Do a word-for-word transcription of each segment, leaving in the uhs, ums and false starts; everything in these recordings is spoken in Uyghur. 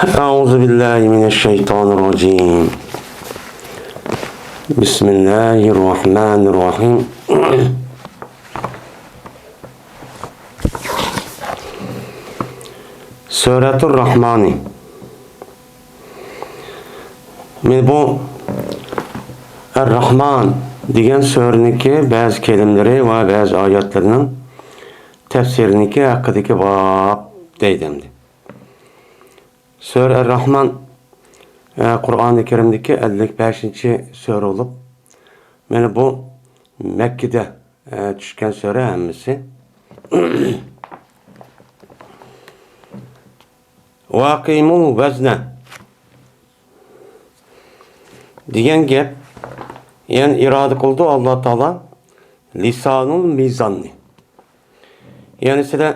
أعوذ بالله من الشيطان الرجيم. بسم الله الرحمن الرحيم. سورة الرحمن. مانا بۇ ئەر-راھمان دېگەن سۈرىنىڭكى بەزى كەلىمىلىرى ۋە بەزى ئايەتلىرىنىڭ تەپسىرىنىڭكى ھەققىدىكى باب دەيدۇ ئەمدى. سۈرە ئەر-راھمان، ئە، قۇرئانى كەرىمدىكى ئەللىك بەشىنچى سۈرە بولۇپ، مانا بۇ مەككىدە، ئە، چۈشكەن سۈرە ھەممىسى. ۋەقىمۇل ۋەزنە دېگەن گەپ، يەنى ئىرادە قىلىدۇ ئاللا تائالا لىسانۇل مىزاننى. يەنى سىلەر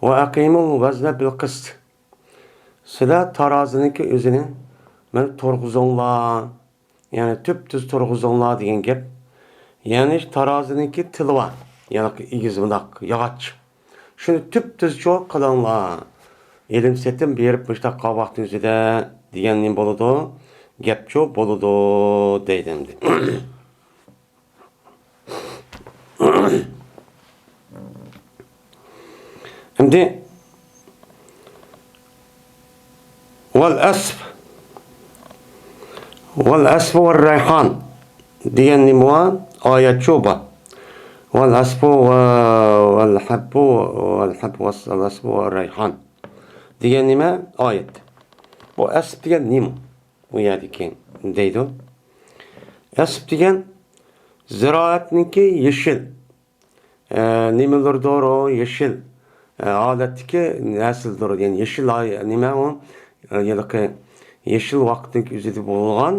ۋەقىمۇل ۋەزنە بىل قىست. سىلەر تارازىنىڭكى ئۆزىنى مانا تۇرغۇزۇڭلار. يەنى تۈپتۈز تۇرغۇزۇڭلار دېگەن گەپ. يەنى تارازىنىڭكى تىلى بار. يەنى ئېگىز بۇنداق ياغاچ. شۇنى تۈپتۈزچۇ قىلىڭلار. ئېلىم سېتىم بېرىپ مۇشۇنداق قىلغان ۋاقتىڭىزدا دېگەن نېمە بولىدۇ؟ گەپچۇ بولىدۇ دەيدۇ ئەمدى. ئەمدى ۋەل ئەسپ، ۋەل ئەسپ ۋەل رەيھان دېگەن نېمە بار؟ ئايەتچۇ بار. ۋەل ئەسپ ۋە، ۋەل ھەببۇ، ۋەل ھەب، ۋەل ئەسپ ۋەل رەيھان دېگەن نېمە؟ ئايەت. بۇ ئەسپ دېگەن نېمە؟ ئۇ يەردىكى دەيدۇ. ئەسپ دېگەن زىرائەتنىڭكى يېشىل، ئە، نېمىلىرىدۇر ئۇ يېشىل، ئە، ھالەتتىكى نەرسىلىدۇر. يەنى يېشىل ھاي-، نېمە ئۇ؟ ئە، ھېلىقى يېشىل ۋاقىتنىڭ ئۆزىدە بولغان،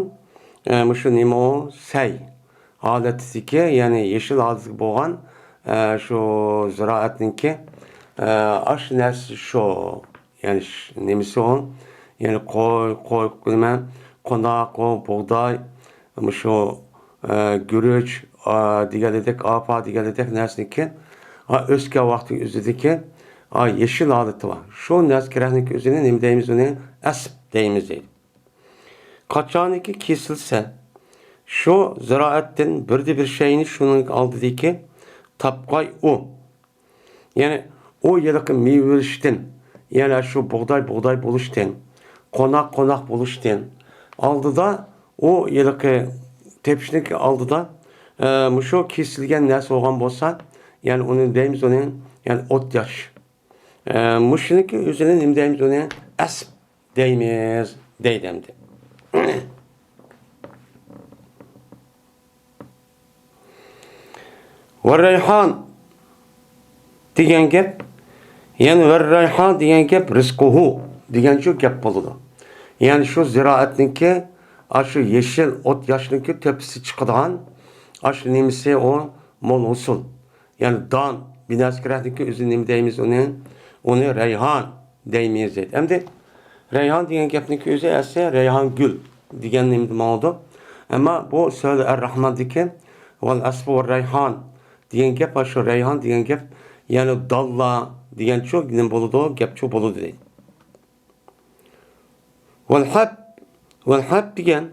ئە، مۇشۇ نېمە ئۇ؟ سەي ھالەتتىكى، يەنى يېشىل ھالەتتىكى بولغان، ئە، شۇ زىرائەتنىڭكى، ئە، ئاشۇ نەرسە شۇ. يەنى ش-، نېمىسى ئۇ؟ يەنى قوي، قوي، نېمە، قوناق، ئۇ بۇغداي، مۇشۇ، ئە، گۈرۈچ، ئا، دېگەنلىدەك، ئاپا دېگەنلىدەك نەرسىنىڭكى، ئا، ئۆسكەن ۋاقتى ئۆزىدىكى، ئا، يېشىل ھالىتى بار. شۇ نەرسە كېرەكنىڭكى ئۆزىنى نېمە دەيمىز ئۇنى؟ ئەسپ دەيمىز دەيدۇ. قاچانكى كېسىلسە، شۇ زىرائەتتىن بىردە بىر شەينى شۇنىڭ ئالدىدىكى تاپقاي ئۇ. يەنى ئۇ ھېلىقى مېۋە بېرىشتىن، يەنى شۇ بۇغداي، بۇغداي بولۇشتىن، قوناق، قوناق بولۇشتىن ئالدىدا ئۇ ھېلىقى تېپىشنىڭكى ئالدىدا، ئە، مۇشۇ كېسىلگەن نەرسە بولغان بولسا، يەنى ئۇنى دەيمىز ئۇنى، يەنى ئوت ياش. ئە، مۇشۇنىڭكى ئۆزىنى نېمە دەيمىز ئۇنى؟ ئەسپ دەيمىز، دەيدۇ ئەمدى. ۋەررەيھان دېگەن گەپ، يەنى ۋەررەيھان دېگەن گەپ رىزقۇھۇ دېگەنچۇ گەپ بولىدۇ. يەنى شۇ زىرائەتنىڭكى، ئاشۇ يېشىل ئوت ياشنىڭكى تۆپىسى چىقىدىغان، ئاشۇ نېمىسى ئۇ مول ھوسۇل. يەنى دان، بىناسكىرەتنىڭكى ئۆزى نېمە دەيمىز ئۇنى؟ ئۇنى رەيھان دەيمىز دەيدۇ. ئەمدى رەيھان دېگەن گەپنىڭكى ئۆزى ئەسلى رەيھان گۈل دېگەن نېمىدە ماڭىدۇ. ئەمما بۇ سۈرە ئەر-راھماندىكى ۋەل ئەسپ ۋەل رەيھان دېگەن گەپ، شۇ رەيھان دېگەن گەپ، يەنى دانلار دېگەنچۇ نېمە بولىدۇ؟ گەپچۇ بولىدۇ دەيدۇ. ۋەل ھەب، ۋەل ھەب دېگەن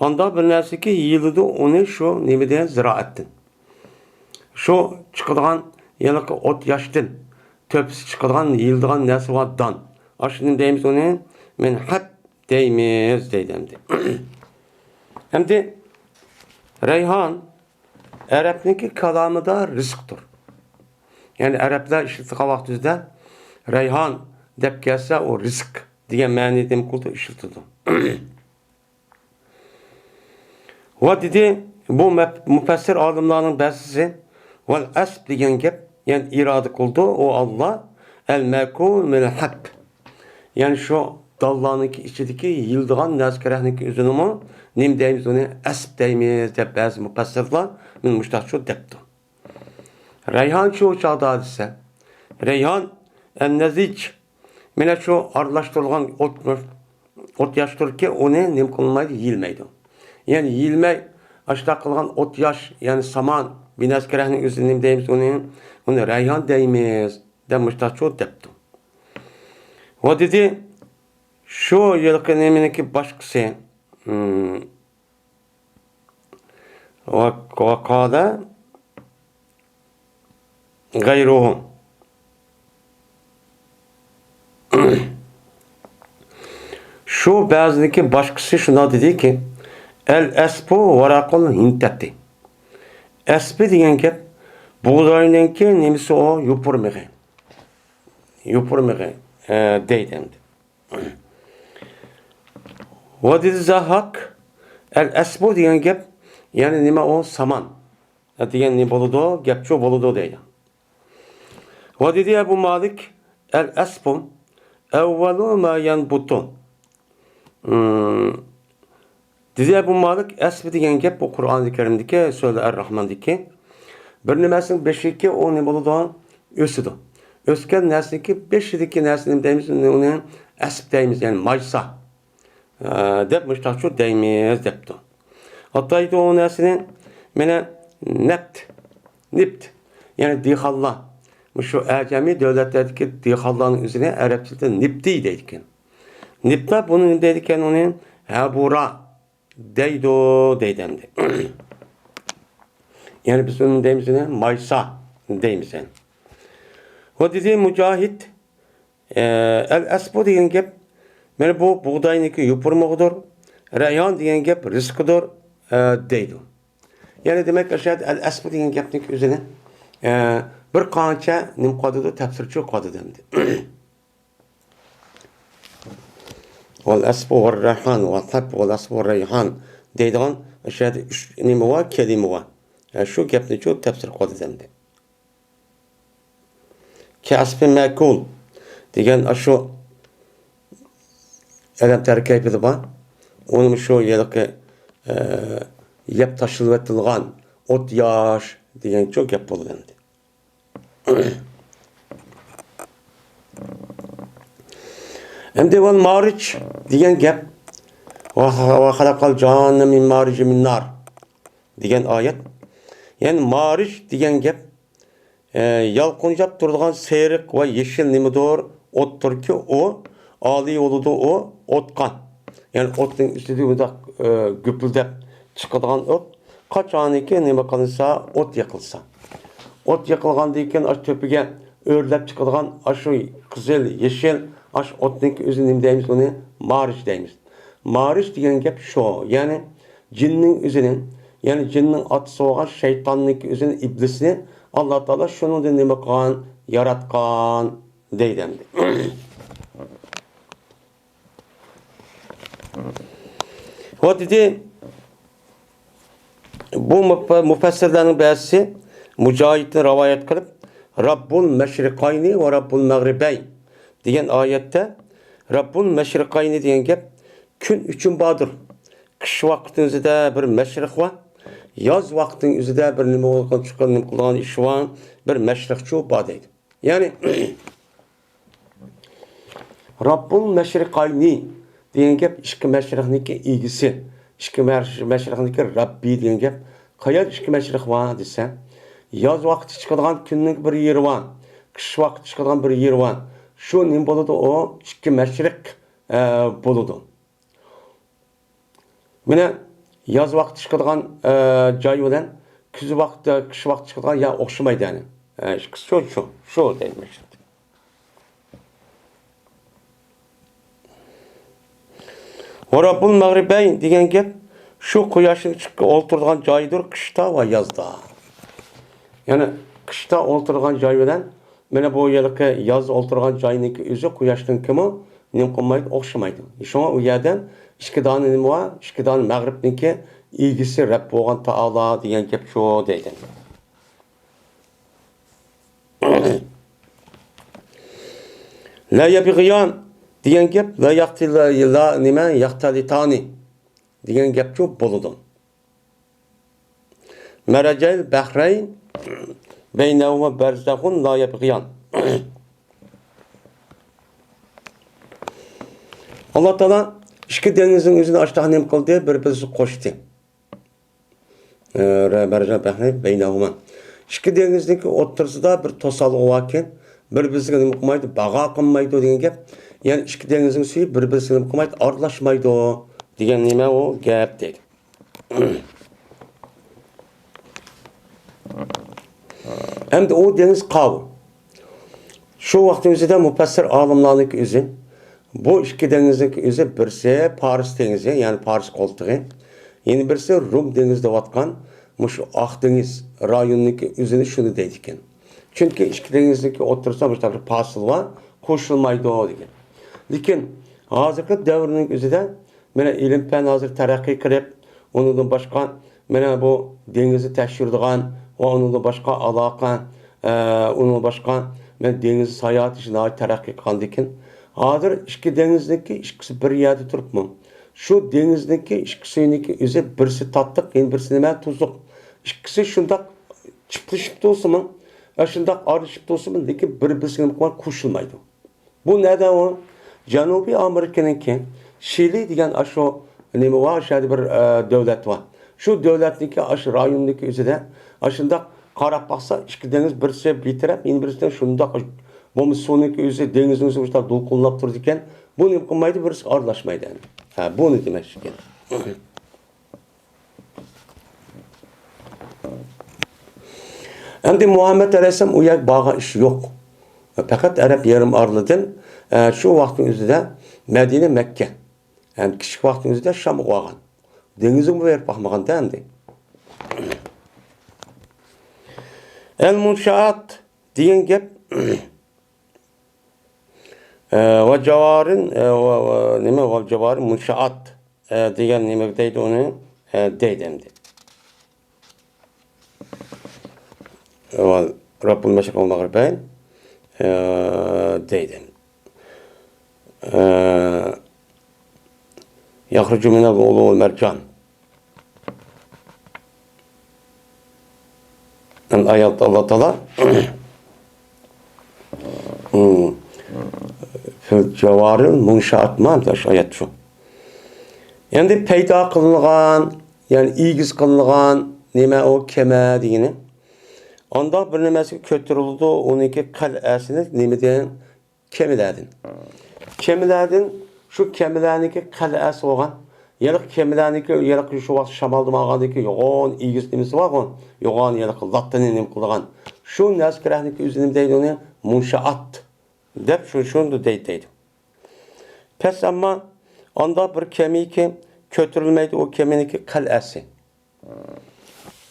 ئانداق بىر نەرسىكى يېيىلىدۇ ئۇنى شۇ نېمىدىن، زىرائەتتىن. شۇ چىقىدىغان ھېلىقى ئوت ياشتىن، تۆپىسى چىقىدىغان، يېيىلىدىغان نەرسە بار دان. ئاشۇنى دەيمىز ئۇنى، مەن ھەب دەيمىز دەيدۇ ئەمدى. ئەمدى رەيھان ئەرەبنىڭكى كالامىدا رىزىقتۇر. يەنى ئەرەبلەر ئىشلىتىدىغان ۋاقتىمىزدا رەيھان دەپ كەلسە، ئۇ رىزىق دېگەن مەنىدە نېمە قىلىدۇ؟ ئىشلىتىدۇ. ۋە دېدى، بۇ مەپ-، مۇپەسسىر ئالىملارنىڭ بەزىسى، ۋەل ئەسپ دېگەن گەپ، يەنى ئىرادە قىلىدۇ ئۇ ئاللا، ئەل مەكۇل مىنەل ھەب. يەنى شۇ دانلارنىڭكى ئىچىدىكى يېيىلىدىغان نەرسە كېرەكنىڭكى ئۆزىنىمۇ نېمە دەيمىز ئۇنى؟ ئەسپ دەيمىز دەپ بەزى مۇپەسسىرلار مانا مۇشۇنداقچۇ دەپتۇ. رەيھان شۇ چاغدا دېسە، رەيھان ئەننەزىج، مانا شۇ ئارىلاشتۇرۇلغان ئوت، ئوت ياشتۇركى ئۇنى نېمە قىلمايدۇ، يېيىلمەيدۇ. يەنى يېيىلمەي، ئاشۇنداق قىلغان ئوت ياش، يەنى سامان، بىناسكىرەھنىڭ ئۆزىنى نېمە دەيمىز ئۇنى؟ ئۇنى رەيھان دەيمىز، دەپ مۇشۇنداقچۇ دەپتۇ. ۋە دېدى، شۇ ھېلىقى نېمىنىڭكى باشقىسى، م، ۋە، ۋە قالە غەيرۇھۇ. شۇ بەزىدىكى باشقىسى شۇنداق دېدىكى، ئەل ئەسپۇ ۋەرەقۇل ھىنتەتى. ئەسپى دېگەن گەپ بۇغداينىڭكى نېمىسى ئۇ؟ يوپۇرمىقى. يوپۇرمىقى، ئە، دەيدۇ ئەمدى. ۋە دېدى زاھاك، ئەل ئەسپۇ دېگەن گەپ، يەنى نېمە ئۇ؟ سامان دېگەن نېمە بولىدۇ؟ گەپچۇ بولىدۇ دەيدۇ. ۋە دېدى ئەبۇ مالىك، ئەل ئەسپۇ ئەۋۋەلۇ ما يەنبۇتۇ. ئىم، دېدى ئەبۇ مالىك، ئەسپى دېگەن گەپ بۇ قۇرئانى كەرىمدىكى، سۈرە ئەر راھماندىكى بىر نېمەسىنىڭ بېشىدىكى ئۇ نېمە بولىدۇ؟ ئۆسىدۇ. ئۆسكەن نەرسىنىڭكى بېشىدىكى نەرسە نېمە دەيمىز؟ ئۇنى ئەسپ دەيمىز، يەنى مايسا، ئە، دەپ مۇشتاقچۇ دەيمىز دەپتۇ. ئاتايدۇ ئۇ نەرسىنى مانا نەپت، نىپت، يەنى دېھقانلار. مۇشۇ ئەجەمىي دۆلەتلەردىكى دېھقانلارنىڭ ئۆزىنى ئەرەبچىدە نىپتى دەيدىكەن. نىپتا بۇنى نېمە دەيدىكەن ئۇنى؟ ھەبۇرا دەيدۇ، دەيدۇ ئەمدى. يەنى بىز ئۇنى دەيمىز، ئۇنى مايسا دەيمىز يەنى. ۋە دېدى مۇجاھىد، ئە، ئەل ئەسپۇ دېگەن گەپ، مانا بۇ بۇغداينىڭكى يوپۇرمىقىدۇر، رەيھان دېگەن گەپ رىزقىدۇر، ئە، دەيدۇ. يەنى دېمەك، ئەشەد ئەل ئەسپۇ دېگەن گەپنىڭكى ئۆزىنى، ئە، بىر قانچە نېمە قىلىدۇ، تەپسىرچى قىلىدۇ ئەمدى. ۋەل ئەسپۇ ۋەر رەيھان، ۋەل ھەب ۋەل ئەسپۇ ۋەر رەيھان دەيدىغان ئاشۇ يەردە ئۈچ نېمە بار، كەلىمە بار. ھە، شۇ گەپنىچۇ تەپسىر قىلىدۇ ئەمدى. كەسپى مەكۇل دېگەن ئاشۇ ئەلەم تەركىبىدە بار. ئۇنىمۇ شۇ ھېلىقى، ئە، يەپ تاشلىۋېتىلغان ئوت ياش دېگەنچۇ گەپ بولىدۇ ئەمدى. ئەمدى ۋەل مارىج دېگەن گەپ، ۋە، ۋە خەلەقەل جاننە مىن مارىج مىن نار دېگەن ئايەت. يەنى مارىج دېگەن گەپ، ئە، يالقۇنجاپ تۇرىدىغان سېرىق ۋە يېشىل نېمىدۇر ئوتتۇركى ئۇ، ئالىي بولىدۇ ئۇ ئوتقا. يەنى ئوتنىڭ ئۈستىدە مۇنداق، ئە، گۈپۈلدەپ چىقىدىغان ئوت. قاچانكى نېمە قىلىنسا، ئوت يېقىلسا. ئوت يېقىلغاندىن كېيىن ئاشۇ تۆپىگە ئۆرلەپ چىقىدىغان ئاشۇ قىزىل، يېشىل، ئاشۇ ئوتنىڭكى ئۆزى نېمە دەيمىز ئۇنى؟ مارىج دەيمىز. مارىج دېگەن گەپ شۇ. يەنى جىننىڭ ئۆزىنى، يەنى جىننىڭ ئاتىسى بولغان شەيتاننىڭكى ئۆزىنى، ئىبلىسنى ئاللا تائالا شۇنىڭدىن نېمە قىلغان؟ ياراتقان دەيدۇ ئەمدى. ۋە دېدى، بۇ مۇپ-، مۇپەسسىرلەرنىڭ بەزىسى مۇجاھىدتىن رىۋايەت قىلىپ، رەببۇل مەشرىقاينى ۋە رەببۇل مەغرىبەي دېگەن ئايەتتە رەببۇل مەشرىقاينى دېگەن گەپ كۈن ئۈچۈن باردۇر. قىش ۋاقتىنىڭ ئۆزىدە بىر مەشرىق بار، ياز ۋاقتىنىڭ ئۆزىدە بىر نېمە بولغان، چىققان، نېمە قىلىدىغان ئىش بار، بىر مەشرىقچۇ بار دەيدۇ. يەنى، رەببۇل مەشرىقاينى دېگەن گەپ ئىككى مەشرىقنىڭكى ئىگىسى، ئىككى مەش-، مەشرىقنىڭكى رەببى دېگەن گەپ. قەيەردە ئىككى مەشرىق بار دېسە، ياز ۋاقتى چىقىدىغان كۈننىڭ بىر يېرى بار، قىش ۋاقتى چىقىدىغان بىر يېرى بار. شۇ نېمە بولىدۇ؟ ئۇ ئىككى مەشرىق، ئە، بولىدۇ. مانا ياز ۋاقتى چىقىدىغان، ئە، جاي بىلەن كۈز ۋاقتى، قىش ۋاقتى چىقىدىغان يەر ئوخشىمايدۇ، يەنى. ئە، ئىككىسى شۇ، شۇ، شۇ دەيمەن. ۋە رەببۇل مەغرىبەين دېگەن گەپ شۇ قۇياشنىڭ چىققا ئولتۇرىدىغان جايىدۇر، قىشتا ۋە يازدا. يەنى قىشتا ئولتۇرىدىغان جاي بىلەن مانا بۇ ھېلىقى ياز ئولتۇرغان جاينىڭكى ئۆزى قۇياشنىڭكىمۇ نېمە قىلمايدۇ، ئوخشىمايدۇ. شۇڭا ئۇ يەردە ئىككى دانە نېمە بار؟ ئىككى دانە مەغرىبنىڭكى ئىگىسى رەب بولغان تائالا دېگەن گەپ شۇ دەيدۇ. لا يبغيان دېگەن گەپ، لا يقت-، لا، لا نېمە، يختلطان دېگەن گەپچۇ بولىدۇ. مەرەجەل بەھرەين بەينەھۇما بەرزەخۇن لا يبغيان. ئاللا تائالا ئىككى دېڭىزنىڭ ئۆزىنى ئاشتاق نېمە قىلدى؟ بىر-بىرسىگە قوشتى. ئە، مەرەجەل بەھرەين بەينەھۇما. ئىككى دېڭىزنىڭكى ئوتتۇرىسىدا بىر توسالغۇ باركەن، بىر-بىرسىگە نېمە قىلمايدۇ؟ باغا قىلمايدۇ دېگەن گەپ. يەنى ئىككى دېڭىزنىڭ سۈيى بىر-بىرسىگە نېمە قىلمايدۇ، ئارىلاشمايدۇ دېگەن نېمە ئۇ گەپ دەيدۇ. ئەمدى ئۇ دېڭىز قاۋۇ. شۇ ۋاقىتنىڭ ئۆزىدە مۇپەسسىر ئالىملارنىڭكى ئۆزى، بۇ ئىككى دېڭىزنىڭكى ئۆزى، بىرسى پارس دېڭىزى، يەنى پارس قولتۇقى، يەنە بىرسى رۇم دېڭىزى دەۋاتقان مۇشۇ ئاق دېڭىز رايونىنىڭكى ئۆزىنى شۇنى دەيدىكەن. چۈنكى ئىككى دېڭىزنىڭكى ئوتتۇرىسىدا مۇشۇنداق بىر پاسىل بار، قوشۇلمايدۇ دېگەن. لېكىن ھازىرقى دەۋرنىڭ ئۆزىدە مانا ئىلىم-پەن ھازىر تەرەققىي قىلىپ، ئۇنىڭدىن باشقا مانا بۇ دېڭىزنى تەكشۈرىدىغان ۋە ئۇنىڭدىن باشقا ئالاقە، ئە، ئۇنىڭدىن باشقا مانا دېڭىز ساياھىتى ناھايىتى تەرەققىي قىلغاندىكىن، ھازىر ئىككى دېڭىزنىڭكى ئىككىسى بىر يەردە تۇرۇپمۇ، شۇ دېڭىزنىڭكى ئىككى سۈيىنىڭكى ئۆزى بىرسى تاتلىق، يەنە بىرسى نېمە، تۇزلۇق. ئىككىسى شۇنداق چىپلىشىپ تۇرسىمۇ، ئە، شۇنداق ئارىلىشىپ تۇرسىمۇ، لېكىن بىر-بىرسىگە نېمە قىلماي، قوشۇلمايدۇ. بۇ نەدە ئۇ؟ جەنۇبىي ئامېرىكىنىڭكى شىلى دېگەن ئاشۇ نېمە بار، ئاشۇ يەردە بىر، ئە، دۆلەت بار. شۇ دۆلەتنىڭكى ئاشۇ رايونىدىكى ئۆزىدە ئاشۇنداق قاراپ باقسا، ئىككى دېڭىز بىرسى بىر تەرەپ، يەنە بىرسىدىن شۇنداق بولمىسا سۇنىڭكى ئۆزى، دېڭىزنىڭ ئۆزى مۇشۇنداق دولقۇنلاپ تۇرىدىكەن. بۇ نېمە قىلمايدۇ، بىرسىگە ئارىلاشمايدۇ ئەمدى. ھە، بۇنى دېمەكچى ئىكەن. ئەمدى مۇھەممەد ئەلەيھىسسالام ئۇ يەرگە بارغان ئىشى يوق. پەقەت ئەرەب يېرىم ئارىلىدىن، ئە، شۇ ۋاقىتنىڭ ئۆزىدە مەدىنە، مەككە، ئەمدى كىچىك ۋاقىتنىڭ ئۆزىدە شامغا بارغان. دېڭىزغىمۇ بېرىپ باقمىغاندا ئەمدى. ئەل مۇنشائات دېگەن گەپ، ئە، ۋە جاۋارىن، ئە، ۋە، ۋە نېمە، ۋە جاۋارىن مۇنشائات، ئە، دېگەن نېمە دەيدۇ ئۇنى، ئە، دەيدۇ ئەمدى. ۋە رەببۇل مەشرىق ۋەل مەغرىبەين، ئە، دەيدۇ. ئە، يەخرۇجۇ مىنھۇمۇل لۇئلۇئۇ ۋەل مەرجان. ئايەتتە ئاللا تائالا، فىل جاۋارىل مۇنشائات ما، شۇ ئايەت شۇ. ئەمدى پەيدا قىلىنغان، يەنى ئېگىز قىلىنغان نېمە ئۇ كېمە دېگىنى؟ ئانداق بىر نېمەسىگە كۆتۈرۈلىدۇ، ئۇنىڭكى قەلئەسىنى نېمىدىن؟ كېمىلەردىن. كېمىلەردىن، شۇ كېمىلەرنىڭكى قەلئەسى بولغان. ھېلىقى كېمىلەرنىڭكى، ھېلىقى شۇ ۋاقىت شامالدا ماڭغاندىكى يوغان ئېگىز نېمىسى بارغۇ، يوغان ھېلىقى لاتتىنى نېمە قىلىدىغان. شۇ نەسكىرەھنىڭكى ئۆزى نېمە دەيدۇ ئۇنى؟ مۇنشائات دەپ شۇ، شۇنى دەيدۇ، دەيدۇ. پەس ئەمما ئانداق بىر كېمىكى كۆتۈرۈلمەيدۇ، ئۇ كېمىنىڭكى قەلئەسى.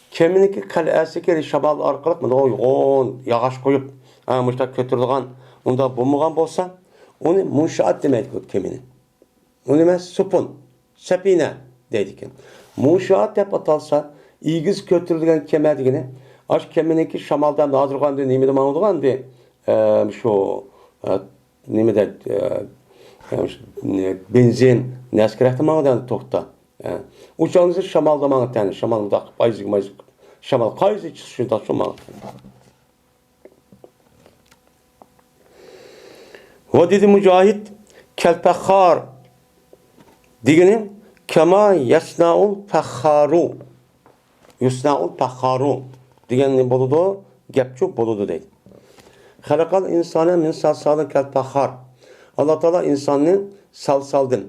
كېمىنىڭكى قەلئەسىگە شامال ئارقىلىق مۇنداق يوغان ياغاچ قويۇپ، ھە، مۇشۇنداق كۆتۈرىدىغان، ئۇنداق بولمىغان بولسا، ئۇنى مۇنشائات دېمەيدىكەن كېمىنى. ئۇنى ئەمەس، سۇپۇن، سەپىنە دەيدىكەن. مۇنشائات دەپ ئاتالسا، ئېگىز كۆتۈرۈلگەن كېمە دېگىنى، ئاشۇ كېمىنىڭكى شامالدا ھازىرغا ئەمدى نېمىدە ماڭىدىغان ئەمدى، ئە، شۇ، ئە، نېمىدە، ئە، ئە، شۇ، نە-، بېنزىن، نەسكىرەكتە ماڭىدۇ ئەمدى توكتا. ئە، ئۇچالمىسا شامالدا ماڭىدۇ، شامال مۇنداق قىلىپ، ئايزىك مايزىك، شامال قايسى چىقسا شۇنداق شۇ ماڭىدۇ. ۋە دېدى مۇجاھىد، كەل پەخخار دېگىنى، كەما يەسنائۇل پەخخارۇ، يۇسنائۇل پەخخارۇ دېگەن بولىدۇ، گەپچۇ بولىدۇ دەيدۇ. خەلەقەل ئىنسانە مىن سەلسالىن كەل پەخخار. ئاللا تائالا ئىنساننى سەلسالدىن،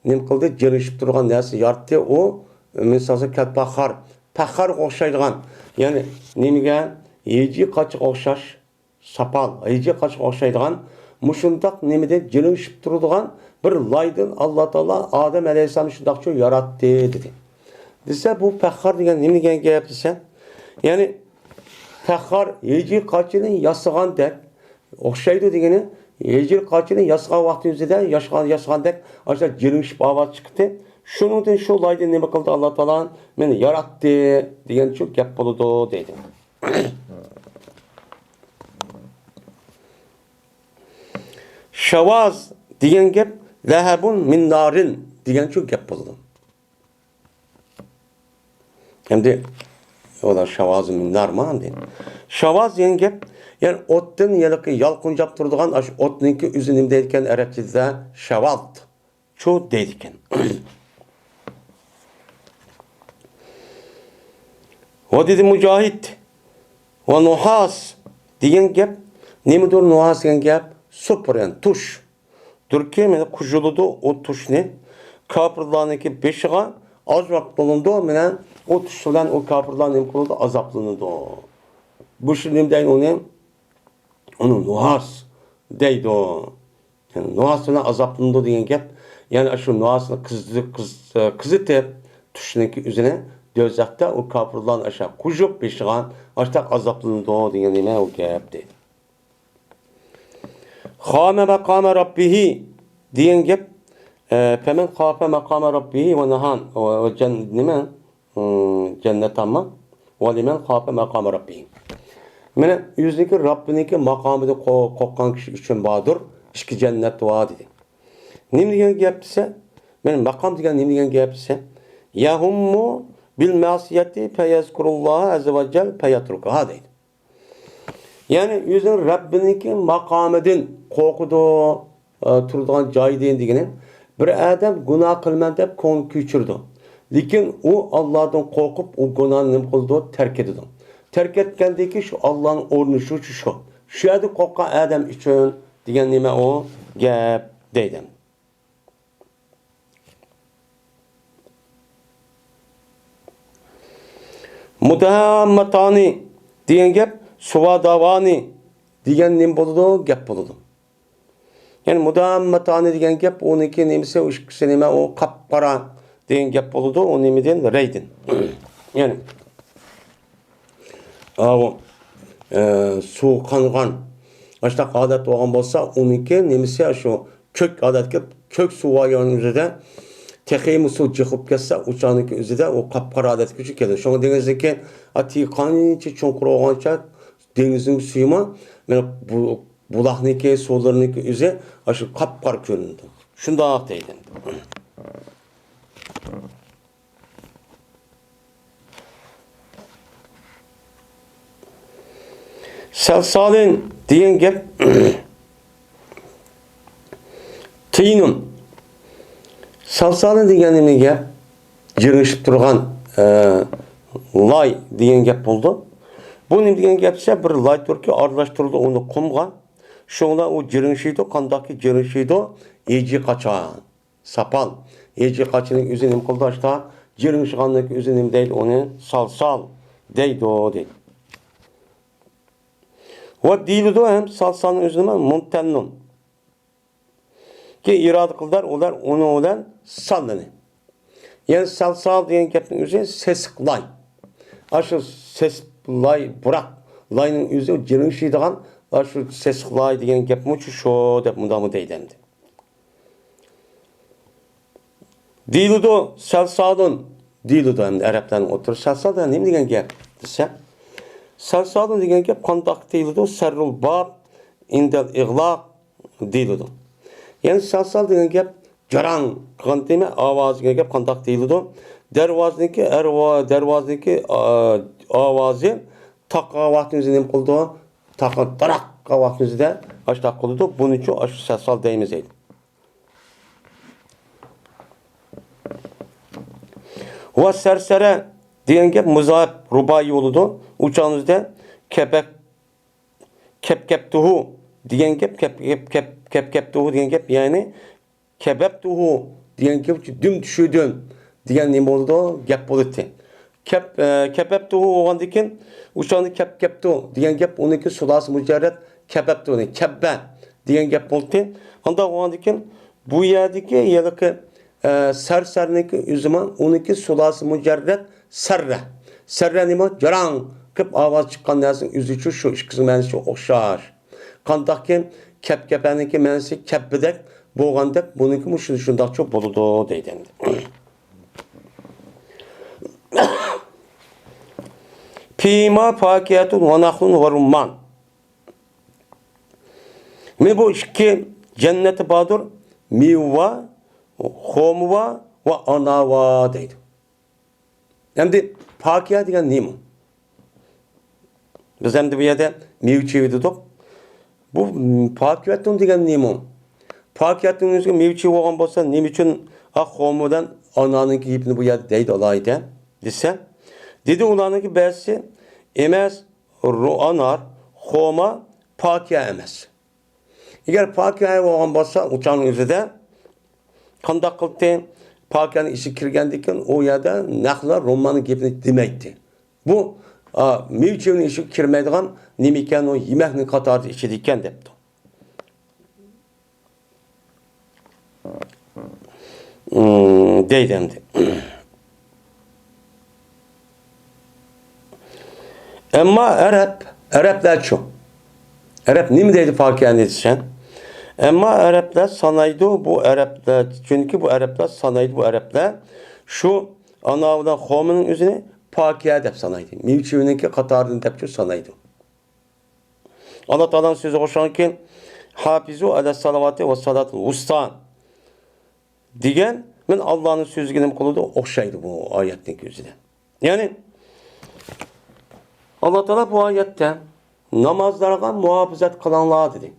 نېمە قىلدى؟ جىرىڭشىپ تۇرغان نەرسە ياراتتى. ئۇ مىسالسا كەل پەخخار، پەخخارغا ئوخشايدىغان، يەنى نېمىگە؟ ھىجى قاچىغا ئوخشاش، ساپال، ھىجى قاچىغا ئوخشايدىغان مۇشۇنداق نېمىدىن جىرىڭشىپ تۇرىدىغان بىر لايدىن ئاللا تائالا ئادەم ئەلەيھىسسالامنى شۇنداقچۇ ياراتتى، دېدى. دېسە، بۇ پەخخار دېگەن نېمە دېگەن گەپ دېسە، يەنى پەخخار ھىجى قاچىنى ياسىغاندەك، ئوخشايدۇ دېگىنى، ھىجىر قاچىنى ياسىغان ۋاقتىمىزدا ياسىغان، ياسىغاندەك ئاشۇ جىرىڭشىپ ئاۋاز چىقتى. شۇنىڭدىن شۇ لايدىن نېمە قىلدى ئاللا تائالا؟ مېنى ياراتتى دېگەنچۇ گەپ بولىدۇ دەيدۇ. شاۋاز دېگەن گەپ لەھەبۇن مىن نارىن دېگەنچۇ گەپ بولىدۇ. ئەمدى ئۇلار شاۋازۇ مىن نارما ئەمدى. شاۋاز دېگەن گەپ، يەنى ئوتتىن ھېلىقى يالقۇنجاپ تۇرىدىغان، ئاشۇ ئوتنىڭكى ئۆزى نېمە دەيدىكەن ئەرەبچىدە؟ شاۋالت. شۇ دەيدىكەن. ۋە دېدى مۇجاھىد، ۋە نۇھاس دېگەن گەپ، نېمىدۇر نۇھاس دېگەن گەپ؟ سۇپرا، يەنى تۇش. دۇركى، مانا، قۇژۇلىدۇ ئۇ تۇشنى. كاپىرلارنىڭكى بېشىغا ئازابلىنىدۇ، مانا، ئۇ تۇش بىلەن ئۇ كاپىرلار نېمە قىلىدۇ؟ ئازابلىنىدۇ. بۇ شۇ نېمە دەيدۇ ئۇنى؟ ئۇنى نۇھاس دەيدۇ. يەنى نۇھاس بىلەن ئازابلىنىدۇ دېگەن گەپ. يەنى شۇ نۇھاسنى قىزىتىپ، قىز-، قىزىتىپ، تۇشنىڭكى ئۆزىنى دوزاختا ئۇ كاپىرلارنى ئاشۇ قۇژۇپ بېشىغا ئاشۇنداق ئازابلىنىدۇ دېگەن نېمە ئۇ گەپ دەيدۇ. خاف ماقام ربه دېگەن گەپ، ئە، فمن خاف مقام ربه ونهى، ۋە، ۋە جەن-، نېمە؟ ئىم، جەننەت ئامما. ولمن خاف مقام ربه. مانا، ئۆزىنىڭكى رەببىنىڭكى ماقامىدىن قو-، قورققان كىشى ئۈچۈن باردۇر، ئىككى جەننەت بار دېدى. نېمە دېگەن گەپ دېسە، مانا، ماقام دېگەن نېمە دېگەن گەپ دېسە، يهم بالمعصية فيذكر الله عز وجل فيتركها دەيدۇ. يەنى ئۆزىنىڭ رەببىنىڭكى ماقامىدىن قورقىدۇ، ئە، تۇرىدىغان جايىدىن دېگىنى، بىر ئادەم گۇناھ قىلىمەن دەپ كۆڭلى كۆچۈرىدۇ. لېكىن ئۇ ئاللادىن قورقۇپ، ئۇ گۇناھنى نېمە قىلىدۇ؟ تەرك ئېتىدۇ. تەرك ئەتكەندىن كېيىن شۇ ئاللانىڭ ئورنى شۇ، شۇ، شۇ. شۇ يەردە قورققان ئادەم ئۈچۈن دېگەن نېمە ئۇ گەپ دەيدۇ. مۇدھامماتانى دېگەن گەپ، سۇۋاداۋانى دېگەن نېمە بولىدۇ؟ گەپ بولىدۇ. يەنى مۇدھامماتانى دېگەن گەپ، ئۇنىڭكى نېمىسى، ئۇ ئىككىسى نېمە، ئۇ قاپقارا دېگەن گەپ بولىدۇ، ئۇ نېمىدىن؟ رەيدىن. يەنى ئاۋۇ، ئە، سۇ قانغان، ئاشۇنداق ھالەت بولغان بولسا، ئۇنىڭكى نېمىسى، شۇ كۆك ھالەتكە، كۆك سۇ بارغان ئۆزىدە، تېخىمۇ سۇ جىق بولۇپ كەتسە، ئۇچانىڭكى ئۆزىدە ئۇ قاپقارا ھالەتكە چۈشۈپ كېتىدۇ. شۇڭا دېڭىزنىڭكى، ئا، تېخى قانچە چوڭقۇر بولغانچە، دېڭىزنىڭ سۈيىمۇ، مانا بۇ، بۇلاقنىڭكى سۇلىرىنىڭكى ئۆزى ئاشۇ قاپقارا كۆرۈنىدۇ. شۇنداق دەيدۇ. سەلسالىن دېگەن گەپ، تىينۇن. سەلسالىن دېگەن نېمە گەپ؟ جىرىڭشىپ تۇرغان، ئە، لاي دېگەن گەپ بولىدۇ. بۇ نېمە دېگەن گەپ دېسە، بىر لاي تۈركى ئارىلاشتۇرىدۇ ئۇنى قۇمغا. شۇڭا ئۇ جىرىڭشىيدۇ، قانداقكى جىرىڭشىيدۇ؟ ھىجى قاچا. ساپال. ھىجى قاچىنىڭ ئۆزى نېمە قىلىدۇ؟ ئاشتا جىرىڭشىغاننىڭ ئۆزى نېمە دەيدۇ؟ ئۇنى سالسال دەيدۇ، دەيدۇ. ۋە دېيىلىدۇ ھەم سالسالنىڭ ئۆزى نېمە؟ مۇمتەننۇن. كى ئىرادە قىلدار ئۇلار ئۇنىڭ بىلەن ساللىنى. يەنى سالسال دېگەن گەپنىڭ ئۆزى سېسىق لاي. ئاشۇ سېسىق لاي، بۇراق لاينىڭ ئۆزى جىرىڭشىيدىغان، ئاشۇ سېسىق لاي دېگەن گەپمۇ شۇ، شۇ دەپ مۇنداقمۇ دەيدۇ ئەمدى. دېيىلىدۇ، سەلسالۇن دېيىلىدۇ. ئەمدى ئەرەبلەرنىڭ ئوتتۇرىسى سەلسال دېگەن نېمە دېگەن گەپ دېسە، سەلسالۇن دېگەن گەپ قانداق دېيىلىدۇ؟ سەررۇل باب ئىندەل ئىغلاق دېيىلىدۇ. يەنى سەلسال دېگەن گەپ جاراڭ قىلغان دېمە ئاۋاز دېگەن گەپ قانداق دېيىلىدۇ؟ دەرۋازىنىڭكى، ئەرۋا-، دەرۋازىنىڭكى، ئا-، ئاۋازى تاقا ۋاقتىمىزدا نېمە قىلىدۇ؟ تاقا داراق ۋاقتىمىزدا ئاشتاق قىلىدۇ. بۇنىڭ ئۈچۈن ئاشۇ سەلسال دەيمىز دەيدۇ. ۋە سەرسەرە دېگەن گەپ مۇزاپ رۇبائىي بولىدۇ. ئۇ چاغىمىزدا كەپەك، كەپكەپتۇھۇ دېگەن گەپ، كەپ، كەپ، كەپ، كەپكەپتۇھۇ دېگەن گەپ، يەنى كەبەپتۇھۇ دېگەن گەپ، دۈم چۈشۈردۈم دېگەن نېمە بولىدۇ؟ گەپ بولىدۇ. كەپ، ئە، كەپەپتۇھۇ بولغاندىن كېيىن، ئۇ چاغدا كەپ، كەپتۇ دېگەن گەپ، ئۇنىڭكى سۇلاسى مۇجەررەت كەپەپتۇ، يەنى كەببە دېگەن گەپ بولدى. ئانداق بولغاندىن كېيىن، بۇ يەردىكى ھېلىقى، ئە، سەرسەرنىڭكى ئۆزىمۇ، ئۇنىڭكى سۇلاسى مۇجەررەت سەررە. سەررە نېمە؟ جاراڭ قىلىپ ئاۋاز چىققان نەرسىنىڭ ئۆزى ئۈچۈن شۇ ئىككىسىنىڭ مەنىسى ئوخشاش. قانداقكى كەپكەپەنىڭكى مەنىسى كەپپىدەك بولغاندەك، بۇنىڭكىمۇ شۇ-، شۇنداقچۇ بولىدۇ دەيدۇ ئەمدى. فيهما فاكهة ونخل ورمان. مانا بۇ ئىككى جەننەتتە باردۇر، مېۋە بار، خورما بار ۋە ئانا بار دەيدۇ. ئەمدى پاكىھە دېگەن نېمە؟ بىز ئەمدى بۇ يەردە مېۋە چېۋە دېدۇق. بۇ پاكىھەتۇن دېگەن نېمە؟ پاكىھەتۇن ئۆزىگە مېۋە چېۋە بولغان بولسا، نېمە ئۈچۈن ئاق خورما بىلەن ئانانىڭكى گېپىنى بۇ يەردە دەيدۇ ئالاھىدە دېسە؟ دېدى، ئۇلارنىڭكى بەزىسى ئەمەس، رۇئانار، خورما، پاكىھە ئەمەس. ئەگەر پاكىھە بولغان بولسا، ئۇ چاغنىڭ ئۆزىدە قانداق قىلدى؟ پاكىھەنىڭ ئىچىگە كىرگەندىن كېيىن ئۇ يەردە نەخلە، رۇمماننىڭ گېپىنى دېمەيتتى. بۇ، ئا، مېۋە-چېۋىنىڭ ئىچىگە كىرمەيدىغان نېمە ئىكەن، ئۇ يېمەكنىڭ قاتارىدا ئىچىدىكەن دەپتۇ. ئىم، دەيدۇ ئەمدى. ئەمما ئەرەب، ئەرەبلەرچۇ؟ ئەرەب نېمە دەيدۇ پاكىھەنى دېسەڭ؟ ئەمما ئەرەبلەر سانايدۇ، بۇ ئەرەبلەر، چۈنكى بۇ ئەرەبلەر سانايدۇ، بۇ ئەرەبلەر شۇ ئانار بىلەن خورمىنىڭ ئۆزىنى پاكىھە دەپ سانايدۇ. مېۋە-چېۋىنىڭكى قاتارىدىن دەپچۇ سانايدۇ. ئاللا تائالانىڭ سۆزىگە ئوخشىغانكى، «ھافىزۇ ئەلەس سالىۋاتى ۋەس سالاتىل ۋۇستا» دېگەن، مەن ئاللانىڭ سۆزىگە نېمە قىلىدۇ؟ ئوخشايدۇ بۇ ئايەتنىڭ ئۆزىدە. يەنى، ئاللا تائالا بۇ ئايەتتە «نامازلارغا مۇھاپىزەت قىلىڭلار» دېدى.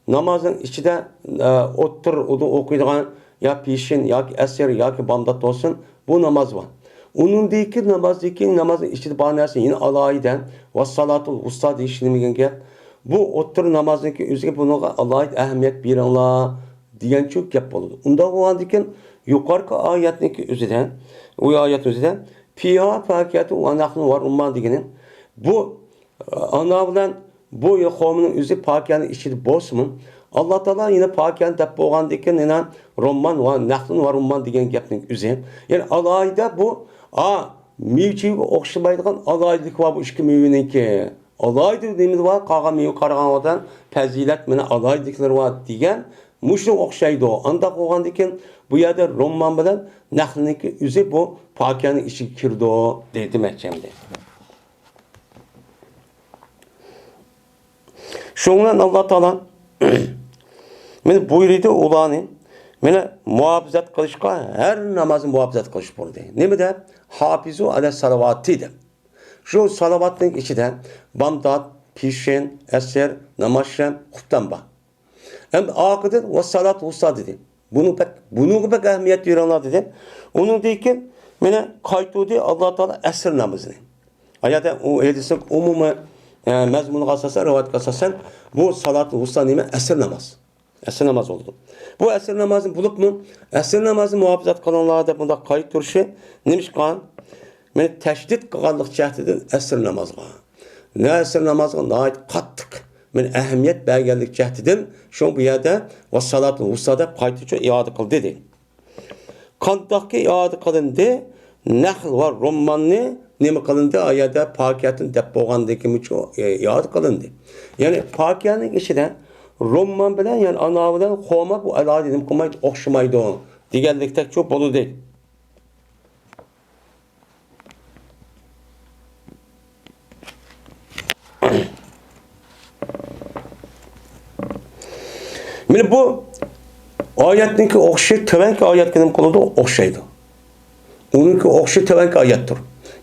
نامازنىڭ ئىچىدە، ئە، ئوتتۇرا ئوقۇيدىغان يا پېشىن ياكى ئەسىر ياكى بامدات بولسۇن، بۇ ناماز بار. ئۇنىڭدىكى نامازدىكى، نامازنىڭ ئىچىدە بار نەرسە يەنە ئالاھىدە، «ۋەسسالاتۇل ۋۇستا» دېيىش نېمە دېگەن گەپ؟ بۇ ئوتتۇرا نامازنىڭكى ئۆزىگە بۇنىڭغا ئالاھىدە ئەھمىيەت بېرىڭلار دېگەنچۇ گەپ بولىدۇ. ئۇنداق بولغاندىكىن يۇقىرىقى ئايەتنىڭكى ئۆزىدە، ئۇ ئايەتنىڭ ئۆزىدە «فىھا فاكىھەتۇ ۋە نەخلۇ ۋە رۇممان» دېگىنى بۇ ئانا بىلەن بۇ خورمىنىڭ ئۆزى پاكىھەنىڭ ئىچىدە بولسىمۇ، ئاللا تائالا يەنە پاكىھەنى دەپ بولغاندىكىن يەنە رۇممان ۋە نەخلۇن ۋە رۇممان دېگەن گەپنىڭ ئۆزى. يەنى ئالاھىدە بۇ، ئا، مېۋە-چېۋىگە ئوخشىمايدىغان ئالاھىدىلىكى بار بۇ ئىككى مېۋىنىڭكى. ئالاھىدە نېمىلىرى بار؟ قالغان مېۋىگە قارىغاندا پەزىلەت، مانا ئالاھىدىلىكلىرى بار دېگەن مۇشۇنىڭغا ئوخشايدۇ. ئانداق بولغاندىكىن بۇ يەردە رۇممان بىلەن نەخلىنىڭكى ئۆزى بۇ پاكىھەنىڭ ئىچىگە كىرىدۇ دەي دېمەكچى ئەمدى. شۇنىڭ بىلەن ئاللا تائالا مانا بۇيرۇيدۇ ئۇلارنى، مانا مۇھاپىزەت قىلىشقا، ھەر نامازنى مۇھاپىزەت قىلىش بۇيرۇدى. نېمە دەپ؟ «ھافىزۇ ئەلە سالىۋاتى» دەپ. شۇ سالىۋاتنىڭ ئىچىدە بامدات، پېشىن، ئەسىر، نامازشام، خۇپتان بار. ئەمدى ئارقىدىن «ۋەسسالات ۋۇستا» دېدى. بۇنى بەك، بۇنىڭغا بەك ئەھمىيەت بېرىڭلار دېدى. ئۇنىڭدىن كېيىن مانا قايتۇردى ئاللا تائالا ئەسىر نامىزىنى. ئايەتتە ئۇ ھەدىسنىڭ ئومۇمىي، ئە، مەزمۇنىغا ئاساسەن، رىۋايەتكە ئاساسەن، بۇ سالات ۋۇستا نېمە؟ ئەسىر ناماز. ئەسىر ناماز بولىدۇ. بۇ ئەسىر نامازى بولۇپمۇ، «ئەسىر نامازىنى مۇھاپىزەت قىلىڭلار» دەپ مۇنداق قايتۇرۇشى نېمىشقا؟ مانا تەشدىد قىلغانلىق جەھىتىدىن ئەسىر نامازغا، نە ئەسىر نامازغا ناھايىتى قاتتىق، مانا ئەھمىيەت بەرگەنلىك جەھىتىدىن شۇ بۇ يەردە «ۋەسسالاتۇل ۋۇستا» دەپ قايتىچۇ ئىئادە قىلدى دېدى. قانداقكى ئىئادە قىلىندى؟ نەخل ۋە رۇمماننى نېمە قىلىندى؟ ئا يەردە پاكىھەتىن دەپ بولغاندىن كېيىنچۇ ئىئادە قىلىندى. يەنى پاكىھەنىڭ ئىچىدە رۇممان بىلەن، يەنى ئانا بىلەن خورما بۇ ئالاھىدە نېمە قىلمايدۇ؟ ئوخشىمايدۇ دېگەنلىكتەكچۇ بولدى. مانا بۇ ئايەتنىڭكى ئوخشىشى تۆۋەنكى ئايەتكە نېمە قىلىدۇ؟ ئوخشايدۇ. ئۇنىڭكى ئوخشىشى تۆۋەنكى ئايەتتۇر.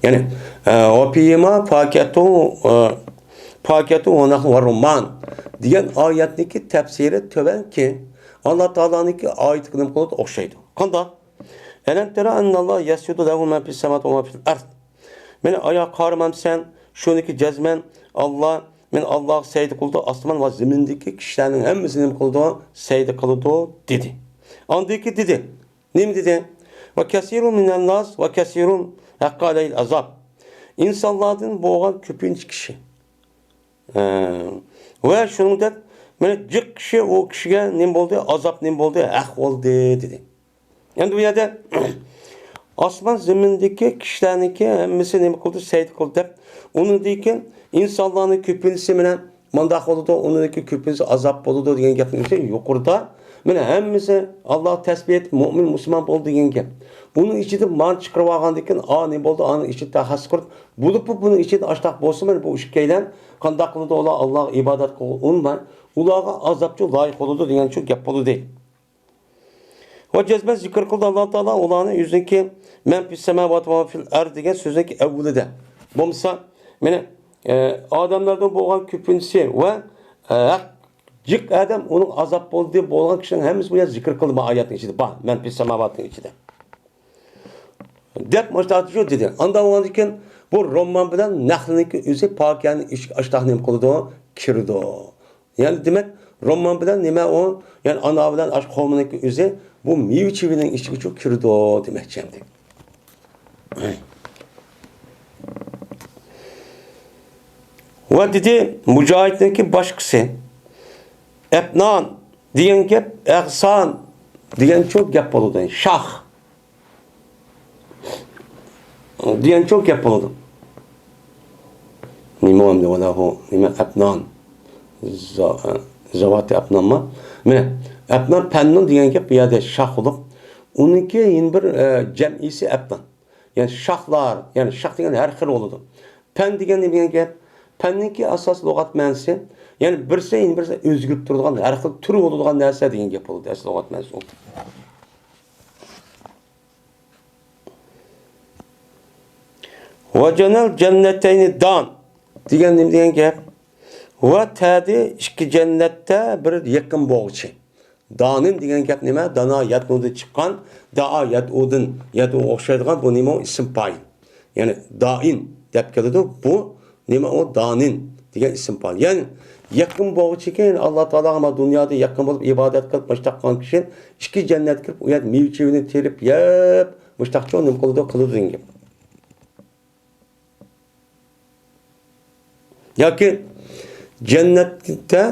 يەنى، ئە، «ۋە فىھىما فاكىھەتۇ، ئە، فاكىھەتۇ ۋە نەخلۇ ۋە رۇممان» دېگەن ئايەتنىڭكى تەپسىرى تۆۋەنكى ئاللا تائالانىڭكى ئايىتىگە نېمە قىلىدۇ؟ ئوخشايدۇ. قانداق؟ «ئەلەم تەرە ئەننەللاھە يەسجۇدۇ لەھۇ مەن فىسسەماۋاتى ۋە مەن فىل ئەرز.» مانا ئايا قارىمامسەن، شۇنىڭكى جەزمەن ئاللا، مانا ئاللاغا سەجدە قىلىدۇ، ئاسمان ۋە زېمىندىكى كىشىلەرنىڭ ھەممىسى نېمە قىلىدۇ؟ سەجدە قىلىدۇ دېدى. ئاندىن كېيىن دېدى. نېمە دېدى؟ «ۋە كەسىرۇن مىنەنناس ۋە كەسىرۇن ھەققە ئەلەيھىل ئازاب.» ئىنسانلاردىن بولغان كۆپىنچە كىشى. ئە، ۋە شۇنىڭدەك، مانا جىق كىشى، ئۇ كىشىگە نېمە بولدى؟ ئازاب نېمە بولدى؟ ھەق بولدى، دېدى. ئەمدى بۇ يەردە ئاسمان زېمىندىكى كىشىلەرنىڭكى ھەممىسى نېمە قىلدى؟ سەجدە قىلدى دەپ، ئۇنىڭدىن كېيىن ئىنسانلارنىڭ كۆپىنچىسى مانا مۇنداق بولىدۇ، ئۇنىڭدىن كېيىن كۆپىنچىسى ئازاب بولىدۇ دېگەن گەپنىڭ ئۆزى يۇقىرىدا. مانا ھەممىسى ئاللاغا تەسبىھ ئېيتىپ، مۆمىن، مۇسۇلمان بولدى دېگەن گەپ. ئۇنىڭ ئىچىدىن مانا چىقىرىپ ئالغاندىن كېيىن، ئا، نېمە بولدى؟ ئانىڭ ئىچىدە تەخەسسۇس قىلىپ، بولۇپمۇ بۇنىڭ ئىچىدە ئاشتاق بولسىمۇ، بۇ ئىككىيلەن قانداق قىلىدۇ؟ ئۇلار ئاللاغا ئىبادەت قىلغىلى ئۇنىماي، ئۇلارغا ئازابچۇ لايىق بولىدۇ دېگەنچۇ گەپ بولدى. ۋە جەزمەن زىكىر قىلدى ئاللا تائالا ئۇلارنى ئۆزىنىڭكى «مەن فىسسەماۋاتى ۋە مەن فىل ئەرز» دېگەن سۆزنىڭكى ئەۋۋىلىدە. بولمىسا، مانا، ئە، ئادەملەردىن بولغان كۆپىنچىسى ۋە، ئە، ھەق جىق ئادەم ئۇنىڭ ئازاب بولدى، بولغان كىشىنىڭ ھەممىسى بۇ يەردە زىكىر قىلدى، بۇ ئايەتنىڭ ئىچىدە بار، «مەن فىسسەماۋاتىنىڭ» ئىچىدە. دەپ مۇشۇنداق شۇ دېدى. ئاندىن بولغاندىن كېيىن بۇ رۇممان بىلەن نەخلىنىڭكى ئۆزى پاكىھەنىڭ ئىچىگە ئاشتاق نېمە قىلىدۇ؟ كىرىدۇ. يەنى دېمەك، رۇممان بىلەن نېمە ئۇ، يەنى ئانار بىلەن ئاشۇ خورمىنىڭكى ئۆزى بۇ مېۋە چېۋىنىڭ ئىچىگىچۇ كىرىدۇ دېمەكچى ئەمدى. ۋە دېدى مۇجاھىدنىڭكى باشقىسى، ئەپنان دېگەن گەپ، ئەغسان دېگەنچۇ گەپ بولىدۇ. شاخ دېگەنچۇ گەپ بولىدۇ. نېمە ئەمدى ئۇلار بۇ؟ نېمە ئەپنان؟ زا-، زاۋاتى ئەپنانمۇ؟ مانا، ئەپنان پەننۇن دېگەن گەپ بۇ يەردە شاخ بولۇپ، ئۇنىڭكى يەنە بىر، ئە، جەمئىسى ئەپنان. يەنى شاخلار، يەنى شاخ دېگەن ھەر خىل بولىدۇ. پەن دېگەن نېمە دېگەن گەپ؟ پەننىڭكى ئاساسىي لۇغەت مەنىسى، يەنى بىرسى يەنە بىرسى ئۆزگىرىپ تۇرىدىغان، ھەر خىل تۈرى بولىدىغان نەرسە دېگەن گەپ بولىدۇ، ئەسلى لۇغەت مەنىسى ئۇ. ۋە جەنەل جەننەتەينى دان دېگەن نېمە دېگەن گەپ؟ ۋە تەدى ئىككى جەننەتتە بىر يېقىن بولغۇچى. دانىن دېگەن گەپ نېمە؟ دانا يەدنۇدىن چىققان، دائا يەدئۇدىن، يەدئۇغا ئوخشايدىغان بۇ نېمە؟ ئۇ ئىسىم پائىل. يەنى دائىن دەپ كېلىدۇ. بۇ نېمە ئۇ؟ دانىن دېگەن ئىسىم پائىل. يەنى يېقىن بولغۇچىكەن، ئاللا تائالاغا ما دۇنيادا يېقىن بولۇپ ئىبادەت قىلىپ، مۇشتاق قىلغان كىشى ئىككى جەننەتكە كىرىپ، ئۇ يەردە مېۋە چېۋىنى تېرىپ يەپ، مۇشتاقچۇ نېمە قىلىدۇ، قىلىدۇ دېگەن گەپ. ياكى جەننەتتە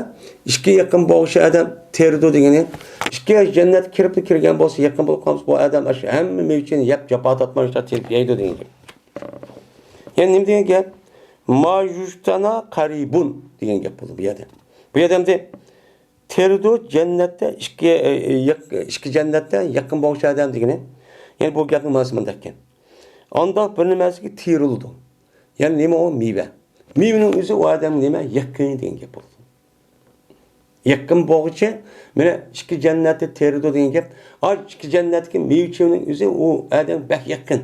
ئىككى يېقىن بولغۇچى ئادەم تېرىدۇ دېگىنى، ئىككى جەننەتكە كىرىپلا كىرگەن بولسا، يېقىن بولۇپ قالمىسا، بۇ ئادەم ئاشۇ ھەممە مېۋىچىنى يەپ، جاپا تارتماي تېرىپ يەيدۇ دېگەن گەپ. يەنى نېمە دېگەن گەپ؟ ما يۇجتەنا قەرىبۇن دېگەن گەپ بولدى بۇ يەردە. بۇ يەردە ئەمدى تېرىدۇ جەننەتتە ئىككى، ئىككى جەننەتتە يېقىن بولغۇچى ئادەم دېگىنى. يەنى بۇ گەپنىڭ مەنىسى مۇنداق ئىكەن. ئانداق بىر نېمەسىگە تېرىلىدۇ. يەنى نېمە ئۇ؟ مېۋە. مېۋىنىڭ ئۆزى ئۇ ئادەمگە نېمە؟ يېقىن دېگەن گەپ بولىدۇ. يېقىن بولغۇچى، مانا ئىككى جەننەتتە تېرىدۇ دېگەن گەپ. ئا، ئىككى جەننەتتىكى مېۋە چېۋىنىڭ ئۆزى ئۇ ئادەمگە بەك يېقىن.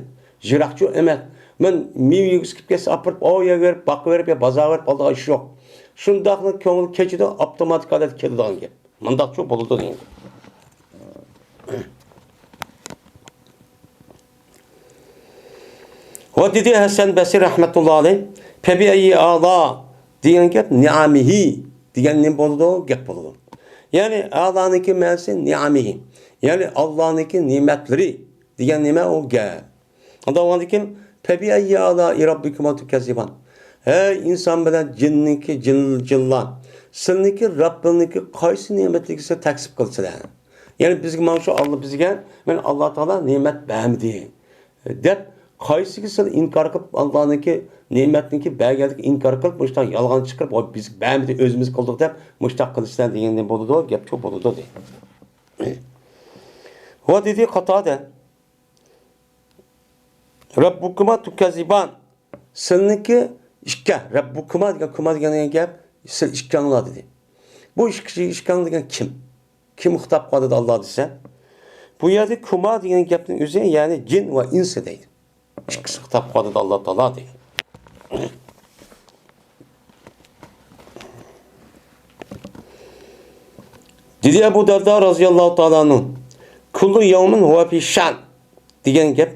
يىراقچۇ ئەمەس. مەن مېۋە يېگۈسى كېلىپ كەتسە، ئاپىرىپ، ئاۋۇ يەرگە بېرىپ، باقىۋېرىپ يا بازارغا بېرىپ ئالىدىغان ئىش يوق. شۇنداقلا كۆڭلى كېچىدۇ، ئاپتوماتىك ھالەتتە كېلىدىغان گەپ. مۇنداقچۇ بولىدۇ دېگەن گەپ. ۋە دېدى ھەسەن بەسرى رەھمەتۇللا ئەلەيھ، «فەبىئەييى ئالا» دېگەن گەپ «نىئەمىھى» دېگەن نېمە بولىدۇ؟ گەپ بولىدۇ. يەنى ئالانىڭكى مەنىسى نىئەمىھى. يەنى ئاللانىڭكى نېمەتلىرى دېگەن نېمە ئۇ گەپ. ئاندىن كېيىن «فەبىئەييى ئالائى رەببىكۇما تۇكەززىبان». ھەي ئىنسان بىلەن جىننىڭكى، جىن، جىنلار، سىلىنىڭكى رەببىڭنىڭكى قايسى نېمەتلىكىگە سىلەر تەكزىپ قىلىسىلەر؟ يەنى بىزگە مانا شۇ ئاللا بىزگە، مانا ئاللا تائالا نېمەت بەرمىدى دەپ، قايسىگە سىلەر ئىنكار قىلىپ، ئاللانىڭكى نېمەتنىڭكى بەرگەنلىكىگە ئىنكار قىلىپ، مۇشۇنداق يالغان چىقىرىپ، ۋاي بىزگە بەرمىدى، ئۆزىمىز قىلدۇق دەپ مۇشۇنداق قىلىسىلەر دېگەندىن بولىدۇ، گەپچۇ بولىدۇ دېدى. ۋە دېدى قاتادە، رەببۇكۇما تۇكەززىبان. سىلىنىڭكى ئىككى، رەببۇكۇما دېگەن، كۇما دېگەن گەپ، سىل ئىككىڭلار دېدى. بۇ ئىككى، ئىككىڭ دېگەن كىم؟ كىم خىتاب قىلدى ئاللا دېسە، بۇ يەردە كۇما دېگەن گەپنىڭ ئۆزى، يەنى جىن ۋە ئىنس دەيدۇ. ئىككىسى خىتاب قىلدى ئاللا تائالا دېگەن. دېدى ئەبۇ دەردا رازىياللاھۇ تائالا ئەنھۇ، «كۇللۇ يەۋمىن ھۇۋە فى شەن» دېگەن گەپ،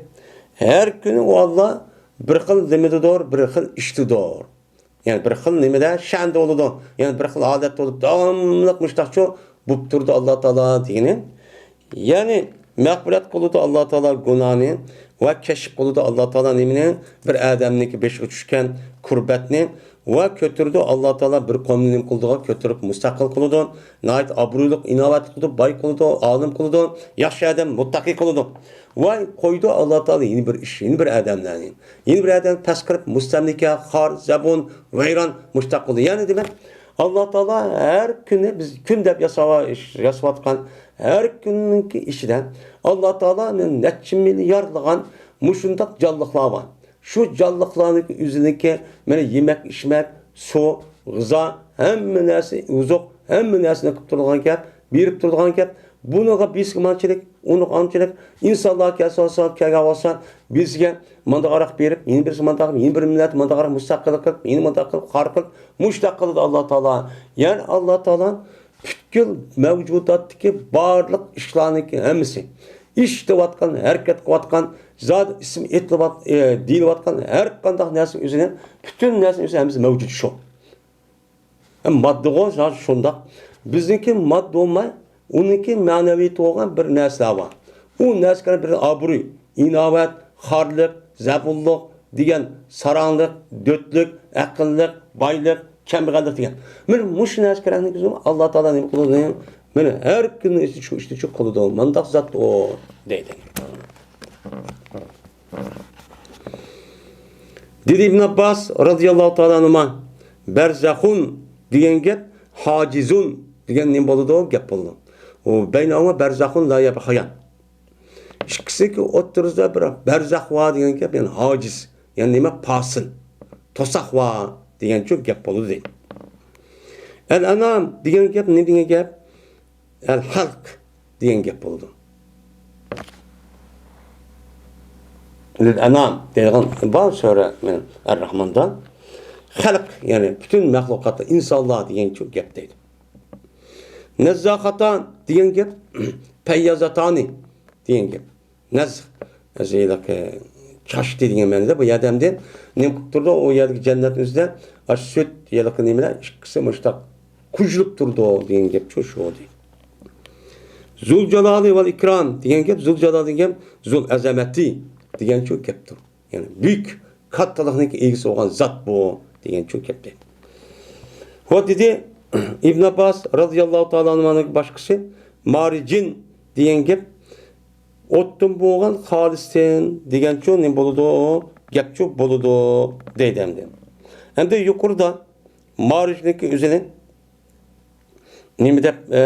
ھەر كۈنى ئۇ ئاللا بىر خىل نېمىدىدۇر، بىر خىل ئىشتىدۇر. يەنى بىر خىل نېمىدە، شەندە بولىدۇ. يەنى بىر خىل ھالەتتە بولۇپ، داۋاملىق مۇشتاقچۇ بولۇپ تۇرىدۇ ئاللا تائالا دېگىنى. يەنى مەغپىرەت قىلىدۇ ئاللا تائالا گۇناھنى ۋە كەشىپ قىلىدۇ ئاللا تائالا نېمىنى؟ بىر ئادەمنىڭكى بېشىغا چۈشكەن كۇربەتنى ۋە كۆتۈرىدۇ ئاللا تائالا بىر قومنى نېمە قىلىدىغان كۆتۈرۈپ مۇستەقىل قىلىدۇ. ناھايىتى ئابرۇيلۇق، ئىناۋەتلىك قىلىدۇ، باي قىلىدۇ، ئالىم قىلىدۇ، ياخشى ئادەم، مۇتتەقىي قىلىدۇ. ۋە قويىدۇ ئاللا تائالا يەنە بىر ئىش، يەنە بىر ئادەملەرنى، يەنە بىر ئادەم پەس قىلىپ مۇستەملىكە، خار، زەبۇن، ۋەيران، مۇشتاق قىلدى. يەنى دېمەك، ئاللا تائالا ھەر كۈنى بىز كۈن دەپ ياساۋا-، ياساۋاتقان ھەر كۈننىڭكى ئىچىدە ئاللا تائالا نەچچە مىلياردلىغان مۇشۇنداق جانلىقلار بار. شۇ جانلىقلارنىڭكى ئۆزىنىڭكى مانا يېمەك، ئىچمەك، سۇ، غىزا، ھەممە نەرسە، ئوزۇق، ھەممە نەرسىنى قىلىپ تۇرىدىغان گەپ، بېرىپ تۇرىدىغان گەپ. بۇنىڭغا بىرسىگە مانچىلىك، ئۇنىڭغا ئانچىلىك، ئىنسانلار كەلسە، كەلگەن بولسا، بىرسىگە مانداقراق بېرىپ، يەنە بىرسى مانداق، يەنە بىر مىللەت مانداقراق مۇستەقىل قىلىپ، يەنە مانداق قىلىپ، خار قىلىپ، مۇشتاق قىلىدۇ ئاللا تائالا. يەنى ئاللا تائالا پۈتكۈل مەۋجۇداتتىكى بارلىق ئىشلارنىڭكى ھەممىسى، ئىشلىتىۋاتقان، ھەرىكەت قىلىۋاتقان، زادى ئىسمى ئېيتىلىۋات-، ئە، دېيىلىۋاتقان ھەر قانداق نەرسىنىڭ ئۆزىنى، پۈتۈن نەرسىنىڭ ئۆزى ھەممىسى مەۋجۇت شۇ. ھەم ماددىغۇ شۇنداق. بىزنىڭكى ماددا بولماي، ئۇنىڭكى مەنىۋىيىتى بولغان بىر نەرسىلەر بار. ئۇ نەرسىگە بىر ئابرۇي، ئىناۋەت، خارلىق، زەبۇنلۇق دېگەن، ساراڭلىق، دۆتلۈك، ئەقىللىق، بايلىق، كەمبەغەللىك دېگەن. مانا مۇشۇ نەرسە كېرەكنى بىزنىڭ ئاللا تائالا نېمە قىلىدۇ؟ مانا ھەر كۈننىڭ ئىچىدە شۇ ئىشنى شۇ قىلىدۇ. مانداق زات ئۇ دەيدۇ. دېدى ئىبن ئابباس رازىياللاھۇ تائالا ئەنھۇما، بەرزەخۇن دېگەن گەپ ھاجىزۇن دېگەن نېمە بولىدۇ؟ گەپ بولىدۇ. ئۇ بەينەھۇما بەرزەخۇن لا يەبغىيان. ئىككىسىنىڭكى ئوتتۇرىسىدا بىر بەرزەخ بار دېگەن گەپ، يەنى ھاجىز. يەنى نېمە؟ پاسىل. توساق بار دېگەنچۇ گەپ بولىدۇ دەيدۇ. ئەل ئەنام دېگەن گەپ نېمە دېگەن گەپ؟ ئەل خەلق دېگەن گەپ بولىدۇ. لىل ئەنام دەيدىغان بار سۈرە ئەر راھماندا. خەلق، يەنى پۈتۈن مەخلۇقاتلار، ئىنسانلار دېگەنچۇ گەپ دەيدۇ. نەززاخاتان دېگەن گەپ، پەييازاتانى دېگەن گەپ. نەز، ھېلىقى چاچتى دېگەن مەنىدە. بۇ يەردە ئەمدى نېمە قىلىپ تۇرىدۇ؟ ئۇ يەردىكى جەننەتنىڭ ئۆزىدە ئاشۇ سۈت، ھېلىقى نېمىلەر ئىككىسى مۇشتاق قۇيۇلۇپ تۇرىدۇ دېگەن گەپچۇ شۇ دېدى. زۇل جالالى ۋەل ئىكرام دېگەن گەپ، زۇل جالال دېگەن گەپ زۇل ئەزەمەتى دېگەنچۇ گەپتۇر. يەنى بۈيۈك كاتتىلىقنىڭ ئىگىسى بولغان زات بۇ دېگەنچۇ گەپتى. ۋە دېدى ئىبن ئابباس رازىياللاھۇ تائالا ئەنھۇمانىڭ باشقىسى، مارىجىن دېگەن گەپ ئوتتىن بولغان خالىستىن دېگەنچۇ نېمە بولىدۇ؟ گەپچۇ بولىدۇ دەيدۇ ئەمدى. ئەمدى يۇقىرىدا مارىجنىڭكى ئۆزىنى نېمە دەپ، ئە،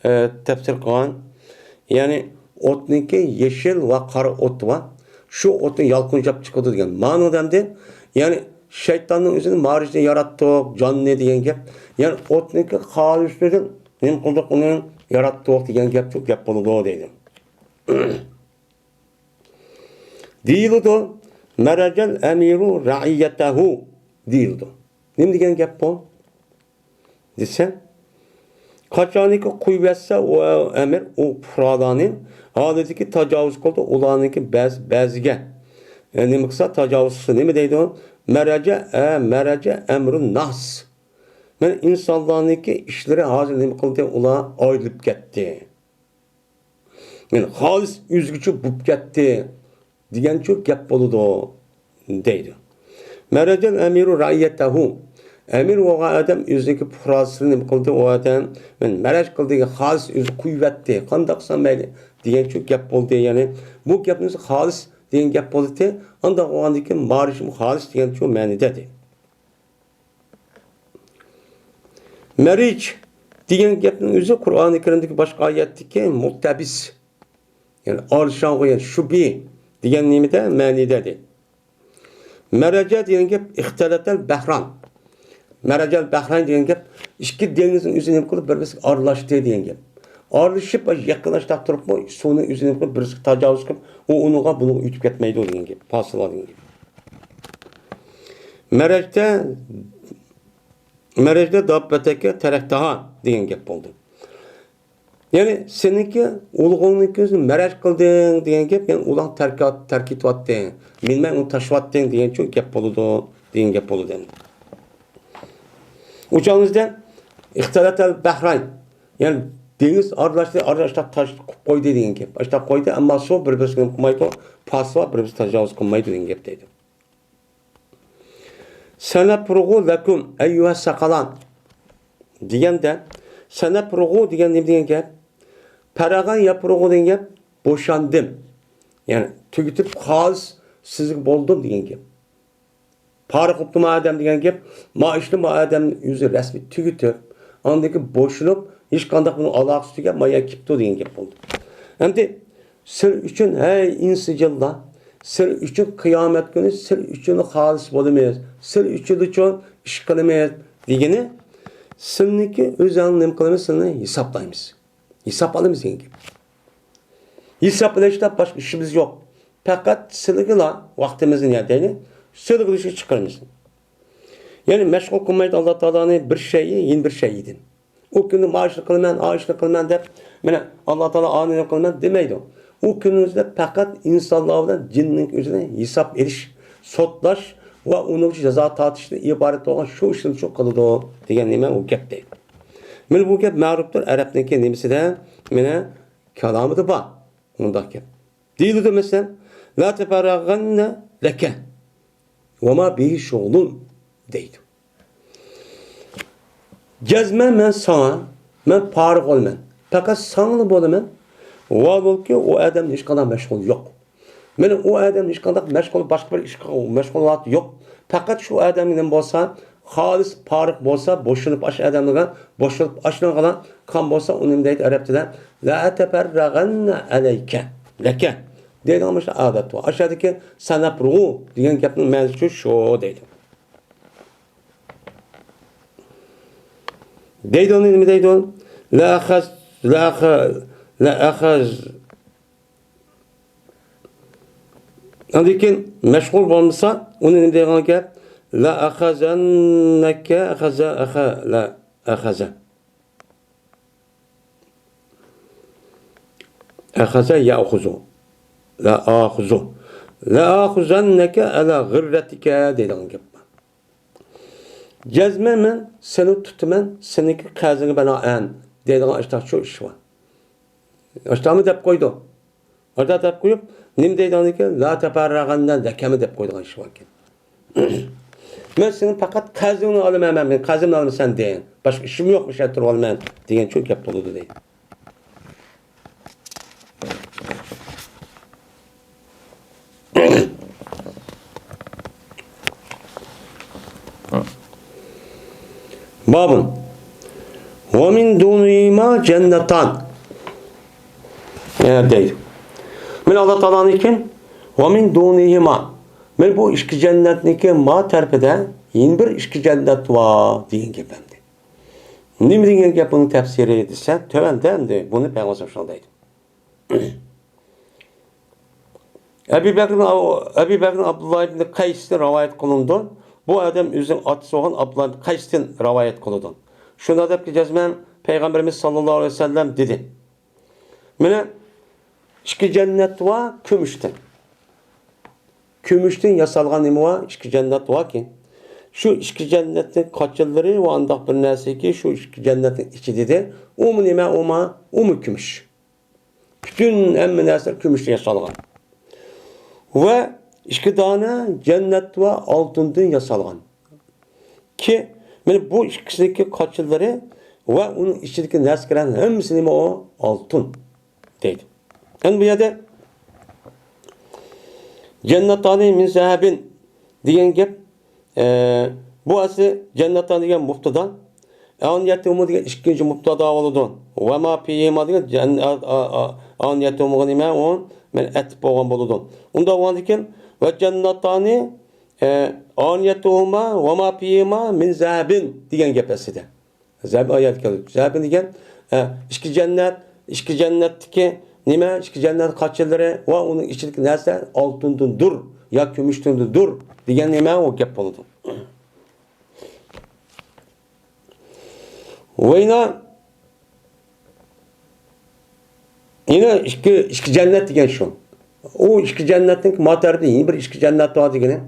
ئە، تەپسىر قىلغان؟ يەنى ئوتنىڭكى يېشىل ۋە قارا ئوتى بار. شۇ ئوتنى يالقۇنجاپ چىقىدۇ دېگەن مەنىدە ئەمدى. يەنى شەيتاننىڭ ئۆزىنى مارىجنى ياراتتۇق، جاننى دېگەن گەپ. يەنى ئوتنىڭكى خالىستىدىن نېمە قىلدۇق ئۇنى؟ ياراتتۇق دېگەن گەپچۇ گەپ بولىدۇ دەيدۇ. دېيىلىدۇ، مەرەجەل ئەمىرۇ رەئىيەتەھۇ دېيىلىدۇ. نېمە دېگەن گەپ بۇ دېسە، قاچانكى قويۇۋەتسە ئۇ ئەمىر ئۇ پۇقرالارنى، ھالىتىكى تاجاۋۇز قىلدى ئۇلارنىڭكى بەز-، بەزىگە. ئە، نېمە قىلسا تاجاۋۇز قىلسا نېمە دەيدۇ؟ مەرەجە، ئە، مەرەجە ئەمرۇن ناس. مانا ئىنسانلارنىڭكى ئىشلىرى ھازىر نېمە قىلدى؟ ئۇلار ئايرىلىپ كەتتى. يەنى خالىس ئۆزگىچە بوپ كەتتى دېگەنچۇ گەپ بولىدۇ دەيدۇ. مەرەجەل ئەمىرۇ رەئىيەتەھۇ. ئەمىر بولغان ئادەم ئۆزىنىڭكى پۇقراسىنى نېمە قىلدى؟ ئۇ ئادەم مەن مەرەج قىلدى، خالىس ئۆزى قويۇۋەتتى. قانداق قىلسام مەيلى دېگەنچۇ گەپ بولدى. يەنى بۇ گەپنىڭ ئۆزى خالىس دېگەن گەپ بولدى. ئانداق بولغاندىن كېيىن مارىجمۇ خالىس دېگەنچۇ مەنىدە دەيدۇ. مەرىج دېگەن گەپنىڭ ئۆزى قۇرئانى كەرىمدىكى باشقا ئايەتتىكى مۇلتەبىس، يەنى ئارىشاڭغۇ، يەنى شۈبھە دېگەن نېمىدە؟ مەنىدە دەيدۇ. مەرەجە دېگەن گەپ ئىختەلەتەل بەھران. مەرەجەل بەھران دېگەن گەپ ئىككى دېڭىزنىڭ ئۆزى نېمە قىلىپ بىر-بىرسىگە ئارىلاشتى دېگەن گەپ. ئارىلىشىپ يېقىنلاشتاق تۇرۇپمۇ سۇنىڭ ئۆزى نېمە قىلىپ بىرسىگە تاجاۋۇز قىلىپ ئۇ ئۇنىڭغا بۇنىڭغا ئۆتۈپ كەتمەيدۇ دېگەن گەپ. پاسىل بار دېگەن گەپ. مەرەجدە، مەرەجدە داببەتەكە تەرەكتەھا دېگەن گەپ بولدى. يەنى سېنىڭكى ئۇلۇغۇڭنىڭكى ئۆزىنى مەرەج قىلدىڭ دېگەن گەپ، يەنى ئۇلۇغ تەرك، تەرك ئېتىۋەتتىڭ، مىنمەي ئۇنى تاشلىۋەتتىڭ دېگەنچۇ گەپ بولىدۇ، دېگەن گەپ بولىدۇ ئەمدى. ئۇ چاغىمىزدا ئىختەلەتەل بەھرەين، يەنى دېڭىز ئارىلاشتى، ئارىلاشتاق تاش قىلىپ قويدى دېگەن گەپ. ئاشتاق قويدى، ئەمما سۇ بىر-بىرسىنى قىلمايدۇ، پاسىل بىر-بىرسىگە تاجاۋۇز قىلمايدۇ دېگەن گەپ دەيدۇ. سەنەپرۇغۇ لەكۇم ئەييۇھەس سەقەلان دېگەندە، سەنەپرۇغۇ دېگەن نېمە دېگەن گەپ؟ پەرەغە يەپرۇغۇ دېگەن گەپ بوشاندىم. يەنى تۈگىتىپ خالىس سىزگە بولدۇم دېگەن گەپ. پارىق بوپتۇ ما ئادەم دېگەن گەپ، ما ئىشنى ما ئادەم ئۆزى رەسمىي تۈگىتىپ، ئاندىن كېيىن بوشىنىپ، ھېچقانداق بۇنىڭ ئالاقىسى تۈگەپ، ما يەرگە كېپتۇ دېگەن گەپ بولدى. ئەمدى سىلەر ئۈچۈن، ھەي ئىنسى جىنلار، سىلەر ئۈچۈن قىيامەت كۈنى سىلەر ئۈچۈن خالىس بولىمىز، سىلەر ئۈچۈن ئىش قىلىمىز دېگىنى، سىلەرنىڭكى ئۆزۈڭلارنى نېمە قىلىمىز، سىلەرنى ھېسابلايمىز. ھېساب ئالىمىز دېگەن گەپ. ھېساب ئېلىشتا باشقا ئىشىمىز يوق. پەقەت سىلىگىلا ۋاقتىمىزنى نېمە دەيلى، سىلىگىلا چىقىرىمىز. يەنى مەشغۇل قىلمايدۇ ئاللا تائالانى بىر شەيئى يەنە بىر شەيئىدىن. ئۇ كۈنى ما ئىشنى قىلىمەن، ئا ئىشنى قىلىمەن دەپ، مانا ئاللا تائالا ئانى قىلىمەن دېمەيدۇ. ئۇ كۈنىمىزدە پەقەت ئىنسانلار بىلەن جىننىڭ ئۆزىنى ھېساب ئېلىش، سوتلاش ۋە ئۇنىڭ ئۈچۈن جازا تارتىشتىن ئىبارەت بولغان شۇ ئىشنى شۇ قىلىدۇ دېگەن نېمە ئۇ گەپ دەيدۇ. مانا بۇ گەپ مەرۇپتۇر، ئەرەبنىڭكى نېمىسىدە، مانا كالامىدا بار. مۇنداق گەپ. دېيىلىدۇ مەسىلەن، لا تەپەررەغەننە لەكە ۋەما بىھى شۇغلۇن دەيدۇ. جەزمەن مەن ساڭا، مەن پارىغ بولىمەن. پەقەت ساڭىلا بولىمەن. ۋاھالۇكى، ئۇ ئادەمنىڭ ھېچقانداق مەشغۇلى يوق. مېنىڭ ئۇ ئادەمنىڭ ھېچقانداق مەشغۇل، باشقا بىر ئىشقا مەشغۇلاتى يوق. پەقەت شۇ ئادەمگە نېمە بولسا، خالىس پارىغ بولسا، بوشىلىپ ئاشۇ ئادەمگە، بوشىلىپ ئاشۇنىڭغىلا قان بولسا، ئۇنى نېمە دەيدۇ ئەرەب تىلىدا؟ لا تەپەررەغەننە ئەلەيكە، لەكە دەيدىغان مۇشۇ ئادەت بار. ئاشۇ يەردىكى سەنەپرۇغۇ دېگەن گەپنىڭ مەنىسى شۇ، شۇ دەيدۇ. دەيدۇ، نېمە دەيدۇ؟ لا ئەخەز، لا ئەخە، لا ئەخەز. ئاندىن كېيىن مەشغۇل بولمىسا، ئۇنى نېمە دەيدىغان گەپ؟ لا ئەخەزەننەكە، ئەخەزە، ئەخە، لا ئەخەزە. ئەخەزە يەئخۇزۇ. لا ئاخۇزۇ. لا ئاخۇزەننەكە ئەلا غىررەتىكە دەيدىغان گەپ بار. جەزمەن مەن سېنى تۇتىمەن، سېنىڭكى قەرزىڭگە بىنائەن دەيدىغان ئاشتاق شۇ ئىش بار. ئاشتاقمۇ دەپ قويدۇ. ئاشتاق دەپ قويۇپ، نېمە دەيدىغان ئىكەن؟ لا تەپەررەغەننە لەكەمۇ دەپ قويىدىغان ئىش بار ئىكەن. مەن سېنىڭ پەقەت قەرزىڭنى ئالىمەن، مەن، مەن قەرزىمنى ئالىمەن سەندىن. باشقا ئىشىم يوق، مۇشۇ يەردە تۇرۇۋالىمەن دېگەن شۇ گەپ بولىدۇ دەيدۇ. بابۇن. ۋە مىن دۇنىھىما جەننەتان. يەنە دەيدۇ. مانا ئاللا تائالانىڭكى ۋە مىن دۇنىھىما. مانا بۇ ئىككى جەننەتنىڭكى ما تەرىپىدە يەنە بىر ئىككى جەننەت بار دېگەن گەپ ئەمدى. نېمە دېگەن گەپ بۇنىڭ تەپسىرى دېسە، تۆۋەندە ئەمدى بۇنى پەيغەمبەر شۇنداق دەيدۇ. ئەبى بەكرىن، ئەبى بەكرىن ئابدۇللا ئىبنى قەيستىن رىۋايەت قىلىنىدۇ. بۇ ئادەم ئۆزىنىڭ ئاتىسى بولغان ئابدۇللا ئىبنى قەيستىن رىۋايەت قىلىدۇ. شۇنداق دەپكى جەزمەن پەيغەمبىرىمىز ساللاللاھۇ ئەلەيھى ۋەسەللەم دېدى. مانا ئىككى جەننەت بار كۈمۈشتىن. كۈمۈشتىن ياسالغان نېمە بار؟ ئىككى جەننەت باركى. شۇ ئىككى جەننەتنىڭ قاچىلىرى ۋە ئانداق بىر نەرسىكى، شۇ ئىككى جەننەتنىڭ ئىچى دېدى. ئۇمۇ نېمە ئۇما؟ ئۇمۇ كۈمۈش. پۈتۈن ھەممە نەرسە كۈمۈشتىن ياسالغان. ۋە ئىككى دانە جەننەت بار ئالتۇندىن ياسالغان. كى، مانا بۇ ئىككىسىنىڭكى قاچىلىرى ۋە ئۇنىڭ ئىچىدىكى نەرسىلەرنىڭ ھەممىسى نېمە ئۇ؟ ئالتۇن دەيدۇ. ئەمدى بۇ يەردە جەننەتانى مىن زەھەبىن دېگەن گەپ، ئە، بۇ ئەسلى جەننەتان دېگەن مۇبتادا، ئانىيەتۇھۇما دېگەن ئىككىنچى مۇبتادا بولىدۇ. ۋە ما فىھىما دېگەن جەن-، ئا-، ئا-، ئا-، ئانىيەتۇھۇما نېمە ئۇ؟ مانا ئەتىپ بولغان بولىدۇ. ئۇنداق بولغاندىكىن ۋە جەننەتانى ئە، ئانىيەتۇھۇما ۋە ما فىھىما مىن زەھەبىن دېگەن گەپ ئەسلىدە. زەھەب ئايەت كەلدى. زەھەبىن دېگەن، ئە، ئىككى جەننەت، ئىككى جەننەتتىكى نېمە؟ ئىككى جەننەت قاچىلىرى ۋە ئۇنىڭ ئىچىدىكى نەرسە ئالتۇندىندۇر يا كۈمۈشتىندۇر دېگەن نېمە؟ ئۇ گەپ بولىدۇ. ۋەينا، يەنە ئىككى، ئىككى جەننەت دېگەن شۇ. ئۇ ئىككى جەننەتنىڭ ما تەرىپىدە يەنە بىر ئىككى جەننەت بار دېگىنى.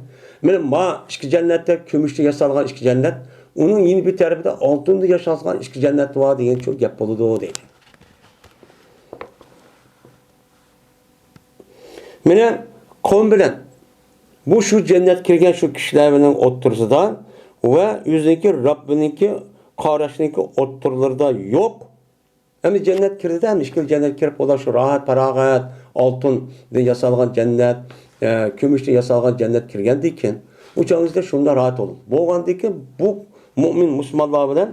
مانا ما ئىككى جەننەتتە كۈمۈشتىن ياسالغان ئىككى جەننەت، ئۇنىڭ يەنە بىر تەرىپىدە ئالتۇندىن ياسالغان ئىككى جەننەت بار دېگەن شۇ گەپ بولىدۇ دەيدۇ. مانا قوم بىلەن بۇ شۇ جەننەتكە كىرگەن شۇ كىشىلەرنىڭ ئوتتۇرىسىدا ۋە ئۆزىنىڭكى رەببىنىڭكى قاراشنىڭكى ئوتتۇرىلىرىدا يوق. ئەمدى جەننەت كىردى-دە، ئەمدى ئىككىلى جەننەت كىرىپ بولدى، شۇ راھەت، پاراغەت، ئالتۇندىن ياسالغان جەننەت، ئە، كۈمۈشتىن ياسالغان جەننەت كىرگەندىن كېيىن، ئۇ چاغدا شۇنداق راھەت بولدى. بولغاندىن كېيىن بۇ مۇئمىن مۇسۇلمانلار بىلەن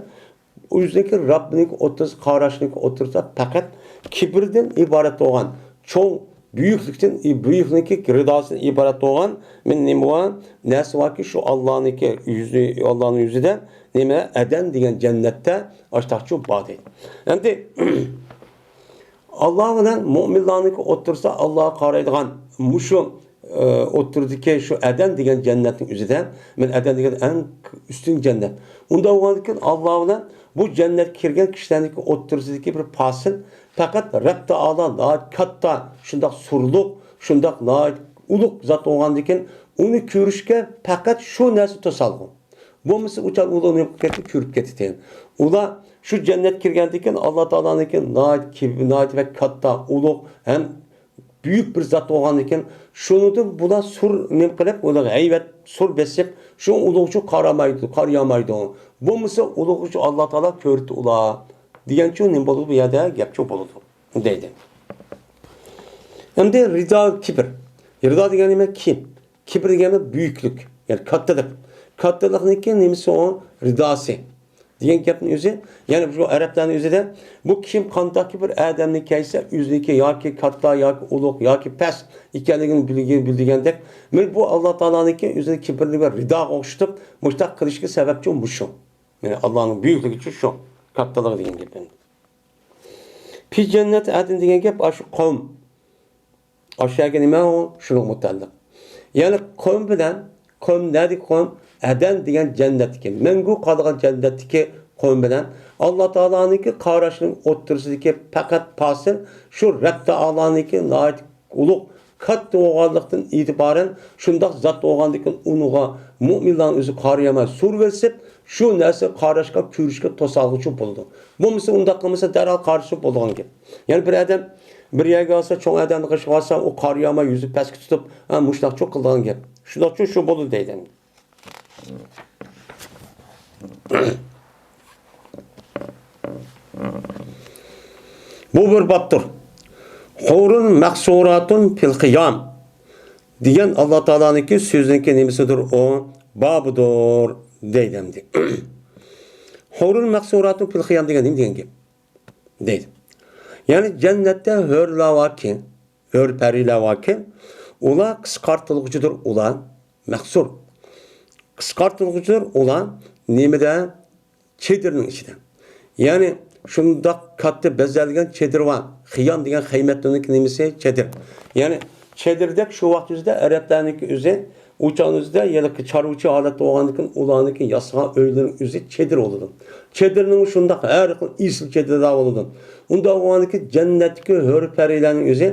ئۆزىنىڭكى رەببىنىڭكى ئوتتۇرىسى، قاراشنىڭكى ئوتتۇرىسىدا پەقەت كىبىردىن ئىبارەت بولغان، چوڭ بۈيۈكلۈكتىن، بۈيۈكنىڭكى رىداسىدىن ئىبارەت بولغان مەن نېمە بار؟ نەرسە باركى، شۇ ئاللانىڭكى يۈزى، ئاللانىڭ يۈزىدە نېمە؟ ئەدەن دېگەن جەننەتتە ئاشتاقچۇ بار دەيدۇ. ئەمدى ئاللا بىلەن مۇئمىنلارنىڭكى ئوتتۇرىسىدا ئاللاغا قارايدىغان مۇشۇ ئە، ئوتتۇرىدىكى شۇ ئەدەن دېگەن جەننەتنىڭ ئۆزىدە، مەن ئەدەن دېگەن ئەڭ ئۈستۈن جەننەت. ئۇنداق بولغاندىكىن، ئاللا بىلەن بۇ جەننەتكە كىرگەن كىشىلەرنىڭكى ئوتتۇرىسىدىكى بىر پاسىل، پەقەت رەب تائالا ناھايىتى كاتتا، شۇنداق سۇرلۇق، شۇنداق ناھايىتى ئۇلۇغ زات بولغاندىكىن، ئۇنى كۆرۈشكە پەقەت شۇ نەرسە توسالغۇ. بولمىسا ئۇ چاغ ئۇلار نېمە قىلىپ كەتتى؟ كۆرۈپ كەتتى. ئۇلار شۇ جەننەتكە كىرگەندىن كېيىن، ئاللا تائالانىڭكى ناھايىتى كىب-، ناھايىتى بەك كاتتا، ئۇلۇغ ھەم بۈيۈك بىر زات بولغاندىن كېيىن، شۇنىڭدىن بۇلار سۇر نېمە قىلىپ، ئۇلارغا ھەيۋەت سۇر بېسىپ، شۇ ئۇلۇغچۇ قارىمايدۇ، قارىيالمايدۇ. بولمىسا ئۇلۇغچۇ ئاللا تائالا كۆرىدۇ ئۇلار. دېگەنچۇ نېمە بولىدۇ؟ بۇ يەردە گەپچۇ بولىدۇ، دەيدۇ. ئەمدى رىدا كىبىر. رىدا دېگەن نېمە؟ كىم. كىبىر دېگەن بۈيۈكلۈك، يەنى كاتتىلىق. كاتتىلىقنىڭكى نېمىسى ئۇ؟ رىداسى. دېگەن گەپنىڭ ئۆزى، يەنى بۇ ئەرەبلەرنىڭ ئۆزىدە، بۇ كىم قانداقكى بىر ئادەمنى كەيسە، ئۆزىنىڭكى ياكى كاتتا، ياكى ئۇلۇغ، ياكى پەس ئىكەنلىكىنى بىلگەن، بىلدۈرگەندەك، مانا بۇ ئاللا تائالانىڭكى ئۆزىنىڭ كىبىرىنى بىر رىداغا ئوخشىتىپ، مۇشۇنداق قىلىشقا سەۋەبچى مۇشۇ. يەنى ئاللانىڭ بۈيۈكلۈكى شۇ، كاتتىلىقى دېگەن گەپ ئەمدى. پى جەننەت ئەدن دېگەن گەپ ئاشۇ قەۋم. ئاشۇ يەرگە نېمە ئۇ؟ شۇنىڭغا مۇتەللىق. يەنى قەۋم بىلەن، قەۋم نەدىكى قەۋم؟ ئەدەن دېگەن جەننەتتىكى، مەڭگۈ قالىدىغان جەننەتتىكى قەۋم بىلەن ئاللا تائالانىڭكى قاراشنىڭ ئوتتۇرىسىدىكى پەقەت پاسىل شۇ رەب تائالانىڭكى ناھايىتى ئۇلۇغ، كاتتا بولغانلىقتىن ئېتىبارەن، شۇنداق زات بولغاندىكىن ئۇنىڭغا مۇئمىنلارنىڭ ئۆزى قارىيالماي سۇر بېسىپ، شۇ نەرسە قاراشقا، كۆرۈشكە توسالغۇچى بولىدۇ. بولمىسا ئۇنداق قىلمىسا دەرھال قارىشى بولىدىغان گەپ. يەنى بىر ئادەم بىر يەرگە بارسا، چوڭ ئادەمنىڭ قېشىغا بارسا، ئۇ قارىيالماي يۈزى پەسكە تۇتۇپ، ھە، مۇشۇنداقچۇ قىلىدىغان گەپ. شۇنداقچۇ شۇ بولىدۇ دەيدۇ. بۇ بىر بابتۇر. حورۇن مەقسۇراتۇن فىل خىيام دېگەن ئاللا تائالانىڭكى سۆزىنىڭكى نېمىسىدۇر ئۇ؟ بابىدۇر دەيدۇ ئەمدى. حورۇن مەقسۇراتۇن فىل خىيام دېگەن نېمە دېگەن گەپ؟ دەيدۇ. يەنى جەننەتتە ھۆرلەر باركى، ھۆر پەرىلەر باركى، ئۇلار قىسقارتىلغۇچىدۇر ئۇلار، مەقسۇر. قىسقارتىلغۇچىدۇر ئۇلار نېمىدە؟ چېدىرنىڭ ئىچىدە. يەنى شۇنداق كاتتا بېزەلگەن چېدىر بار. خىيام دېگەن خەيمەتنىڭكى نېمىسى؟ چېدىر. يەنى چېدىردەك شۇ ۋاقىت ئۆزىدە ئەرەبلەرنىڭكى ئۆزى ئۇ چاغنىڭ ئۆزىدە ھېلىقى چارۋىچى ھالەتتە بولغاندىكىن ئۇلارنىڭكى ياسىغان ئۆيلىرىنىڭ ئۆزى چېدىر بولىدۇ. چېدىرنىڭ شۇنداق ھەر خىل ئېسىل چېدىرلار بولىدۇ. ئۇنداق بولغاندىكىن جەننەتتىكى ھۆر پەرىلەرنىڭ ئۆزى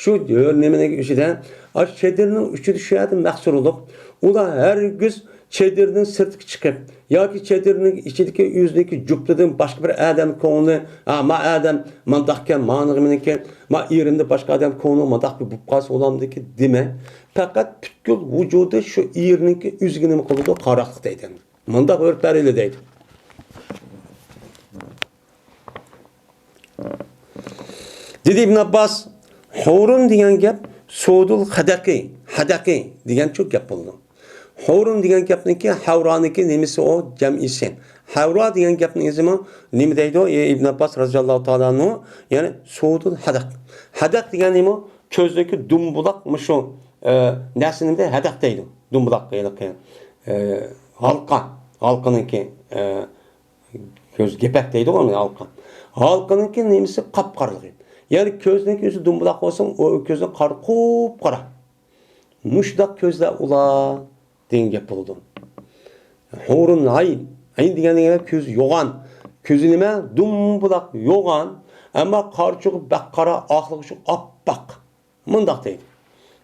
شۇ ھۆر نېمىنىڭ ئىچىدە، ئاشۇ چېدىرنىڭ ئىچىدە شۇ يەردە مەقسۇر بولۇپ، ئۇلار ھەرگىز چېدىرنىڭ سىرتىغا چىقىپ ياكى چېدىرنىڭ ئىچىدىكى ئۆزىنىڭكى جۈپتىدىن باشقا بىر ئادەم كۆڭلى، ھا، ما ئادەم مانداقكەن، مانىغا مېنىڭكى، ما ئېرىمدە باشقا ئادەم كۆڭلى مانداق بىر بولۇپ قالسا بولامدىكى دېمەي، پەقەت پۈتكۈل ۋۇجۇدى شۇ ئېرىنىڭكى ئۆزىگە نېمە قىلىدۇ؟ قاراقلىق دەيدۇ. مانداق ھۆر پەرىلەر دەيدۇ. دېدى ئىبن ئابباس، ھورۇن دېگەن گەپ سودۇل خەدەقى، خەدەقى دېگەن شۇ گەپ بولىدۇ. ھورۇن دېگەن گەپنىڭكى، ھەۋرانىڭكى نېمىسى ئۇ؟ جەمئىسى. ھەۋرا دېگەن گەپنىڭ ئىزىمۇ نېمە دەيدۇ؟ ئى، ئىبن ئابباس رازىياللاھۇ تائالا ئەنھۇ، يەنى سودۇل خەدەق. خەدەق دېگەن نېمە؟ كۆزدىكى دۇمبۇلاق مۇشۇ، ئە، نەرسىنى ھەدەق دەيدۇ. دۇمبۇلاق، ھېلىقى، ئە، ھالقا، ھالقىنىڭكى، ئە، كۆز گېپەك دەيدىغۇ ئۇنى، ھالقا. ھالقىنىڭكى نېمىسى؟ قاپقارىلىقى. يەنى كۆزنىڭكى ئۆزى دۇمبۇلاق بولسا، ئۇ كۆزنىڭ قارا، قۇپقارا. مۇشۇنداق كۆزلەر ئۇلار دېگەن گەپ بولىدۇ. ھورۇن ئەين. ئەين دېگەن نېمە؟ كۆزى يوغان. كۆزى نېمە؟ دۇمبۇلاق يوغان. ئەمما قارىچۇقى بەك قارا، ئاقلىقىچۇ ئاپئاق. مۇنداق دەيدۇ.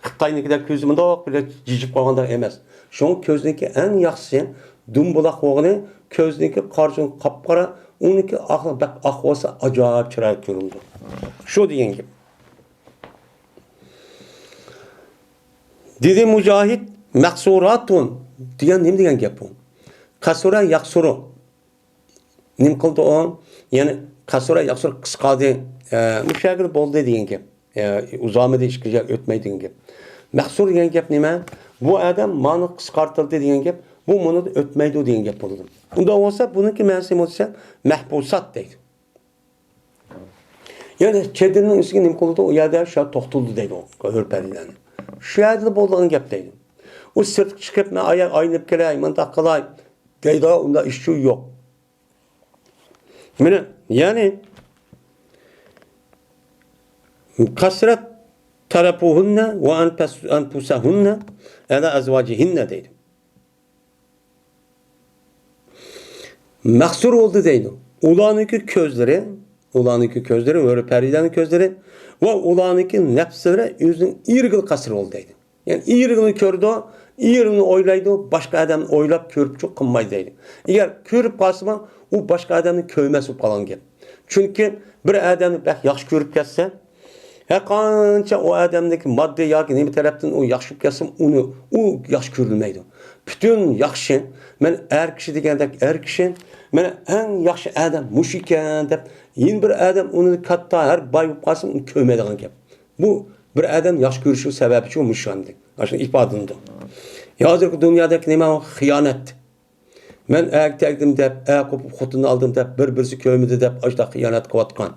خىتاينىڭكىدەك كۆزى مۇنداق بىر جىجىپ قالغانداق ئەمەس. شۇڭا كۆزنىڭكى ئەڭ ياخشىسى دۇمبۇلاق بولغىنى، كۆزنىڭكى قارىچۇقى قاپقارا، ئۇنىڭكى ئاقلىق بەك ئاق بولسا ئاجايىپ چىرايلىق كۆرۈنىدۇ. شۇ دېگەن گەپ. دېدى مۇجاھىد، مەقسۇراتۇن دېگەن نېمە دېگەن گەپ بۇ؟ قەسۇرە يەقسۇرۇ. نېمە قىلدى ئۇ؟ يەنى قەسۇرە يەقسۇرۇ، قىسقاردى. ئە، مۇشۇ يەرگىلا بولدى دېگەن گەپ. ئە، ئۇزارمىدى، ئىككى يىل ئۆتمەي دېگەن گەپ. مەقسۇر دېگەن گەپ نېمە؟ بۇ ئادەم مانا قىسقارتىلدى دېگەن گەپ، بۇ مۇنىدا ئۆتمەيدۇ دېگەن گەپ بولىدۇ. ئۇنداق بولسا بۇنىڭكى مەنىسى نېمە دېسە، مەھبۇسات دەيدۇ. يەنى چېدىرنىڭ ئۈستىگە نېمە قىلىدۇ؟ ئۇ يەردە شۇ توختىلىدۇ دەيدۇ، ھۆر پەرىلەرنى. شۇ يەردىلا بولىدىغان گەپ دەيدۇ. ئۇ سىرتقا چىقىپ، مەن ئايا-، ئايلىنىپ كېلەي، مۇنداق قىلاي دەيدۇ، ئۇنداق ئىش شۇ يوق. مانا، يەنى، كەسۇرەت تەلەفۇھۇننە ۋە ئەنپەس-، ئەنپۇسەھۇننە ئەلا ئەزۋاجىھىننە دەيدۇ. مەقسۇر بولدى دەيدۇ. ئۇلارنىڭكى كۆزلىرى، ئۇلارنىڭكى كۆزلىرى، ھۆر پەرىلەرنىڭ كۆزلىرى ۋە ئۇلارنىڭكى نەپسلىرى ئۆزىنىڭ ئېرىگىلا قەسىر بولدى دەيدۇ. يەنى ئېرىگىلا كۆرىدۇ، ئېرىنى ئويلايدۇ، باشقا ئادەمنى ئويلاپ كۆرۈپچۇ قىلمايدۇ دەيدۇ. ئەگەر كۆرۈپ قالسىمۇ، ئۇ باشقا ئادەمنى كۆرمەس بولۇپ قالغان گەپ. چۈنكى بىر ئادەمنى بەك ياخشى كۆرۈپ كەتسە، ھەر قانچە ئۇ ئادەمنىڭكى ماددىي ياكى نېمە تەرەپتىن ئۇ ياخشى بولۇپ كەتسىمۇ، ئۇنى، ئۇ ياخشى كۆرۈلمەيدۇ. پۈتۈن ياخشى، مەن ئەر كىشى دېگەندەك ئەر كىشى، مانا ئەڭ ياخشى ئادەم مۇشۇ ئىكەن دەپ، يەنە بىر ئادەم ئۇنى كاتتا، ھەر باي بولۇپ قالسا، ئۇنى كۆرمەيدىغان گەپ. بۇ بىر ئادەم ياخشى كۆرۈشنىڭ سەۋەبى شۇ، مۇشۇ ئەمدى. ئاشۇ ئىپادىلىنىدۇ. ھازىرقى دۇنيادىكى نېمە؟ خىيانەت. مەن ئەرگە تەگدىم دەپ، ئەر قوپۇپ خوتۇننى ئالدىم دەپ، بىر-بىرسى كۆرمىدى دەپ، ئاشۇنداق خىيانەت قىلىۋاتقان.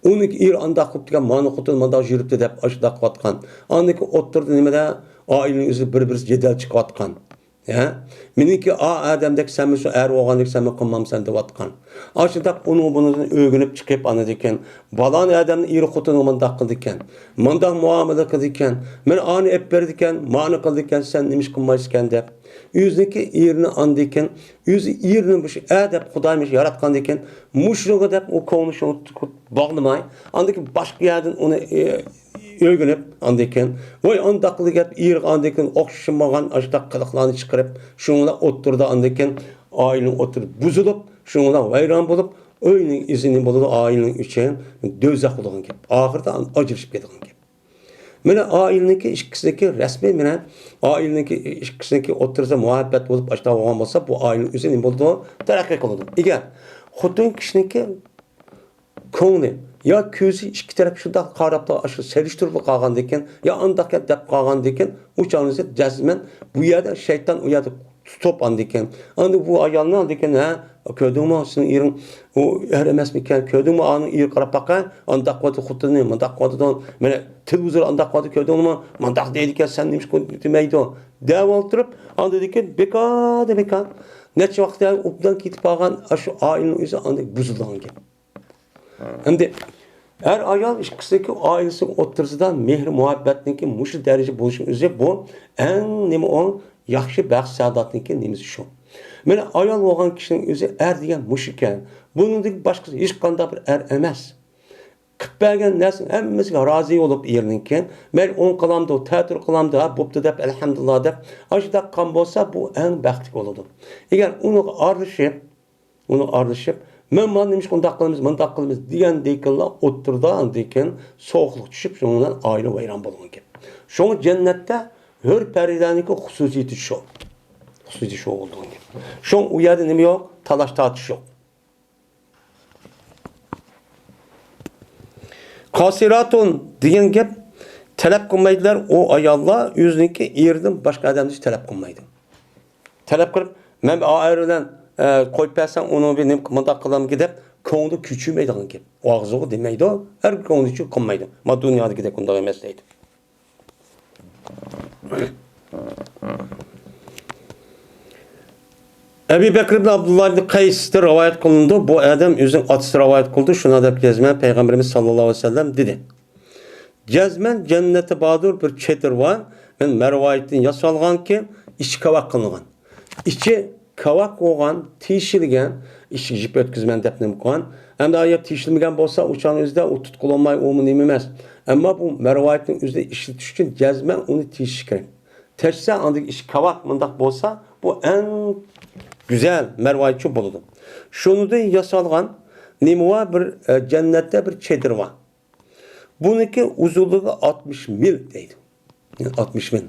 ئۇنىڭ ئېرى ئانداق قىلىپتىكەن، مانا خوتۇن مانداق يۈرۈپتۇ دەپ، ئاشۇنداق قىلىۋاتقان. ئاندىن كېيىن ئوتتۇرىدا نېمىدە؟ ئائىلىنىڭ ئۆزىدە بىر-بىرسى جېدەل چىقىۋاتقان. ھە؟ مېنىڭكى ئا ئادەمدەك سەنمۇ شۇ ئەر بولغاندەك سەنمۇ قىلمامسەن دەۋاتقان. ئاشۇنداق ئۇنىڭ بۇنىڭدىن ئۆگىنىپ چىقىپ، ئاندىن كېيىن بالانى ئادەمنىڭ ئېرى خوتۇنىغا مانداق قىلىدىكەن، مانداق مۇئامىلە قىلىدىكەن، مانا ئانى ئېلىپ بېرىدىكەن، مانى قىلىدىكەن، سەن نېمە ئىش قىلمايسىكەن دەپ. ئۆزىنىڭكى ئېرىنى ئاندىن كېيىن، ئۆزى ئېرىنى مۇشۇ ئە دەپ خۇدايىم ياراتقاندىكىن، مۇشۇنىڭغا دەپ ئۇ كۆڭلى شۇنى باغلىماي، ئاندىن كېيىن باشقا يەردىن ئۇنى، ئۆگىنىپ، ئاندىن كېيىن، ۋاي، ئانداق قىلدى گەپ، ئېرىگە ئاندىن كېيىن ئوخشىمىغان ئاشۇنداق قىلىقلارنى چىقىرىپ، شۇنىڭ بىلەن ئوتتۇرىدا ئاندىن كېيىن ئائىلىنىڭ ئوتتۇرىسى بۇزۇلۇپ، شۇنىڭ بىلەن ۋەيران بولۇپ، ئۆينىڭ ئىزى نېمە بولىدۇ، ئائىلىنىڭ ئىچى دوزاخ بولىدىغان گەپ. ئاخىرىدا ئاجرىشىپ كېتىدىغان گەپ. مانا ئائىلىنىڭكى ئىككىسىنىڭكى رەسمىي، مانا ئائىلىنىڭكى ئىككىسىنىڭكى ئوتتۇرىسىدا مۇھەببەت بولۇپ، ئاشۇنداق بولغان بولسا، بۇ ئائىلىنىڭ ئۆزى نېمە بولىدۇ؟ تەرەققىي قىلىدۇ. ئەگەر خوتۇن كىشىنىڭكى كۆڭلى يا كۆزى ئىككى تەرەپ شۇنداق قاراپلا، ئاشۇ سېلىشتۇرۇپلا قالغاندىكىن، يا ئانداق گەپ دەپ قالغاندىكىن، ئۇ چاغنىسى جەزمەن بۇ يەردە شەيتان ئۇ يەردە تۇتۇپ ئاندىكىن. ئاندىن بۇ ئايالنى ئاندىكىن، ھە، كۆردۈڭمۇ، سېنىڭ ئېرىڭ ئۇ ئەر ئەمەسمىكەن؟ كۆردۈڭمۇ، ئانىڭ ئېرى قاراپ باققا، ئانداق قىلىۋاتىدۇ، خوتۇنى مۇنداق قىلىۋاتىدۇ، مانا تېلېۋىزور ئانداق قىلىۋاتىدۇ، كۆردۈڭمۇ، مانداق دەيدىكەن، سەن نېمىشقا دېمەيدۇ؟ دەپ ئولتۇرۇپ، ئاندىن كېيىن بىكاردىن بىكار نەچچە ۋاقىت ئوبدان كېتىپ قالغان ئاشۇ ئائىلىنىڭ ئۆزى ئاندىن بۇزۇلىدىغان گەپ. ئەمدى ئەر ئايال ئىككىسىنىڭكى ئائىلىسىنىڭ ئوتتۇرىسىدا مېھىر مۇھەببەتنىڭكى مۇشۇ دەرىجە بولۇشى ئۆزى بۇ ئەڭ نېمە ئۇ ياخشى بەخت سائادەتنىڭكى نېمىسى شۇ. مانا ئايال بولغان كىشىنىڭ ئۆزى ئەر دېگەن مۇشۇ ئىكەن. بۇنىڭدىن باشقىسى ھېچقانداق بىر ئەر ئەمەس. قىلىپ بەرگەن نەرسىنىڭ ھەممىسىگە رازى بولۇپ ئېرىنىڭكى، مەيلى ئوڭ قىلامدۇ، تەتۈر قىلامدۇ، ھە، بوپتۇ دەپ، ئەلھەمدۇلىللا دەپ، ئاشۇنداق قىلغان بولسا، بۇ ئەڭ بەختلىك بولىدۇ. ئەگەر ئۇنىڭغا ئارىلىشىپ، ئۇنى ئارىلىشىپ، مەن مانا نېمىشقا ئۇنداق قىلىمىز، مۇنداق قىلىمىز دېگەندىكىنلا ئوتتۇرىدا ئاندىن كېيىن سوغۇقلۇق چۈشۈپ، شۇنىڭ بىلەن ئائىلە ۋەيران بولغان گەپ. شۇڭا جەننەتتە ھۆر پەرىلەرنىڭكى خۇسۇسىيىتى شۇ. خۇسۇسىيىتى شۇ بولىدىغان گەپ. شۇڭا ئۇ يەردە نېمە يوق؟ تالاش تارتىش يوق. قاسىراتۇن دېگەن گەپ، تەلەپ قىلمايدىلەر، ئۇ ئاياللار ئۆزىنىڭكى ئېرىدىن باشقا ئادەمنى ھېچ تەلەپ قىلمايدۇ. تەلەپ قىلىپ، مەن ئا ئەر بىلەن، ئە، قويۇپ بەرسەڭ ئۇنى بىر نېمە مۇنداق قىلامدۇ دەپ كۆڭلىدە كۆچۈرمەيدىغان گەپ. ئاغزىغا دېمەيدۇ، ھەر كۆڭلى ئۈچۈن قىلمايدۇ. ما دۇنيادىكىدەك ئۇنداق ئەمەس دەيدۇ. ئەبى بەكر ئىبن ئابدۇللا ئىبن قەيستىن رىۋايەت قىلىنىدۇ. بۇ ئادەم ئۆزىنىڭ ئاتىسى رىۋايەت قىلدى. شۇنداق دەپ جەزمەن پەيغەمبىرىمىز ساللاللاھۇ ئەلەيھى ۋەسەللەم دېدى. جەزمەن جەننەتتە باردۇر بىر چېدىر بار. مەن مەرۋايىتتىن ياسالغانكى، ئىچى كاۋاك قىلىنغان. ئىچى كاۋاك بولغان، تېشىلگەن، ئىچىگە جىپ ئۆتكۈزىمەن دەپ نېمە قىلغان. ئەمدى ئايا تېشىلمىگەن بولسا، ئۇ چاغنىڭ ئۆزىدە ئۇ تۇتقىلى بولماي، ئۇمۇ نېمە ئەمەس. ئەمما بۇ مەرۋايىتنىڭ ئۆزىدە ئىشلىتىش ئۈچۈن جەزمەن ئۇنى تېشىش كېرەك. تەشسە ئاندىن ئىچى كاۋاك مۇنداق بولسا، بۇ ئەڭ گۈزەل مەرۋايىتچۇ بولىدۇ. شۇنىڭدىن ياسالغان نېمە بار؟ بىر، ئە، جەننەتتە بىر چېدىر بار. بۇنىڭكى ئۇزۇنلۇقى ئاتمىش مىل دەيدۇ. يەنى ئاتمىش مىل.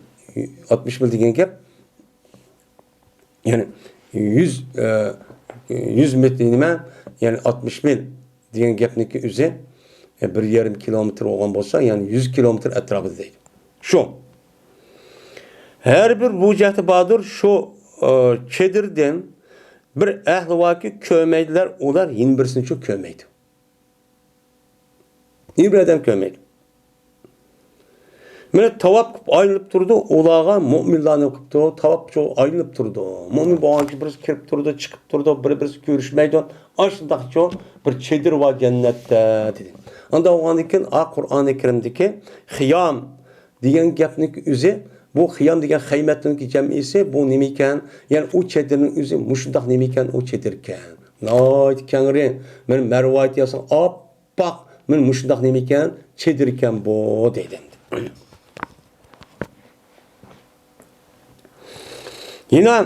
ئاتمىش مىل دېگەن گەپ، يەنى يۈز، ئە، يۈز مېتىر نېمە؟ يەنى ئاتمىش مىل دېگەن گەپنىڭكى ئۆزى، ئە، بىر يېرىم كىلومېتىر بولغان بولسا، يەنى يۈز كىلومېتىر ئەتراپىدا دەيدۇ. شۇ. ھەر بىر بۇ جەھەتتە باردۇر، شۇ، ئە، چېدىردىن بىر ئەھلى باركى، كۆرمەيدىلەر، ئۇلار يەنە بىرسىنىچۇ كۆرمەيدۇ. يەنە بىر ئادەم كۆرمەيدۇ. مانا تاۋاپ قىلىپ ئايلىنىپ تۇرىدۇ، ئۇلارغا مۆمىنلەرنى قىلىپ تۇرىدۇ، تاۋاپچۇ ئايلىنىپ تۇرىدۇ. مۆمىن بولغانچۇ بىرسى كىرىپ تۇرىدۇ، چىقىپ تۇرىدۇ، بىر-، بىرسى كۆرۈشمەيدۇ. ئاشۇنداقچۇ بىر چېدىر بار جەننەتتە، دېدى. ئاندا بولغاندىن كېيىن، ئا، قۇرئانى كەرىمدىكى خىيام دېگەن گەپنىڭ ئۆزى، بۇ خىيام دېگەن خەيمەتنىڭكى جەمئىسى، بۇ نېمە ئىكەن؟ يەنى ئۇ چېدىرنىڭ ئۆزى مۇشۇنداق نېمە ئىكەن؟ ئۇ چېدىر ئىكەن. ناھايىتى كەڭرى، مانا مەرۋايىت ياسىغان ئاپئاق، مانا مۇشۇنداق نېمە ئىكەن؟ چېدىر ئىكەن بۇ، دەيدۇ ئەمدى. يەنە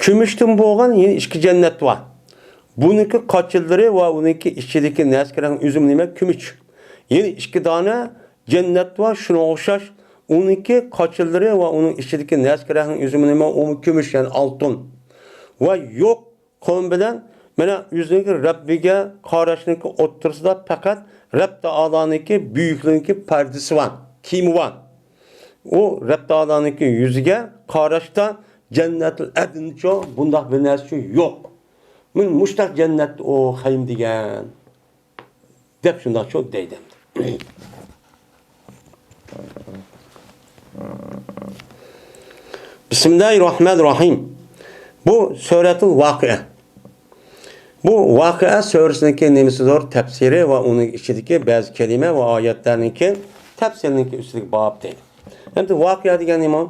كۈمۈشتىن بولغان يەنە ئىككى جەننەت بار. بۇنىڭكى قاچىلىرى ۋە ئۇنىڭكى ئىچىدىكى نەسكىرەڭ ئۈزۈم نېمە؟ كۈمۈش. يەنە ئىككى دانە جەننەت بار، شۇنىڭغا ئوخشاش. ئۇنىڭكى قاچىلىرى ۋە ئۇنىڭ ئىچىدىكى نەسكىرەڭ ئۈزۈمى نېمە؟ ئۇمۇ كۈمۈش، يەنى ئالتۇن. ۋە يوق قوم بىلەن مانا ئۆزىنىڭكى رەببىگە قاراشنىڭكى ئوتتۇرىسىدا پەقەت رەب تائالانىڭكى بۈيۈكلۈكىنىڭكى پەردىسى بار، كىيىمى بار. ئۇ رەب تائالانىڭكى يۈزىگە قاراشتا جەننەتۇل ئەدنچۇ بۇنداق بىر نەرسىچۇ يوق. مەن مۇشتاق جەننەت ئۇ خەيم دېگەن. دەپ شۇنداقچۇ دەيدۇ ئەمدى. بىسمىللاھىررەھمانىررەھىم. بۇ سۈرەتۇل ۋاقىئە. بۇ ۋاقىئە سۈرىسىنىڭكى نېمىسىدۇر؟ تەپسىرى ۋە ئۇنىڭ ئىچىدىكى بەزى كەلىمە ۋە ئايەتلەرنىڭكى تەپسىرىنىڭكى ئۈستىدىكى باب دەيدۇ. ئەمدى ۋاقىئە دېگەن نېمە؟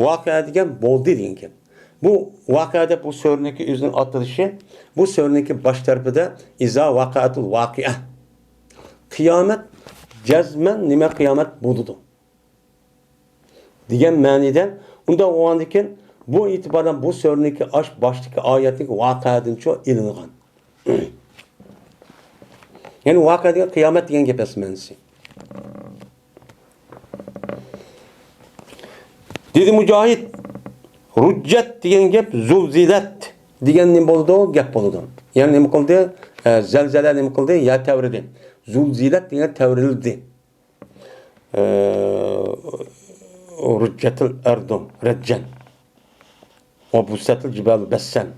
ۋاقىئە دېگەن بولدى دېگەن گەپ. بۇ ۋاقىئە دەپ بۇ سۈرىنىڭكى ئۆزىنىڭ ئاتىلىشى، بۇ سۈرىنىڭكى باش تەرىپىدە ئىزا ۋەقەئەتۇل ۋاقىئە. قىيامەت جەزمەن نېمە قىيامەت بولىدۇ دېگەن مەنىدە. ئۇنداق بولغاندىكىن بۇ ئېتىبارەن بۇ سۈرىنىڭكى ئاش باشتىكى ئايەتنىڭ ۋاقىئەدىنچۇ ئېلىنغان. يەنى ۋاقىئە دېگەن قىيامەت دېگەن گەپ ئەمەس مەنىسى. دېدى مۇجاھىد، رۇججەت دېگەن گەپ زۇلزىلەت دېگەن نېمە بولىدۇ؟ گەپ بولىدۇ. يەنى نېمە قىلدى؟ ئە، زەلزەلە نېمە قىلدى؟ يەر تەۋرىدى. زۇلزىلەت دېگەن تەۋرىلدى. ئە، رۇججەتىل ئەردۇ رەججەن. ۋە بۇسسەتىل جىبالۇ بەسسەن.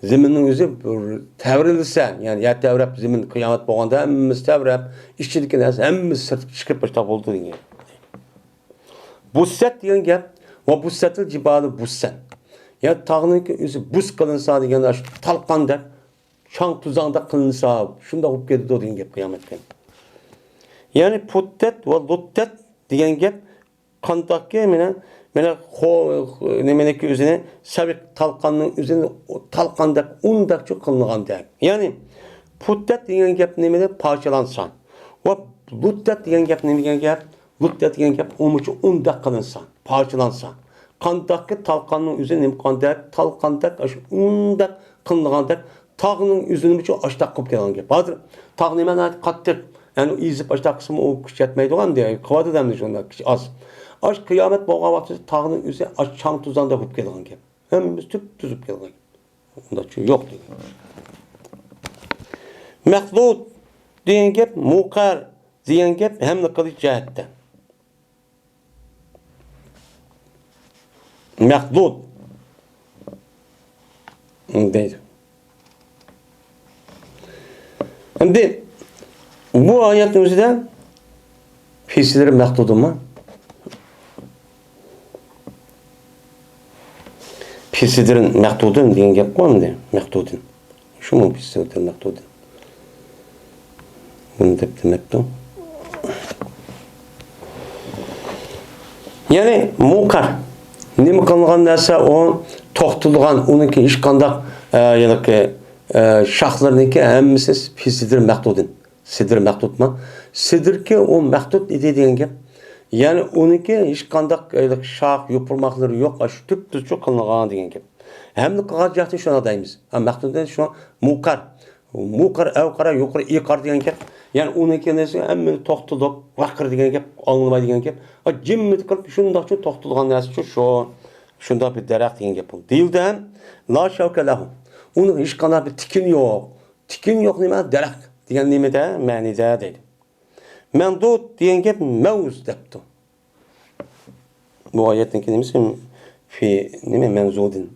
زېمىننىڭ ئۆزى بىر تەۋرىلسە، يەنى يەر تەۋرەپ، زېمىن قىيامەت بولغاندا ھەممىسى تەۋرەپ، ئىچىدىكى نەرسە ھەممىسى سىرتقا چىقىپ باشلاق بولىدۇ دېگەن. بۇسسەت دېگەن گەپ، ۋە بۇسسەتىل جىبالۇ بۇسسەن. يەنى تاغنىڭكى ئۆزى بۇس قىلىنسا دېگەن، ئاشۇ تالقاندەك، چاڭ-توزاندەك قىلىنسا، شۇنداق بولۇپ كېتىدۇ دېگەن گەپ قىيامەت كۈنى. يەنى پۇتتەت ۋە لۇتتەت دېگەن گەپ قانداقكى، مانا، مانا، خو-، نېمىنىڭكى ئۆزىنى، سەۋىق تالقاننىڭ ئۆزىنى تالقاندەك، ئۇنداقچۇ قىلىنغاندەك. يەنى پۇتتەت دېگەن گەپ نېمىدە؟ پارچىلانسا. ۋە لۇتتەت دېگەن گەپ نېمە دېگەن گەپ؟ لۇتتەت دېگەن گەپ ئۇمۇچۇ ئۇنداق قىلىنسا، پارچىلانسا. قانداقكى تالقاننىڭ ئۆزى نېمە قىلغاندەك؟ تالقاندەك، ئاشۇ ئۇنداق قىلىنغاندەك، تاغنىڭ ئۆزىنىمۇچۇ ئاشتاق قىلىپ كەلگەن گەپ. ھازىر تاغ نېمە، ناھايىتى قاتتىق، يەنى ئېزىپ ئاشتاق قىلسىمۇ ئۇ كۈچ يەتمەيدىغان دېگەن، قىلىۋاتىدۇ ئەمدى شۇنداق كۈچ ئاز. ئاشۇ قىيامەت بولغان ۋاقتىدا تاغنىڭ ئۆزى ئاشۇ چاڭ-توزاندەك بولۇپ كەلگەن گەپ. ھەممىسى تۈپتۈز بولۇپ كەلگەن گەپ. ئۇنداقچۇ يوق دېگەن. مەخلۇت دېگەن گەپ، مۇقەر دېگەن گەپ ھەملە قىلىش جەھەتتە. مەخلۇت دەيدۇ. ئەمدى بۇ ئايەتنىڭ ئۆزىدە فى سىدرىن مەخدۇدۇنمۇ؟ فى سىدرىن مەخدۇدۇن دېگەن گەپ بار ئەمدى. مەخدۇدۇن. شۇمۇ بىز سۆزلەپ مەخدۇدىن. بۇنى دەپ دېمەپتۇ. يەنى مۇقەر. نېمە قىلغان نەرسە ئۇ توختىلىدىغان، ئۇنىڭكى ھېچقانداق، ئە، يەنىكى، ئە، شاخلىرىنىڭكى ھەممىسى فى سىدرىن مەخدۇدىن. سىدر مەخدۇدما؟ سىدركى ئۇ مەخدۇد ئىدى دېگەن گەپ. يەنى ئۇنىڭكى ھېچقانداق، ئە، شاخ، يوپۇرماقلىرى يوق، ئاشۇ تۈپتۈزچۇ قىلىنغان دېگەن گەپ. ھەمدە قىلغان جەھەتتىن شۇنداق دەيمىز. ھە، مەخدۇددىن شۇ مۇقەر. مۇقەر، ئەۋقەرە، يۇقىرى، ئىقار دېگەن گەپ. يەنى ئۇنىڭكى نېسى ھەممىنى توختىتىپ، ۋەقىر دېگەن گەپ، ئاڭلىماي دېگەن گەپ. ھە، جىممىدە قىلىپ شۇنداقچۇ توختىتىدىغان نەرسىچۇ شۇ. شۇنداق بىر دەرەخ دېگەن گەپ بولدى. دېيىلدى ھەم، لا شەۋكە لەھۇ. ئۇنىڭ ھېچقانداق بىر تىكىنى يوق. تىكىنى يوق نېمە؟ دەرەخ دېگەن نېمىدە؟ مەنىدە دەيدۇ. مەمدۇد دېگەن گەپ مەۋز دەپتۇ. بۇ ئايەتنىڭكى نېمىسى؟ فى، نېمە؟ مەنزۇدىن.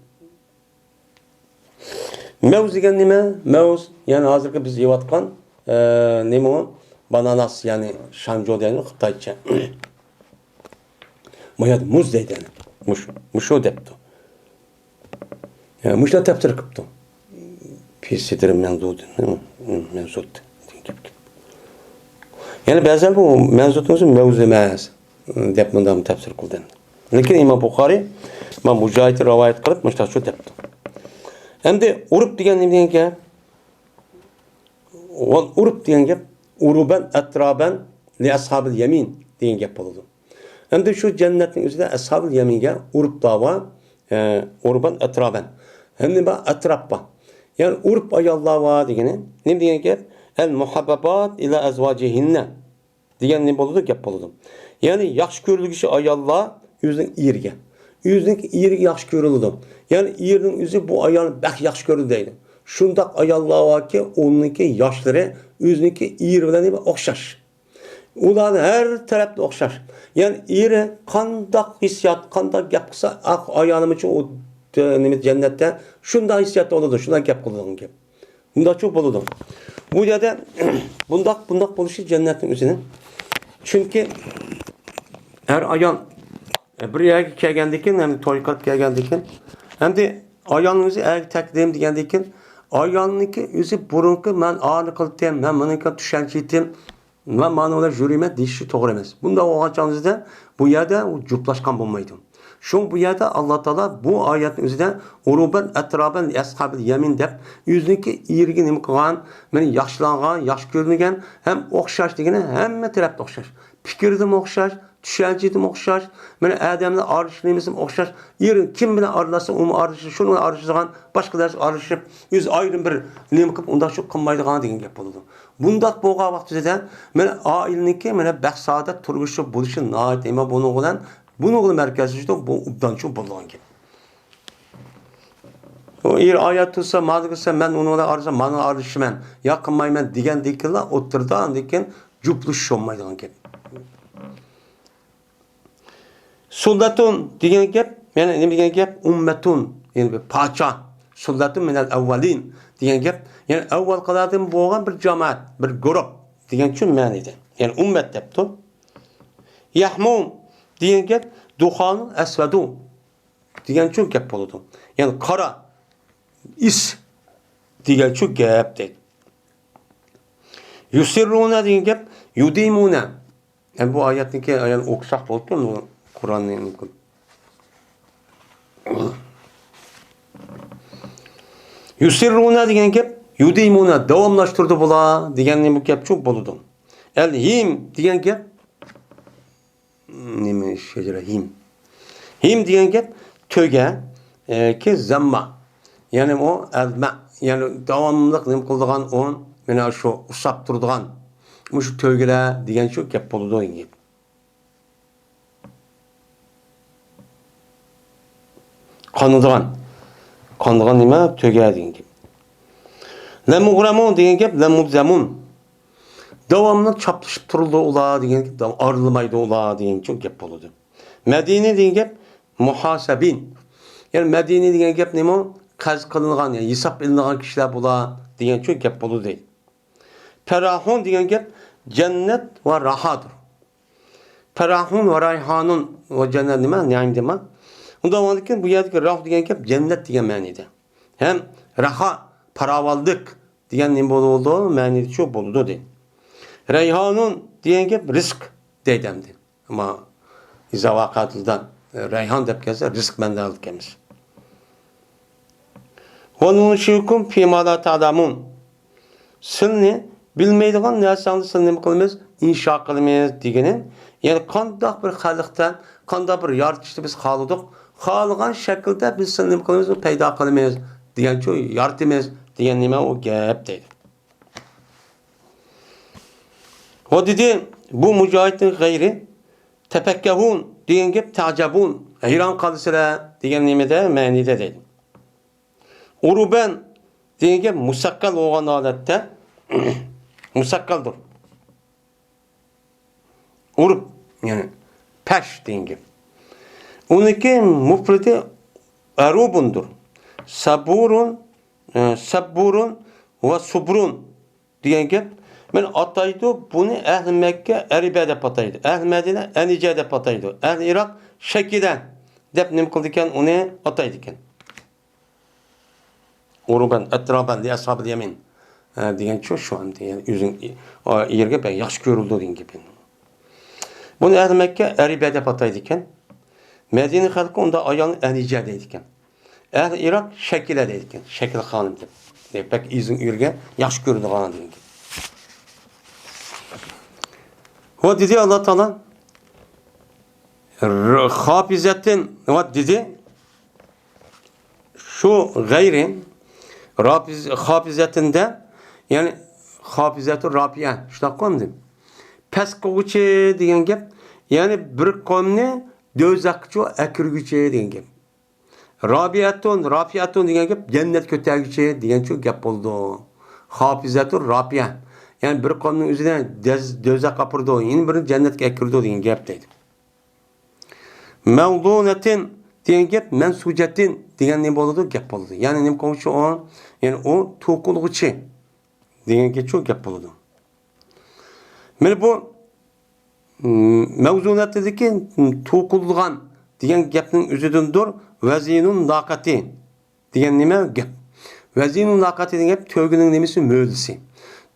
مەۋز دېگەن نېمە؟ مەۋز، يەنى ھازىرقى بىز يەۋاتقان، ئە، نېمە ئۇ؟ باناناس، يەنى شانجۇ دەيدۇ خىتايچە. بۇ يەردە مۇز دەيدۇ، يەنى. مۇشۇ، مۇشۇ دەپتۇ. يا، مۇشۇنداق تەپسىر قىپتۇ. فى سىدرىن مەنزۇدىن، مەنزۇد. يەنى بەزىلەر بۇ مەنزۇدنىڭ ئۆزى مەۋز ئەمەس، دەپ مۇنداق تەپسىر قىلدى. لېكىن ئىمام بۇخارىي، ئىمام مۇجاھىدتىن رىۋايەت قىلىپ، مۇشۇنداقچۇ دەپتۇ. ئەمدى ئۇرۇپ دېگەن نېمە دېگەن گەپ؟ ۋەل ئۇرۇپ دېگەن گەپ، ئۇرۇبەن ئەترابەن لى ئەسھابىل يەمىن دېگەن گەپ بولىدۇ. ئەمدى شۇ جەننەتنىڭ ئۆزىدە ئەسھابىل يەمىنگە ئۇرۇپلار بار، ئە، ئۇربان ئەترابەن. ھەم نېمە بار؟ ئەتراپ بار. يەنى ئۇرپ ئاياللار بار دېگىنى. نېمە دېگەن گەپ؟ ئەل مۇھەببەبات ئىلا ئەزۋاجىھىننە دېگەن نېمە بولىدۇ؟ گەپ بولىدۇ. يەنى ياخشى كۆرۈلگۈچى ئاياللار ئۆزىنىڭ ئېرىگە. ئۆزىنىڭ ئېرىگە ياخشى كۆرۈلىدۇ. يەنى ئېرىنىڭ ئۆزى بۇ ئايالنى بەك ياخشى كۆرىدۇ دەيدۇ. شۇنداق ئاياللار باركى، ئۇنىڭكى ياشلىرى ئۆزىنىڭكى ئېرى بىلەن نېمە ئوخشاش. ئۇلار ھەر تەرەپتە ئوخشاش. يەنى ئېرى قانداق ھېسسىيات، قانداق گەپ قىلسا، ئاق ئايالىم ئۈچۈن ئۇ، نېمە، جەننەتتە شۇنداق ھېسسىياتتا بولىدۇ، شۇنداق گەپ قىلىدىغان گەپ. بۇنداقچۇ بولىدۇ. بۇ يەردە بۇنداق، بۇنداق بولۇشى جەننەتنىڭ ئۆزىنىڭ. چۈنكى ئەر ئايال بىر يەرگە كەلگەندىن كېيىن، ھەم توي قىلىپ كەلگەندىن كېيىن، ئەمدى ئايالنىڭ ئۆزى ئەرگە تەكلىدىم دېگەندىن كېيىن، ئايالنىڭكى ئۆزى بۇرۇنقى مەن ئانى قىلدىم، مەن مۇنىڭكى چۈشەنچە يېتىم، مەن مانا بىلەن يۈرىمەن دېيىشى توغرا ئەمەس. بۇنداق بولغان چاغىڭىزدا بۇ يەردە ئۇ جۈپلاشقان بولمايدۇ. شۇڭا بۇ يەردە ئاللا تائالا بۇ ئايەتنىڭ ئۆزىدە ئۇرۇبەن ئەترابەن لىئەسھابىل يەمىن دەپ، ئۆزىنىڭكى ئېرىگە نېمە قىلغان، مېنى ياخشىلانغان، ياخشى كۆرۈلگەن ھەم ئوخشاش دېگىنى ھەممە تەرەپتە ئوخشاش. پىكىردىمۇ ئوخشاش، چۈشەنچىدىمۇ ئوخشاش، مانا ئادەملەر ئارىلىشىش نېمىسىمۇ ئوخشاش. ئېرى كىم بىلەن ئارىلاشسا، ئۇمۇ ئارىلىشىدۇ، شۇنىڭ بىلەن ئارىلىشىدىغان، باشقىلار ئارىلىشىپ، ئۆزى ئايرىم بىر نېمە قىلىپ، ئۇنداق شۇ قىلمايدىغان دېگەن گەپ بولىدۇ. بۇنداق بولغان ۋاقتىدا مانا ئائىلىنىڭكى مانا بەخت-سائادەت تۇرمۇشى بولۇشى ناھايىتى نېمە بۇنىڭ بىلەن، بۇنىڭ بىلەن مەركەزلىشىدۇ، بۇ ئوبدانچۇ بولىدىغان گەپ. ئۇ ئېرى ئايات تۇتسا، مانا دېسە، مەن ئۇنىڭ بىلەن ئارىلىشسام، مانا ئارىلىشىمەن، يا قىلمايمەن دېگەندىكىنلا ئوتتۇرىدا ئاندىن كېيىن جۈپلىشىش بولمايدىغان گەپ. سۇللەتۇن دېگەن گەپ، يەنى نېمە دېگەن گەپ؟ ئۇممەتۇن، يەنى بىر پارچە. سۇللەتۇن مىنەل ئەۋۋەلىن دېگەن گەپ، يەنى ئەۋۋەلقىلاردىن بولغان بىر جامائەت، بىر گۇرۇپ دېگەن شۇ مەنىدە. يەنى ئۇممەت دەپتۇ. يەھمۇم دېگەن گەپ، دۇخانۇن ئەسۋەدۇ دېگەن شۇ گەپ بولىدۇ. يەنى قارا ئىس دېگەن شۇ گەپ دەيدۇ. يۇسىررۇنە دېگەن گەپ، يۇدىمۇنە. ئەمدى بۇ ئايەتنىڭكى ئايەت ئوقۇساق بولىدۇ، بۇ قۇرئاننى. يۇسىررۇنە دېگەن گەپ، يۇدىمۇنە، داۋاملاشتۇرىدۇ بۇلار دېگەن بۇ گەپچۇ بولىدۇ. ئەل ھىم دېگەن گەپ، نېمە، شەجرە، ھىم. ھىم دېگەن گەپ تۆگە، ئە، كى زەمما. يەنى ئۇ ئەزمە، يەنى داۋاملىق نېمە قىلىدىغان ئۇ، مانا شۇ ئۇسساپ تۇرىدىغان. مۇشۇ تۆگىلەر دېگەن شۇ گەپ بولىدۇ دېگەن گەپ. قانىدىغان. قانىدىغان نېمە؟ تۆگە دېگەن گەپ. لەمۇغرەمۇن دېگەن گەپ، لەمۇزەمۇن. داۋاملىق چاپلىشىپ تۇرىدۇ ئۇلار دېگەن گەپ، داۋام ئارىلىمايدۇ ئۇلار دېگەن شۇ گەپ بولىدۇ. مەدىنى دېگەن گەپ، مۇھاسەبىن. يەنى مەدىنى دېگەن گەپ نېمە؟ قەرز قىلىنغان، يەنى ھېساب ئېلىنغان كىشىلەر بۇلار دېگەن شۇ گەپ بولىدۇ دەيدۇ. پەراھۇن دېگەن گەپ جەننەت ۋە راھادۇر. پەراھۇن ۋە رايھانۇن ۋە جەننەت نېمە؟ نەئىم دېمە. ئۇنداق بولغاندىكىن بۇ يەردىكى راھ دېگەن گەپ جەننەت دېگەن مەنىدە. ھەم راھا، پاراۋانلىق دېگەن نېمە بولىدۇ؟ مەنىدە شۇ بولىدۇ دەيدۇ. رەيھانۇن دېگەن گەپ رىزىق دەيدۇ ئەمدى. ئەمما ئىزا ۋەقەتىزدە رەيھان دەپ كەلسە، رىزىق مەنىدە ئالىدىكەنمىز. ۋە نۇنشىكۇم فىما لا تەلەمۇن. سىلنى بىلمەيدىغان نەرسەڭنى سىلنى نېمە قىلىمىز؟ ئىنشا قىلىمىز دېگىنى، يەنى قانداق بىر خەلقتە، قانداق بىر يارىتىشنى بىز خالىدۇق، خالىغان شەكىلدە بىز سىلنى نېمە قىلىمىز؟ پەيدا قىلىمىز دېگەنچۇ، يارىتىمىز دېگەن نېمە ئۇ گەپ دەيدۇ. ۋە دېدى، بۇ مۇجاھىدتىن غەيرى، تەپەككەھۇن دېگەن گەپ تەجەبۇن، ھەيران قالىسىلەر دېگەن نېمىدە، مەنىدە دەيدۇ. ئۇرۇبەن دېگەن گەپ مۇسەققەل بولغان ھالەتتە، مۇسەققەلدۇر. ئۇرۇب، يەنى پەش دېگەن گەپ. ئۇنىڭكى مۇپرىدى ئەرۇبۇندۇر. سەبۇرۇن، ئە، سەببۇرۇن ۋە سۇبرۇن دېگەن گەپ. مەن ئاتايدۇ، بۇنى ئەھلى مەككە ئەرىبە دەپ ئاتايدۇ. ئەھلى مەدىنە ئەنىجە دەپ ئاتايدۇ. ئەھلى ئىراق شەكىلە دەپ نېمە قىلىدىكەن، ئۇنى ئاتايدىكەن. ئۇرۇبەن، ئەترابەن، لىئەسھابىل يەمىن. ھە، دېگەنچۇ شۇ ئەمدى، يەنى ئۆزۈڭ، ئا، ئېرىگە بەك ياخشى كۆرۈلىدۇ دېگەن گەپ ئەمدى. بۇنى ئەھلى مەككە ئەرىبە دەپ ئاتايدىكەن. مەدىنە خەلقى ئۇنداق ئايالنى ئەنىجە دەيدىكەن. ئەھلى ئىراق شەكىلە دەيدىكەن. شەكىل خانىم دەپ. دەپ بەك ئۆزىنىڭ ئېرىگە ياخشى كۆرىدىغان دېگەن گەپ. ۋە دېدى ئاللا تائالا، ر-، خاپىزەتتىن، ۋە دېدى، بۇ غەيرى رافىز-، خافىزەتىندە، يەنى خافىزەتۇ رافىئە، شۇنداققۇ ئەمدى؟ پەس قىلغۇچى دېگەن گەپ، يەنى بىر قومنى دوزاخقىچۇ ئەكىرگۈچى دېگەن گەپ. رابىئەتۇن، رافىئەتۇن دېگەن گەپ جەننەت كۆتەرگۈچى دېگەنچۇ گەپ بولىدۇ. خافىزەتۇ رافىئە. يەنى بىر قومنىڭ ئۆزىنى دەز-، دوزاخقا ئاپىرىدۇ، يەنە بىرىنى جەننەتكە ئەكىرىدۇ دېگەن گەپ دەيدۇ. مەۋزۇنەتىن دېگەن گەپ مەنسۇجەتىن دېگەن نېمە بولىدۇ؟ گەپ بولىدۇ. يەنى نېمە قىلغۇچى ئۇ؟ يەنى ئۇ توقۇلغۇچى دېگەن گەپچۇ گەپ بولىدۇ. مانا بۇ، م، مەۋزۇنەتتىكى، م، توقۇلغان دېگەن گەپنىڭ ئۆزىدىندۇر. ۋەزىنۇن ناقەتى دېگەن نېمە گەپ؟ ۋەزىنۇن ناقەتى دېگەن گەپ تۆگىنىڭ نېمىسى؟ مۆلىسى.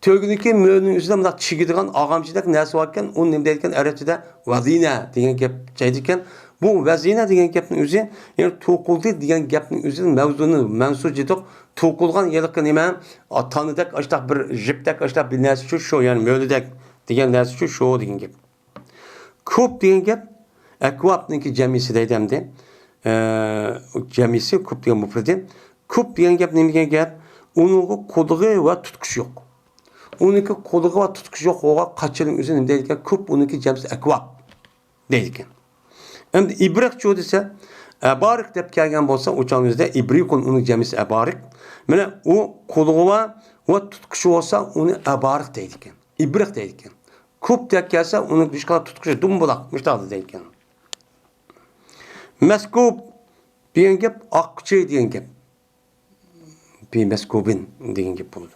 تۆگىنىڭكى مۆلىنىڭ ئۆزىدە مۇنداق چىگىدىغان ئاغامچىدەك نەرسە باركەن، ئۇنى نېمە دەيدىكەن؟ ئەرەبچىدە ۋەزىنە دېگەن گەپ دەيدىكەن. بۇ ۋەزىنە دېگەن گەپنىڭ ئۆزى، يەنى توقۇلدى دېگەن گەپنىڭ ئۆزىدىن مەۋزۇنى مەنسۇج دېدۇق. توقۇلغان ھېلىقى نېمە؟ ئا، تانىدەك، ئاشتاق بىر جىپتەك، ئاشتاق بىر نەرسىچۇ شۇ، يەنى مۆلىدەك دېگەن نەرسىچۇ شۇ دېگەن گەپ. كۇپ دېگەن گەپ ئەكۋابنىڭكى جەمئىسى دەيدۇ ئەمدى. ئە، جەمئىسى، كۇپ دېگەن مۇپرىدى. كۇپ دېگەن گەپ نېمە دېگەن گەپ؟ ئۇنىڭغا قۇدۇقى ۋە تۇتقۇچى يوق. ئۇنىڭكى قۇدۇقى ۋە تۇتقۇچى يوق بولغان قاچىنىڭ ئۆزى نېمە دەيدىكەن؟ كۇپ، ئۇنىڭكى جەمئىسى ئەكۋاب دەيدىكەن. ئەمدى ئىبرىقچۇ دېسە، ئەبارىق دەپ كەلگەن بولسا، ئۇ چاغنىڭ ئۆزىدە ئىبرىقۇن، ئۇنىڭ جەمئىسى ئەبارىق. مانا ئۇ قۇدۇقى ۋە تۇتقۇچى بولسا، ئۇنى ئەبارىق دەيدىكەن. ئىبرىق دەيدىكەن. كۇپ دەپ كەلسە، ئۇنىڭ بىر قىسقا تۇتقۇچى دومبۇلاق، مۇشۇنداق دەيدىكەن. مەسكۇب دېگەن گەپ ئاققۇچى دېگەن گەپ. بىمەسكۇبىن دېگەن گەپ بولىدۇ.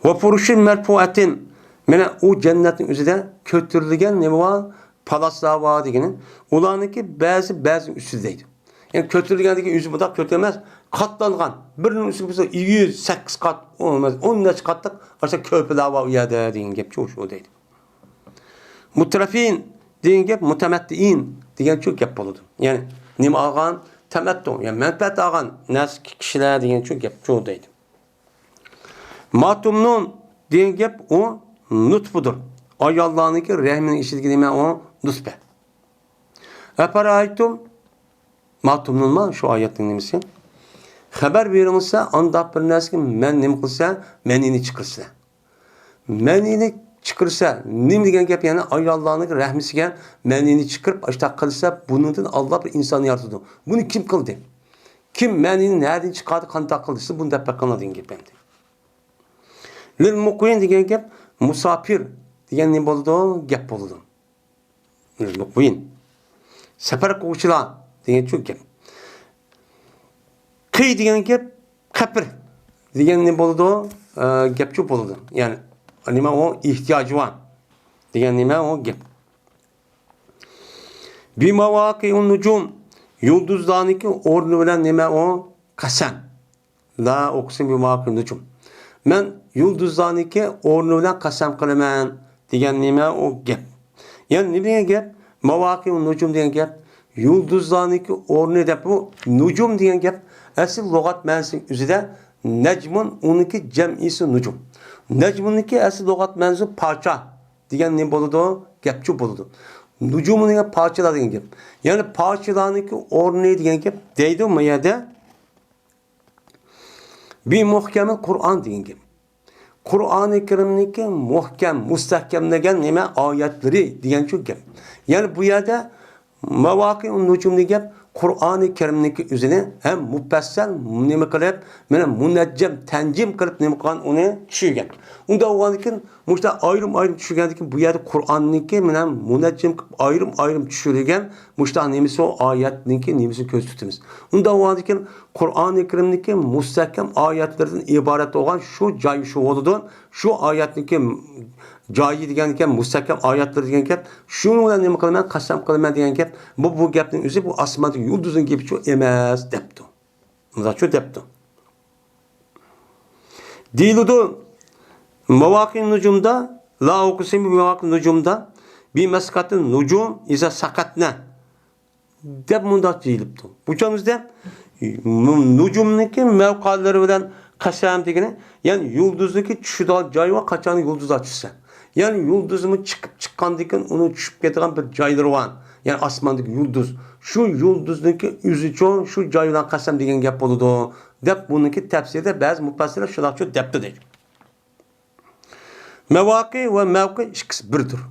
ۋە فۇرۇشىن مەرفۇئەتىن. مانا ئۇ جەننەتنىڭ ئۆزىدە كۆتۈرۈلگەن نېمە بار؟ پالاسلار بار دېگىنى. ئۇلارنىڭكى بەزى، بەزى ئۈستىدە دەيدۇ. يەنى كۆتۈرۈلگەن دېگەن ئۆزى مۇنداق كۆتۈرۈلمەس، قاتلانغان. بىرىنىڭ ئۈستىگە بىر يۈز سەككىز قات، ئون، ئون نەچچە قاتلىق ئاشۇ كۆپىلەر بار ئۇ يەردە دېگەن گەپ شۇ، شۇ دەيدۇ. مۇترەفىن دېگەن گەپ مۇتەمەتتىئىن دېگەن شۇ گەپ بولىدۇ. يەنى نېمە ئالغان؟ تەمەتتۇ، يەنى مەنپەئەت ئالغان نەرسە كىشىلەر دېگەن شۇ گەپ شۇ دەيدۇ. ماتۇمنۇن دېگەن گەپ ئۇ نۇتپىدۇر. ئاياللارنىڭكى رەھمىنىڭ ئىچىدىكى نېمە ئۇ؟ نۇتپە. ئەپەرەئەيتۇم، ماتۇمنۇنما شۇ ئايەتنىڭ نېمىسى؟ خەۋەر بېرىڭسە، ئانداق بىر نەرسىگە مەن نېمە قىلسا، مەنىنى چىقىرسا. مەنىنى چىقىرسا، نېمە دېگەن گەپ؟ يەنى ئاياللارنىڭ رەھمىسىگە مەنىنى چىقىرىپ، ئاشتاق قىلسا، بۇنىڭدىن ئاللا بىر ئىنسان يارىتىدۇ. بۇنى كىم قىلدى؟ كىم مەنىنى نەدىن چىقاردى، قانداق قىلدى؟ سىز بۇنى دەپ بېقىڭلار دېگەن گەپ ئەمدى. لىل مۇقىم دېگەن گەپ مۇساپىر دېگەن نېمە بولىدۇ؟ گەپ بولىدۇ. لىل مۇقىم. سەپەر قىلغۇچىلار دېگەن شۇ گەپ. قىي دېگەن گەپ قەپىر دېگەن نېمە بولىدۇ؟ ئە، گەپچۇ بولىدۇ. يەنى نېمە ئۇ؟ ئېھتىياجى بار دېگەن نېمە ئۇ؟ گەپ. بىماۋاقىئۇن نۇجۇم، يۇلدۇزلارنىڭكى ئورنى بىلەن نېمە ئۇ؟ قەسەم. لا ئۇقسىمۇ بىماۋاقىئۇن نۇجۇم. مەن يۇلدۇزلارنىڭكى ئورنى بىلەن قەسەم قىلىمەن دېگەن نېمە ئۇ؟ گەپ. يەنى نېمە دېگەن گەپ؟ ماۋاقىئۇن نۇجۇم دېگەن گەپ يۇلدۇزلارنىڭكى ئورنى دەپ، بۇ نۇجۇم دېگەن گەپ ئەسلى لۇغەت مەنىسىنىڭ ئۆزىدە نەجمۇن، ئۇنىڭكى جەمئىسى نۇجۇم. نەجمۇننىڭكى ئەسلى لۇغەت مەنىسى پارچە دېگەن نېمە بولىدۇ؟ گەپچۇ بولىدۇ. نۇجۇم دېگەن پارچىلار دېگەن گەپ. يەنى پارچىلارنىڭكى ئورنى دېگەن گەپ دەيدۇ ما يەردە. بىمۇھكەمىل قۇرئان دېگەن گەپ. قۇرئانى كەرىمنىڭكى مۇھكەم، مۇستەھكەملىگەن نېمە؟ ئايەتلىرى دېگەن شۇ گەپ. يەنى بۇ يەردە ماۋاقىئۇن نۇجۇم دېگەن گەپ قۇرئانى كەرىمنىڭكى ئۆزىنى ھەم مۇپەسسەل نېمە قىلىپ، مانا مۇنەججەم، تەنجىم قىلىپ نېمە قىلغان، ئۇنى چۈشۈرگەن. ئۇنداق بولغاندىن كېيىن مۇشۇنداق ئايرىم-ئايرىم چۈشۈرگەندىن كېيىن، بۇ يەردە قۇرئاننىڭكى مانا مۇنەججەم قىلىپ ئايرىم-ئايرىم چۈشۈرۈلگەن مۇشۇنداق نېمىسى، ئۇ ئايەتنىڭكى نېمىسىنى كۆرسىتىمىز. ئۇنداق بولغاندىن كېيىن قۇرئانى كەرىمنىڭكى مۇستەھكەم ئايەتلىرىدىن ئىبارەت بولغان شۇ جاي شۇ بولىدۇ. شۇ ئايەتنىڭكى جايى دېگەن گەپ، مۇستەھكەم ئايەتلىرى دېگەن گەپ، شۇنىڭ بىلەن نېمە قىلىمەن، قەسەم قىلىمەن دېگەن گەپ. بۇ، بۇ گەپنىڭ ئۆزى بۇ ئاسماندىكى يۇلدۇزنىڭ گېپىچۇ ئەمەس دەپتۇ. مۇنداقچۇ دەپتۇ. دېيىلىدۇ، ماۋاقىئۇن نۇجۇمدا، لا ئۇقسىمۇ بىماۋاقىئۇن نۇجۇمدا، بىمەسقەتىن نۇجۇم ئىزا سەقەتنە دەپ مۇنداق دېيىلىپتۇ. بۇ چاغدا نۇجۇمنىڭكى مەۋقەلىرى بىلەن قەسەم دېگىنى، يەنى يۇلدۇزنىڭكى چۈشىدىغان جايى بار، قاچان يۇلدۇزلار چۈشسە. يەنى يۇلدۇزمۇ چىقىپ، چىققاندىن كېيىن ئۇنىڭ چۈشۈپ كېتىدىغان بىر جايلىرى بار. يەنى ئاسماندىكى يۇلدۇز. شۇ يۇلدۇزنىڭكى ئۆزىچۇ، شۇ جاي بىلەن قەسەم دېگەن گەپ بولىدۇ، دەپ بۇنىڭكى تەپسىرىدە بەزى مۇپەسسىرلەر شۇنداقچۇ دەپتۇ دەيدۇ. مەۋاقى ۋە مەۋقى ئىككىسى بىردۇر.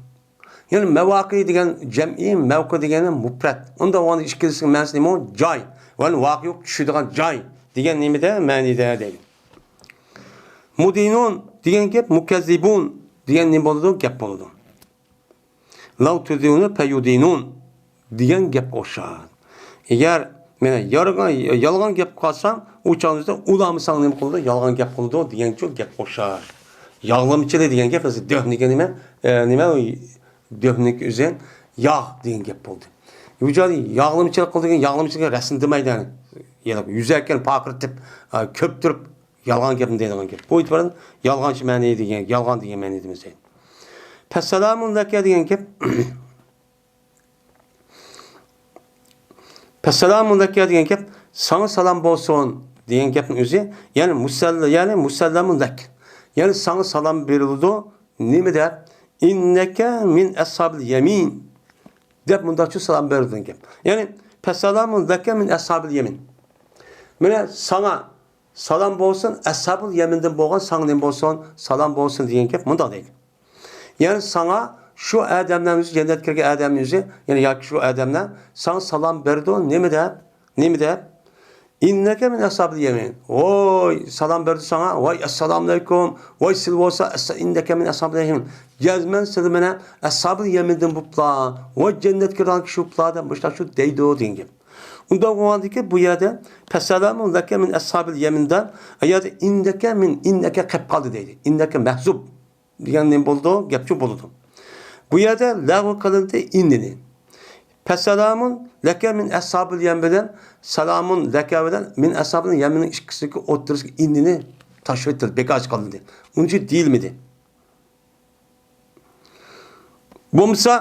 يەنى مەۋاقى دېگەن جەمئىي، مەۋقى دېگەن مۇپرەت. ئۇندا ئۇنىڭ ئىككىلىسىنىڭ مەنىسى نېمە؟ جاي. يەنى ۋاقىئ يوق، چۈشىدىغان جاي دېگەن نېمىدە؟ مەنىدە دەيدۇ. مۇدىنۇن دېگەن گەپ مۇكەززىبۇن دېگەن نېمە بولىدۇ؟ گەپ بولىدۇ. لەۋ تۇدىنۇ فەيۇدىنۇن دېگەن گەپكە ئوخشاش. ئەگەر مانا يالغان، يالغان گەپ قىلساڭ، ئۇ چاغدا ئۇلارمۇ ساڭا نېمە قىلىدۇ؟ يالغان گەپ قىلىدۇ دېگەنچۇ گەپكە ئوخشاش. ياغلىمىچىلىق دېگەن گەپ، دۆھنىگە نېمە، ئە، نېمە، دۆھنىكى ئۆزى ياغ دېگەن گەپ بولدى. بۇ جايدا ياغلىمىچىلىق قىلىدىغان، ياغلىمىچىلىق رەسىم دېمەيدۇ، يەنى. يەنى يۈزەككەن پارقىرىتىپ، ئە، كۆپتۈرۈپ، يالغان گەپنى دەيدىغان گەپ. بۇ ئېتىبارەن يالغانچى مەنىي دېگەن، يالغان دېگەن مەنىدە ئەمەس. پەسسالامۇن لەكە دېگەن گەپ. پەسسالامۇن لەكە دېگەن گەپ، ساڭا سالام بولسۇن دېگەن گەپنىڭ ئۆزى، يەنى مۇسەللە، يەنى مۇسەللەمۇن لەك. يەنى ساڭا سالام بېرىلىدۇ. نېمە دەپ؟ ئىننەكە مىن ئەسھابىل يەمىن دەپ مۇنداقچە سالام بېرىلىدىغان گەپ. يەنى پەسسالامۇن لەكە مىن ئەسھابىل يەمىن. مانا ساڭا سالام بولسۇن، ئەسھابۇل يەمىندىن بولغان ساڭا نېمە بولسۇن؟ سالام بولسۇن دېگەن گەپ مۇنداق دەيدۇ. يەنى ساڭا شۇ ئادەملەرنىڭ ئۆزى، جەننەتكە كىرگەن ئادەمنىڭ ئۆزى، يەنى ياكى شۇ ئادەملەر ساڭا سالام بېرىدۇ، نېمە دەپ؟ نېمە دەپ؟ ئىننەكە مىن ئەسھابىل يەمىن. ۋاي، سالام بېرىدۇ ساڭا. ۋاي، ئەسسالامۇئەلەيكۇم. ۋاي، سىلى بولسا، ئەسسا-، ئىننەكە مىن ئەسھابىل يەمىن. جەزمەن سىلى مانا ئەسھابىل يەمىندىن بوپلا. ۋاي، جەننەتكە كىرىدىغان كىشى بوپلا دەپ مۇشۇنداق شۇ دەيدۇ دېگەن گەپ. ئۇنداق بولغاندىكىن بۇ يەردە پەسسالامۇن لەكە مىن ئەسھابىل يەمىندا، ئۇ يەردە ئىننەكە مىن، ئىننەكە قېلىپ قالدى دەيدۇ. ئىننەكە مەھزۇب دېگەن نېمە بولىدۇ؟ گەپچۇ بولىدۇ. بۇ يەردە لەغۋ قىلىندى ئىننىنى. پەسسالامۇن لەكە مىن ئەسھابىل يەمىن بىلەن سالامۇن لەكە بىلەن مىن ئەسھابىل يەمىننىڭ ئىككىسىنىڭ ئوتتۇرىسىغا ئىننىنى تاشلىۋېتىلدى، بىكار قىلىندى. ئۇنىڭ ئۈچۈن دېيىلمىدى. بولمىسا،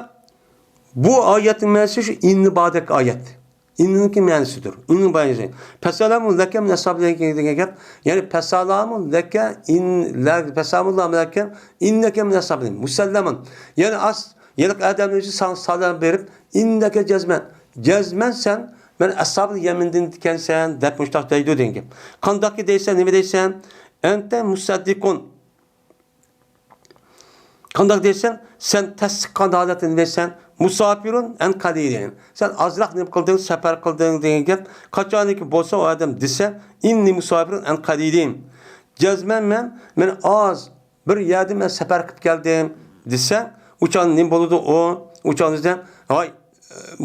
بۇ ئايەتنىڭ مەنىسى شۇ ئىننى باردەك ئايەت. ئىننىڭكى مەنىسىدۇر. ئىننىڭ مەنىسى. پەسسالامۇن لەكە مىن ئەسھابىل يەمىن دېگەن گەپ. يەنى پەسسالامۇن لەكە ئىن، لە، پەسسالامۇن لەكە ئىننەكە مىن ئەسھابىل يەمىن. مۇسەللەمۇن. يەنى ئاس، يەنى ئادەمنىڭ ئۆزى ساڭا سالام بېرىپ، ئىننەكە جەزمەن. جەزمەن سەن، مەن ئەسھابىل يەمىندىن ئىكەنسەن، دەپ مۇشتاق دەيدۇ دېگەن گەپ. قانداقكى دەيسەن، نېمە دەيسەن؟ ئەنتە مۇسەددىقۇن. قانداق دەيسەن، سەن تەستىققان ھالەتتە نېمە دەيسەن؟ مۇساپىرۇن ئەن قەلىلىن. سەن ئازراق نېمە قىلدىڭ، سەپەر قىلدىڭ دېگەن گەپ. قاچانكى بولسا ئۇ ئادەم دېسە، ئىننى مۇساپىرۇن ئەن قەلىلىن. جەزمەن مەن، مەن ئاز بىر يەردە مەن سەپەر قىلىپ كەلدىم دېسە، ئۇ چاغدا نېمە بولىدۇ ئۇ؟ ئۇ چاغدا دېسە، ھاي،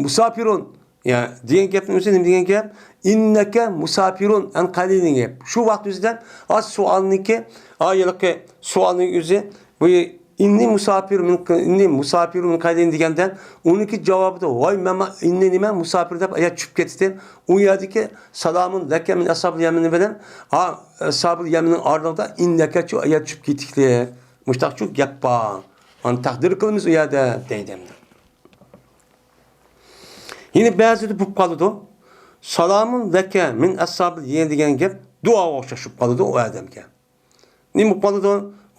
مۇساپىرۇن. يا، دېگەن گەپنىڭ ئۆزى نېمە دېگەن گەپ؟ ئىننەكە مۇساپىرۇن ئەن قەلىلىن دېگەن گەپ. شۇ ۋاقىت ئۆزىدە، ھە، سوئالنىڭكى، ھە، ھېلىقى سوئالنىڭ ئۆزى، بۇ ئىننى مۇساپىر مىن، ئىننى مۇساپىرۇن مىن قەلىلىن دېگەندە، ئۇنىڭكى جاۋابىدا، ۋاي، مەن، مەن ئىننى نېمە، مۇساپىر دەپ ئايەت چۈشۈپ كەتتى. ئۇ يەردىكى سالامۇن لەكە مىن ئەسھابىل يەمىنى بىلەن، ھە، ئەسھابىل يەمىننىڭ ئارىلىقىدا ئىننەكەچۇ ئايەت چۈشۈپ كېتىكلىك. مۇشتاقچۇ گەپ بار. ئۇنى تەقدىر قىلىمىز ئۇ يەردە، دەيدۇ ئەمدى. يەنە بەزىدە بولۇپ قالىدۇ. سالامۇن لەكە مىن ئەسھابىل يەمىن دېگەن گەپ دۇئاغا ئوخشاش بولۇپ قالىدۇ ئۇ ئادەمگە. نېمە بولۇپ قالىدۇ؟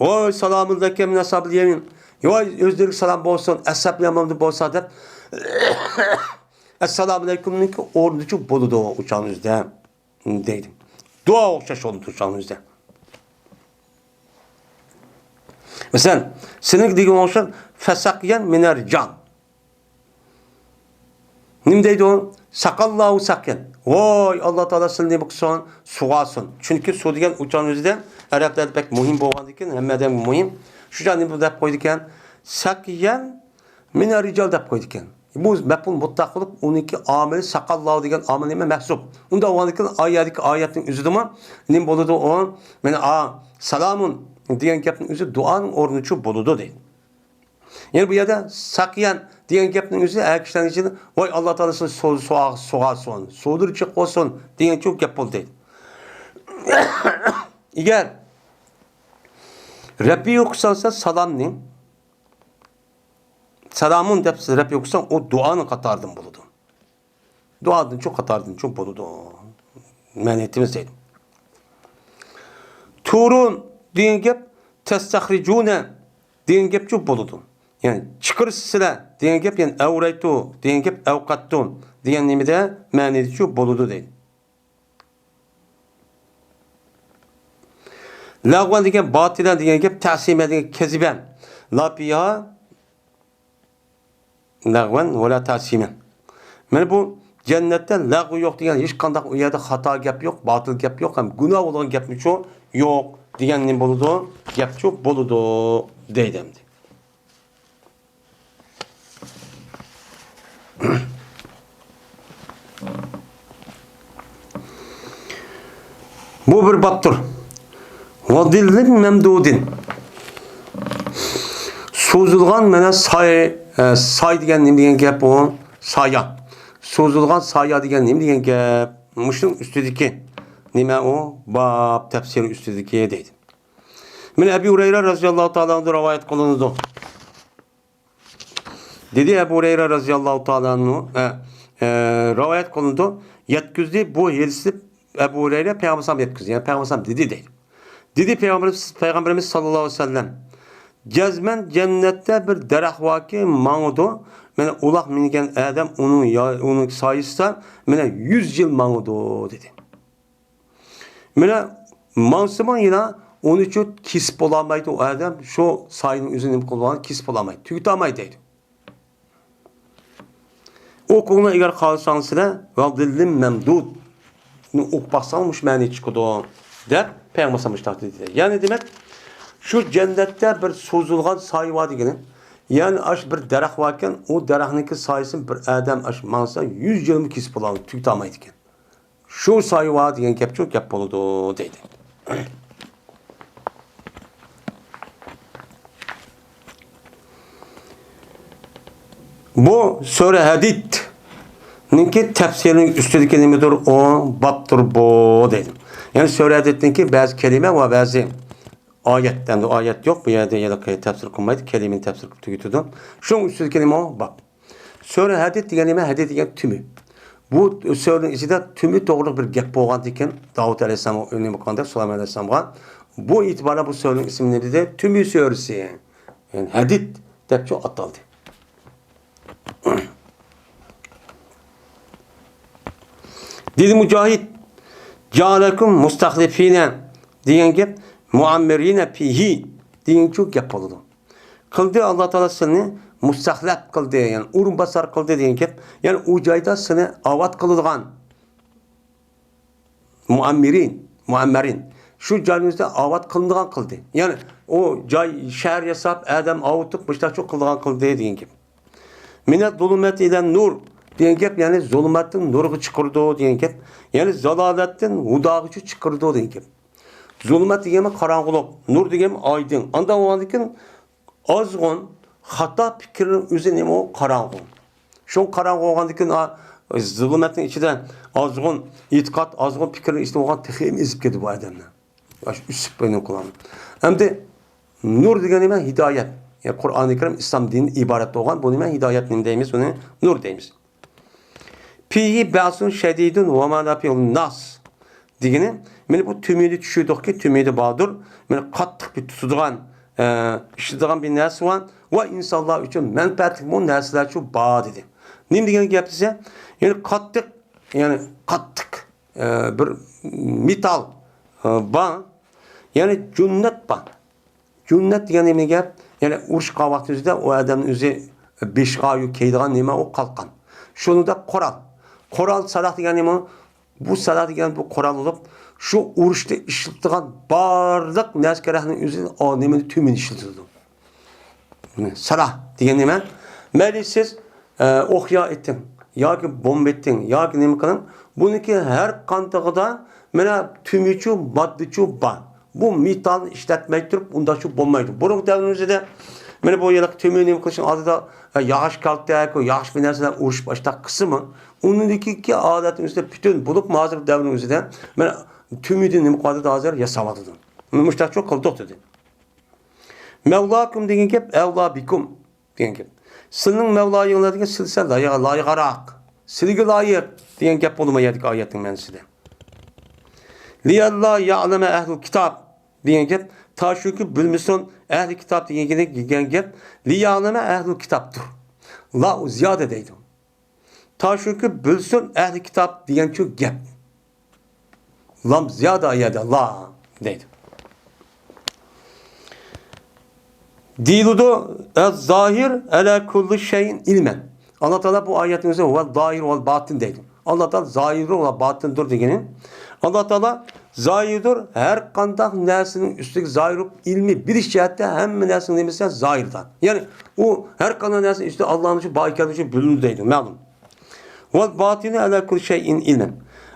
ۋاي، سالامۇن لەكە مىن ئەسھابىل يەمىن. ۋاي، ئۆزلىرىگە سالام بولسۇن، ئەسھاب يەمىندىن بولسا دەپ. ئەسسالامۇ ئەلەيكۇمنىڭكى ئورنىچۇ بولىدۇ ئۇ چاغنىڭ ئۆزىدە. دەيدۇ. دۇئاغا ئوخشاش بولىدۇ شۇنىڭ ئۆزى. مەسىلەن، سېنىڭكى دېگەن ئوخشاش، فەسەقيەن مىنەر رىجال. نېمە دەيدۇ؟ سەقاللاھۇ سەقيەن. ۋاي، ئاللا تائالا سىلىنى نېمە قىلسۇن؟ سۇغارسۇن. چۈنكى سۇ دېگەن ئۇ چاغنىڭ ئۆزىدە ئەرەبلەردە بەك مۇھىم بولغاندىكىن، ھەممە ئادەمگە مۇھىم. شۇ چاغدا نېمە دەپ قويىدىكەن؟ سەقيەن مىنەر رىجال دەپ قويىدىكەن. بۇ مەپئۇل مۇتلەق بولۇپ، ئۇنىڭكى ئامىلى سەقاللاھۇ دېگەن ئامىل نېمە؟ مەھزۇپ. ئۇنداق بولغاندىكىن، ئايەتتىكى ئايەتنىڭ ئۆزىدىمۇ نېمە بولىدۇ ئۇ؟ مانا، ئا، سالامۇن دېگەن گەپنىڭ ئۆزى دۇئانىڭ ئورنىچۇ بولىدۇ دەيدۇ. يەنى بۇ يەردە سەقيەن دېگەن گەپنىڭ ئۆزى ھەر كىشىلەرنىڭ ئىچىدە، ۋاي، ئاللا تائالا سىزنى سۇ-، سۇغا-، سۇغارسۇن، سۇلىرى جىق بولسۇن دېگەنچۇ گەپ بولدى دەيدۇ. ئەگەر رەپئى ئوقۇساڭ سەن سالامنى، سالامۇن دەپ سىز رەپئى ئوقۇساڭ، ئۇ دۇئانىڭ قاتارىدىن بولىدۇ. دۇئادىنچۇ قاتاردىنچۇ بولىدۇ. مەنە ئېيتىمىز دەيدۇ. تۇرۇن دېگەن گەپ، تەستەخرىجۇنە دېگەن گەپچۇ بولىدۇ. يەنى چىقىرىسىلەر دېگەن گەپ، يەنى ئەۋرەيتۇ دېگەن گەپ، ئەۋقەتتۇ دېگەن نېمىدە، مەنىدىچۇ بولىدۇ دەيدۇ. لەغۋەن دېگەن باتىلەن دېگەن گەپ، تەسىمە دېگەن كەزىبەن. لا پىيھا لەغۋەن ۋە لا تەسىمەن. مانا بۇ جەننەتتە لەغۋ يوق دېگەن، ھېچقانداق ئۇ يەردە خاتا گەپ يوق، باتىل گەپ يوق، ھەم گۇناھ بولىدىغان گەپمۇچۇ يوق دېگەن نېمە بولىدۇ؟ گەپچۇ بولىدۇ دەيدۇ ئەمدى. بۇ بىر بابتۇر. ۋەزىللىن مەمدۇدىن. سوزۇلغان مانا ساي، ئە، ساي دېگەن نېمە دېگەن گەپ ئۇ؟ سايا. سوزۇلغان سايا دېگەن نېمە دېگەن گەپ؟ مۇشۇنىڭ ئۈستىدىكى نېمە ئۇ؟ باب تەپسىرى ئۈستىدىكى دەيدۇ. مانا ئەبۇ ھۇرەيرە رازىياللاھۇ تائالا ئەنھۇ رىۋايەت قىلىنىدۇ. دېدى ئەبۇ ھۇرەيرە رازىياللاھۇ تائالا ئەنھۇ، ئە، ئە، رىۋايەت قىلىنىدۇ. يەتكۈزدى بۇ ھېدىسنى ئەبۇ ھۇرەيرە پەيغەمبەر ئەلەيھىسسالام يەتكۈزدى. يەنى پەيغەمبەر ئەلەيھىسسالام دېدى دەيدۇ. دېدى پەيغەمبىرىمىز، پەيغەمبىرىمىز ساللاللاھۇ ئەلەيھى ۋەسەللەم، جەزمەن جەننەتتە بىر دەرەخ باركى ماڭىدۇ، مانا ئۇلاق مىنگەن ئادەم ئۇنىڭ يا-، ئۇنىڭ سايىسىدا مانا يۈز يىل ماڭىدۇ دېدى. مانا ماڭسىمۇ يەنە ئۇنىچۇ كېسىپ بولالمايدۇ ئۇ ئادەم، شۇ سايىنىڭ ئۆزىنى نېمە قىلىدىغاننى كېسىپ بولالمايدۇ، تۈگىتالمايدۇ دەيدۇ. ئوقۇڭلار ئەگەر خالىساڭلار سىلەر، ۋەزىللىن مەمدۇدنى ئوقۇپ باقساڭلار مۇشۇ مەنى چىقىدۇ، دەپ پەيغەمبەر ئەلەيھىسسالام مۇشۇنداق دېدى. يەنى دېمەك، شۇ جەننەتتە بىر سوزۇلغان سايە بار دېگىنى، يەنى ئاش بىر دەرەخ باركەن، ئۇ دەرەخنىڭكى سايىسىنى بىر ئادەم ئاش ماڭسا، يۈز يىلمۇ كېسىپ بولالمايدۇ، تۈگىتالمايدىكەن. شۇ سايە بار دېگەن گەپچۇ گەپ بولىدۇ دەيدۇ. بۇ سۈرە ھەدىدنىڭكى تەپسىرىنىڭ ئۈستىدىكى نېمىدۇر؟ ئۇ بابتۇر بۇ دەيدۇ. يەنى سۈرە ھەدىدنىڭكى بەزى كەلىمە ۋە بەزى ئايەت، ئەمدى ئايەت يوق بۇ يەردە، يەنە تەپسىر قىلمايدۇ، كەلىمىنى تەپسىر قىلىپ تۈگىتىدۇ. شۇنىڭ ئۈستىدىكى نېمە ئۇ؟ باب. سۈرە ھەدىد دېگەن نېمە؟ ھەدىد دېگەن تۈمۈ. بۇ سۈرىنىڭ ئىچىدە تۈمۈ توغرىلىق بىر گەپ بولغاندىكىن، داۋۇت ئەلەيھىسسالامغا، نېمە قىلغاندەك، سۇلايمان ئەلەيھىسسالامغا، بۇ ئېتىبارى بىلەن بۇ سۈرىنىڭ ئىسمى نېمە دېدى؟ تۈمۈ سۈرىسى. يەنى ھەدىد دەپچۇ ئاتالدى. دېدى مۇجاھىد، جائەلەكۇم مۇستەخلىفىنە دېگەن گەپ، مۇئەممىرىنە فىھى دېگەنچۇ گەپ بولىدۇ. قىلدى، ئاللا تائالا سېنى مۇستەخلەپ قىلدى، يەنى ئورۇنباسار قىلدى دېگەن گەپ. يەنى ئۇ جايدا سېنى ئاۋات قىلىدىغان مۇئەممىرىن، مۇئەممەرىن، شۇ جاينىڭ ئۆزىدە ئاۋات قىلىنىدىغان قىلدى. يەنى ئۇ جاي، شەھەر ياساپ، ئادەم ئاۋۇتۇپ، مۇشتاقچۇ قىلىدىغان قىلدى دېگەن گەپ. مىنەز زۇلۇماتى ئىلەن نۇر دېگەن گەپ، يەنى زۇلۇماتتىن نۇرغا چىقىرىدۇ دېگەن گەپ. يەنى زالالەتتىن ھۇداغىچۇ چىقىرىدۇ دېگەن گەپ. زۇلۇمات دېگەنمۇ قاراڭغۇلۇق، نۇر دېگەنمۇ ئايدىڭ. ئانداق بولغاندىكىن ئازغۇن خاتا پىكىرنىڭ ئۆزى نېمە ئۇ؟ قاراڭغۇ. شۇ قاراڭغۇ بولغاندىكىن، ئا، زۇلۇمەتنىڭ ئىچىدە ئازغۇن ئېتىقاد، ئازغۇن پىكىرنىڭ ئىچىدە بولغان تېخىمۇ ئېزىپ كېتىدۇ بۇ ئادەملەر. ئاشۇ ئۈسۈپ بىلىم قىلغان. ئەمدى نۇر دېگەن نېمە؟ ھىدايەت. يەنى قۇرئانى كەرىم ئىسلام دىنىدىن ئىبارەت بولغان بۇ نېمە؟ ھىدايەت نېمە دەيمىز؟ بۇنى نۇر دەيمىز. فىھى بەئسۇن شەدىدۇن ۋە مانافىئۇ لىنناس دېگىنى، مانا بۇ تۈمۈدە چۈشۈردۇقكى، تۈمۈدە باردۇر. مانا قاتتىق بىر تۇتىدىغان، ئە، ئىشلىتىدىغان بىر نەرسە بار ۋە ئىنسانلار ئۈچۈن مەنپەئەتلىك بۇ نەرسىلەرچۇ بار دېدى. نېمە دېگەن گەپ دېسە، يەنى قاتتىق، يەنى قاتتىق، ئە، بىر مېتال، ئە، بار، يەنى جۈننەت بار. جۈننەت دېگەن نېمە گەپ؟ يەنى ئۇرۇش قىلغان ۋاقتىمىزدا ئۇ ئادەمنىڭ ئۆزى بېشىغا كىيىدىغان نېمە ئۇ؟ قالقان. شۇنىڭدەك قورال. قورال سالاھ دېگەن نېمە؟ بۇ سالاھ دېگەن بۇ قورال بولۇپ، شۇ ئۇرۇشتا ئىشلىتىدىغان بارلىق نەرسە كېرەكنىڭ ئۆزى ئۇ نېمىنى تۈمىنى ئىشلىتىدۇ. سالاھ دېگەن نېمە؟ مەيلى سىز، ئە، ئوقيا ئېتىڭ ياكى بومبا ئېتىڭ ياكى نېمە قىلىڭ، بۇنىڭكى ھەر قاندىقىدا مانا تۈمىچۇ، ماددىچۇ بار. بۇ مېتالنى ئىشلەتمەي تۇرۇپ ئۇنداقچۇ بولمايدۇ. بۇرۇنقى دەۋرىمىزدە مانا بۇ يىلقى تۈمە نېمە قىلىشنىڭ ئالدىدا، ئە، ياغاچ كالتەك، ياغاچ بىر نەرسىلەر ئۇرۇشۇپ ئاشتاق قىسمى. ئۇنىڭدىكى ئادەتنىڭ ئۆزىدە پۈتۈن بولۇپ، ھازىرقى دەۋرنىڭ ئۆزىدە مانا تۈمىدىن نېمە قىلىۋاتىدۇ، ھازىر ياساۋاتىدۇ. مۇشتاقچۇ قىلدۇق دېدى. مەۋلاكۇم دېگەن گەپ، ئەۋلا بىكۇم دېگەن گەپ. سىلىنىڭ مەۋلايىڭلار دېگەن سىلسە لايىغ-، لايىغراق، سىلىگە لايىق دېگەن گەپ بولىدۇ ما يەردىكى ئايەتنىڭ مەنىسىدە. لىئەللا يەئلەمە ئەھلۇل كىتاب دېگەن گەپ، تا شۇكى بىلمىسۇن ئەھلى كىتاب دېگەن، دېگەن گەپ لىيەئلەمە ئەھلۇل كىتابتۇر. لا، ئۇ زىيادە دەيدۇ. تا شۇكى بىلسۇن ئەھلى كىتاب دېگەنچۇ گەپ. لام زىيادە يەردە لا دەيدۇ. دېيىلىدۇ، ئەز-زاھىر ئەلا كۇللى شەيئىن ئىلمەن. ئاللا تائالا بۇ ئايەتنىڭ ئۆزى ۋەز-زاھىر ۋەل-باتىن دەيدۇ. ئاللا تائالا زاھىردۇر ۋە باتىندۇر دېگىنى. ئاللا تائالا زاھىردۇر، ھەر قانداق نەرسىنىڭ ئۈستىگە زاھىر بولۇپ، ئىلمىي بىلىش جەھەتتە ھەممە نەرسىنىڭ نېمىسى زاھىردۇر. يەنى ئۇ ھەر قانداق نەرسىنىڭ ئۈستىدە ئاللانىڭ شۇ بار ئىكەنلىكى بىلىنىدۇ دەيدۇ، مەلۇم. ۋەل باتىنى ئەلا كۇللى شەيئىن ئىلمەن.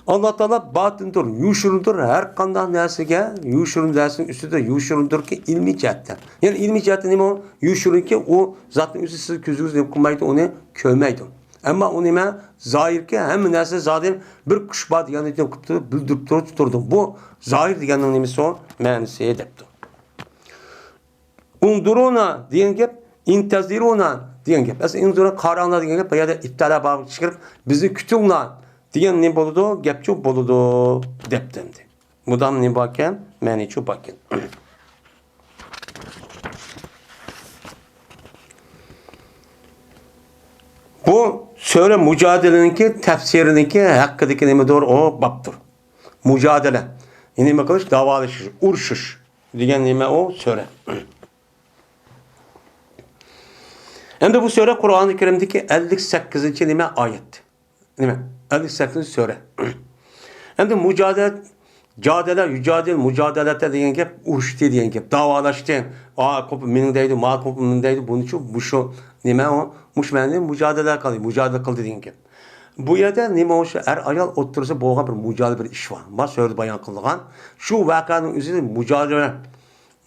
ئاللا تائالا باتىندۇر، يوشۇرۇندۇر، ھەر قانداق نەرسىگە يوشۇرۇن، نەرسىنىڭ ئۈستىدە يوشۇرۇندۇركى ئىلمىي جەھەتتە. يەنى ئىلمىي جەھەتتە نېمە ئۇ؟ يوشۇرۇنكى ئۇ زاتنىڭ ئۆزى سىز كۆزىڭىز نېمە قىلمايدۇ، ئۇنى كۆرمەيدۇ. ئەمما ئۇ نېمە؟ زاھىركى ھەممە نەرسە زادى بىر كۈچ بار دېگەننى نېمە قىلىپ تۇرىدۇ؟ بىلدۈرۈپ تۇرۇپ تۇرىدۇ. بۇ زاھىر دېگەننىڭ نېمىسى ئۇ؟ مەنىسى دەپتۇ. ئۇنزۇرۇنا دېگەن گەپ، ئىنتەزىرۇنا دېگەن گەپ. ئەسلى ئۇنزۇرۇنا، قاراڭلار دېگەن گەپ، بۇ يەردە ئىپتىئالا بارغا چىقىرىپ، بىزنى كۈتۈڭلار دېگەن نېمە بولىدۇ؟ گەپچۇ بولىدۇ دەپتۇ ئەمدى. مۇدام نېمە باركەن؟ مەنىچۇ باركەن. بۇ سۈرە مۇجادىلىنىڭكى تەپسىرىنىڭكى ھەققىدىكى نېمىدۇر؟ ئۇ بابتۇر. مۇجادىلە. يەنى نېمە قىلىش؟ داۋالىشىش، ئۇرۇشۇش دېگەن نېمە ئۇ؟ سۈرە. ئەمدى بۇ سۈرە قۇرئانى كەرىمدىكى ئەللىك سەككىزىنچى نېمە؟ ئايەت. نېمە؟ ئەللىك سەككىزىنچى سۈرە. ئەمدى مۇجادىلە، جادىلە، يۇجادىل، مۇجادىلەتە دېگەن گەپ ئۇرۇشتى دېگەن گەپ، داۋالاشتى. ئا قوپۇپ مېنىڭ دەيدۇ، ما قوپۇپ مېنىڭ دەيدۇ. بۇنىچۇ، مۇشۇ نېمە ئۇ؟ مۇشۇ مەنىدە مۇجادىلە قىلدى، مۇجادىلە قىلدى دېگەن گەپ. بۇ يەردە نېمە ئۇ؟ شۇ ئەر-ئايال ئوتتۇرىسىدا بولغان بىر مۇجادىلە، بىر ئىش بار. ما سۈرىدە بايان قىلىنغان. شۇ ۋەقەنىڭ ئۆزى مۇجادىلە،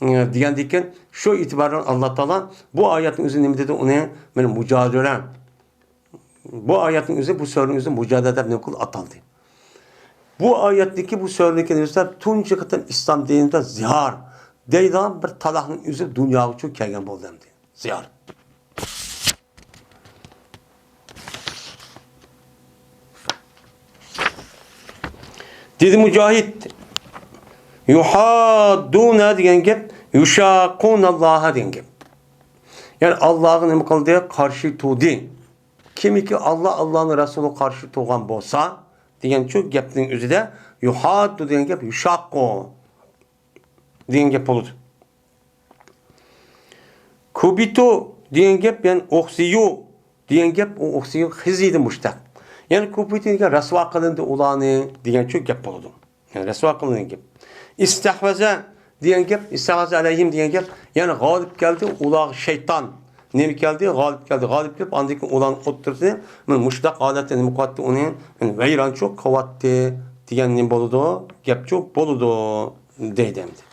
ئى، دېگەندىن كېيىن، شۇ ئېتىبار بىلەن ئاللا تائالا بۇ ئايەتنىڭ ئۆزى نېمە دېدى؟ ئۇنى مانا مۇجادىلە. بۇ ئايەتنىڭ ئۆزى، بۇ سۈرىنىڭ ئۆزى مۇجادىلە دەپ نېمە قىلدى؟ ئاتالدى. بۇ ئايەتنىڭكى، بۇ سۈرىنىڭكى نېمىسى؟ تۇنجى قېتىم ئىسلام دىنىدا زىھار دەيدىغان بىر تالاقنىڭ ئۆزى دۇنياغا شۇ كەلگەن بولدى ئەمدى. زىھار. دېدى مۇجاھىد، يۇھاددۇنە دېگەن گەپ، يۇشاققۇنەللاھە دېگەن گەپ. يەنى ئاللاغا نېمە قىلدى؟ قارشى تۇردى. كىمكى ئاللا، ئاللانىڭ رەسۇلىغا قارشى تۇرغان بولسا دېگەن شۇ گەپنىڭ ئۆزىدە يۇھاددۇ دېگەن گەپ يۇشاققۇ دېگەن گەپ بولىدۇ. كۇبىتۇ دېگەن گەپ، يەنى ئوخزىيۇ دېگەن گەپ، ئۇ ئوخزىيۇ خىزىدىن مۇشتەق. يەنى كۇبىتۇ دېگەن رەسۋا قىلىندى ئۇلارنى دېگەن شۇ گەپ بولىدۇ. يەنى رەسۋا قىلىندى گەپ. ئىستەھۋەزە دېگەن گەپ، ئىستەھۋەزە ئەلەيھىم دېگەن گەپ، يەنى غالىب كەلدى ئۇلارغا شەيتان. نېمە كەلدى؟ غالىب كەلدى. غالىب كېلىپ، ئاندىن كېيىن ئۇلارنىڭ ئوتتۇرىسىنى مانا مۇشۇنداق ھالەتتە نېمە قىلىۋەتتى؟ ئۇنى مانا ۋەيرانچۇ قىلىۋەتتى دېگەن نېمە بولىدۇ؟ گەپچۇ بولىدۇ دەيدۇ ئەمدى.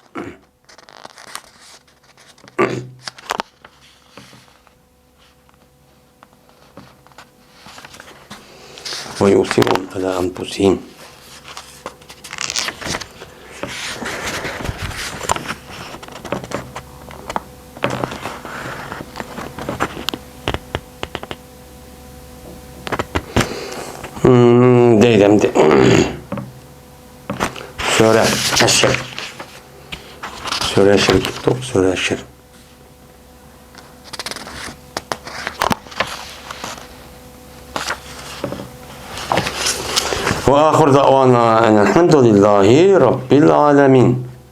ويؤثرون على أنفسهم. Hmm, دەيدۇ ئەمدى. سۈرە ھەشر. سۈرە ھەشر كېتتۇق، سۈرە ھەشر. وآخر دعوانا أن الحمد لله رب العالمين.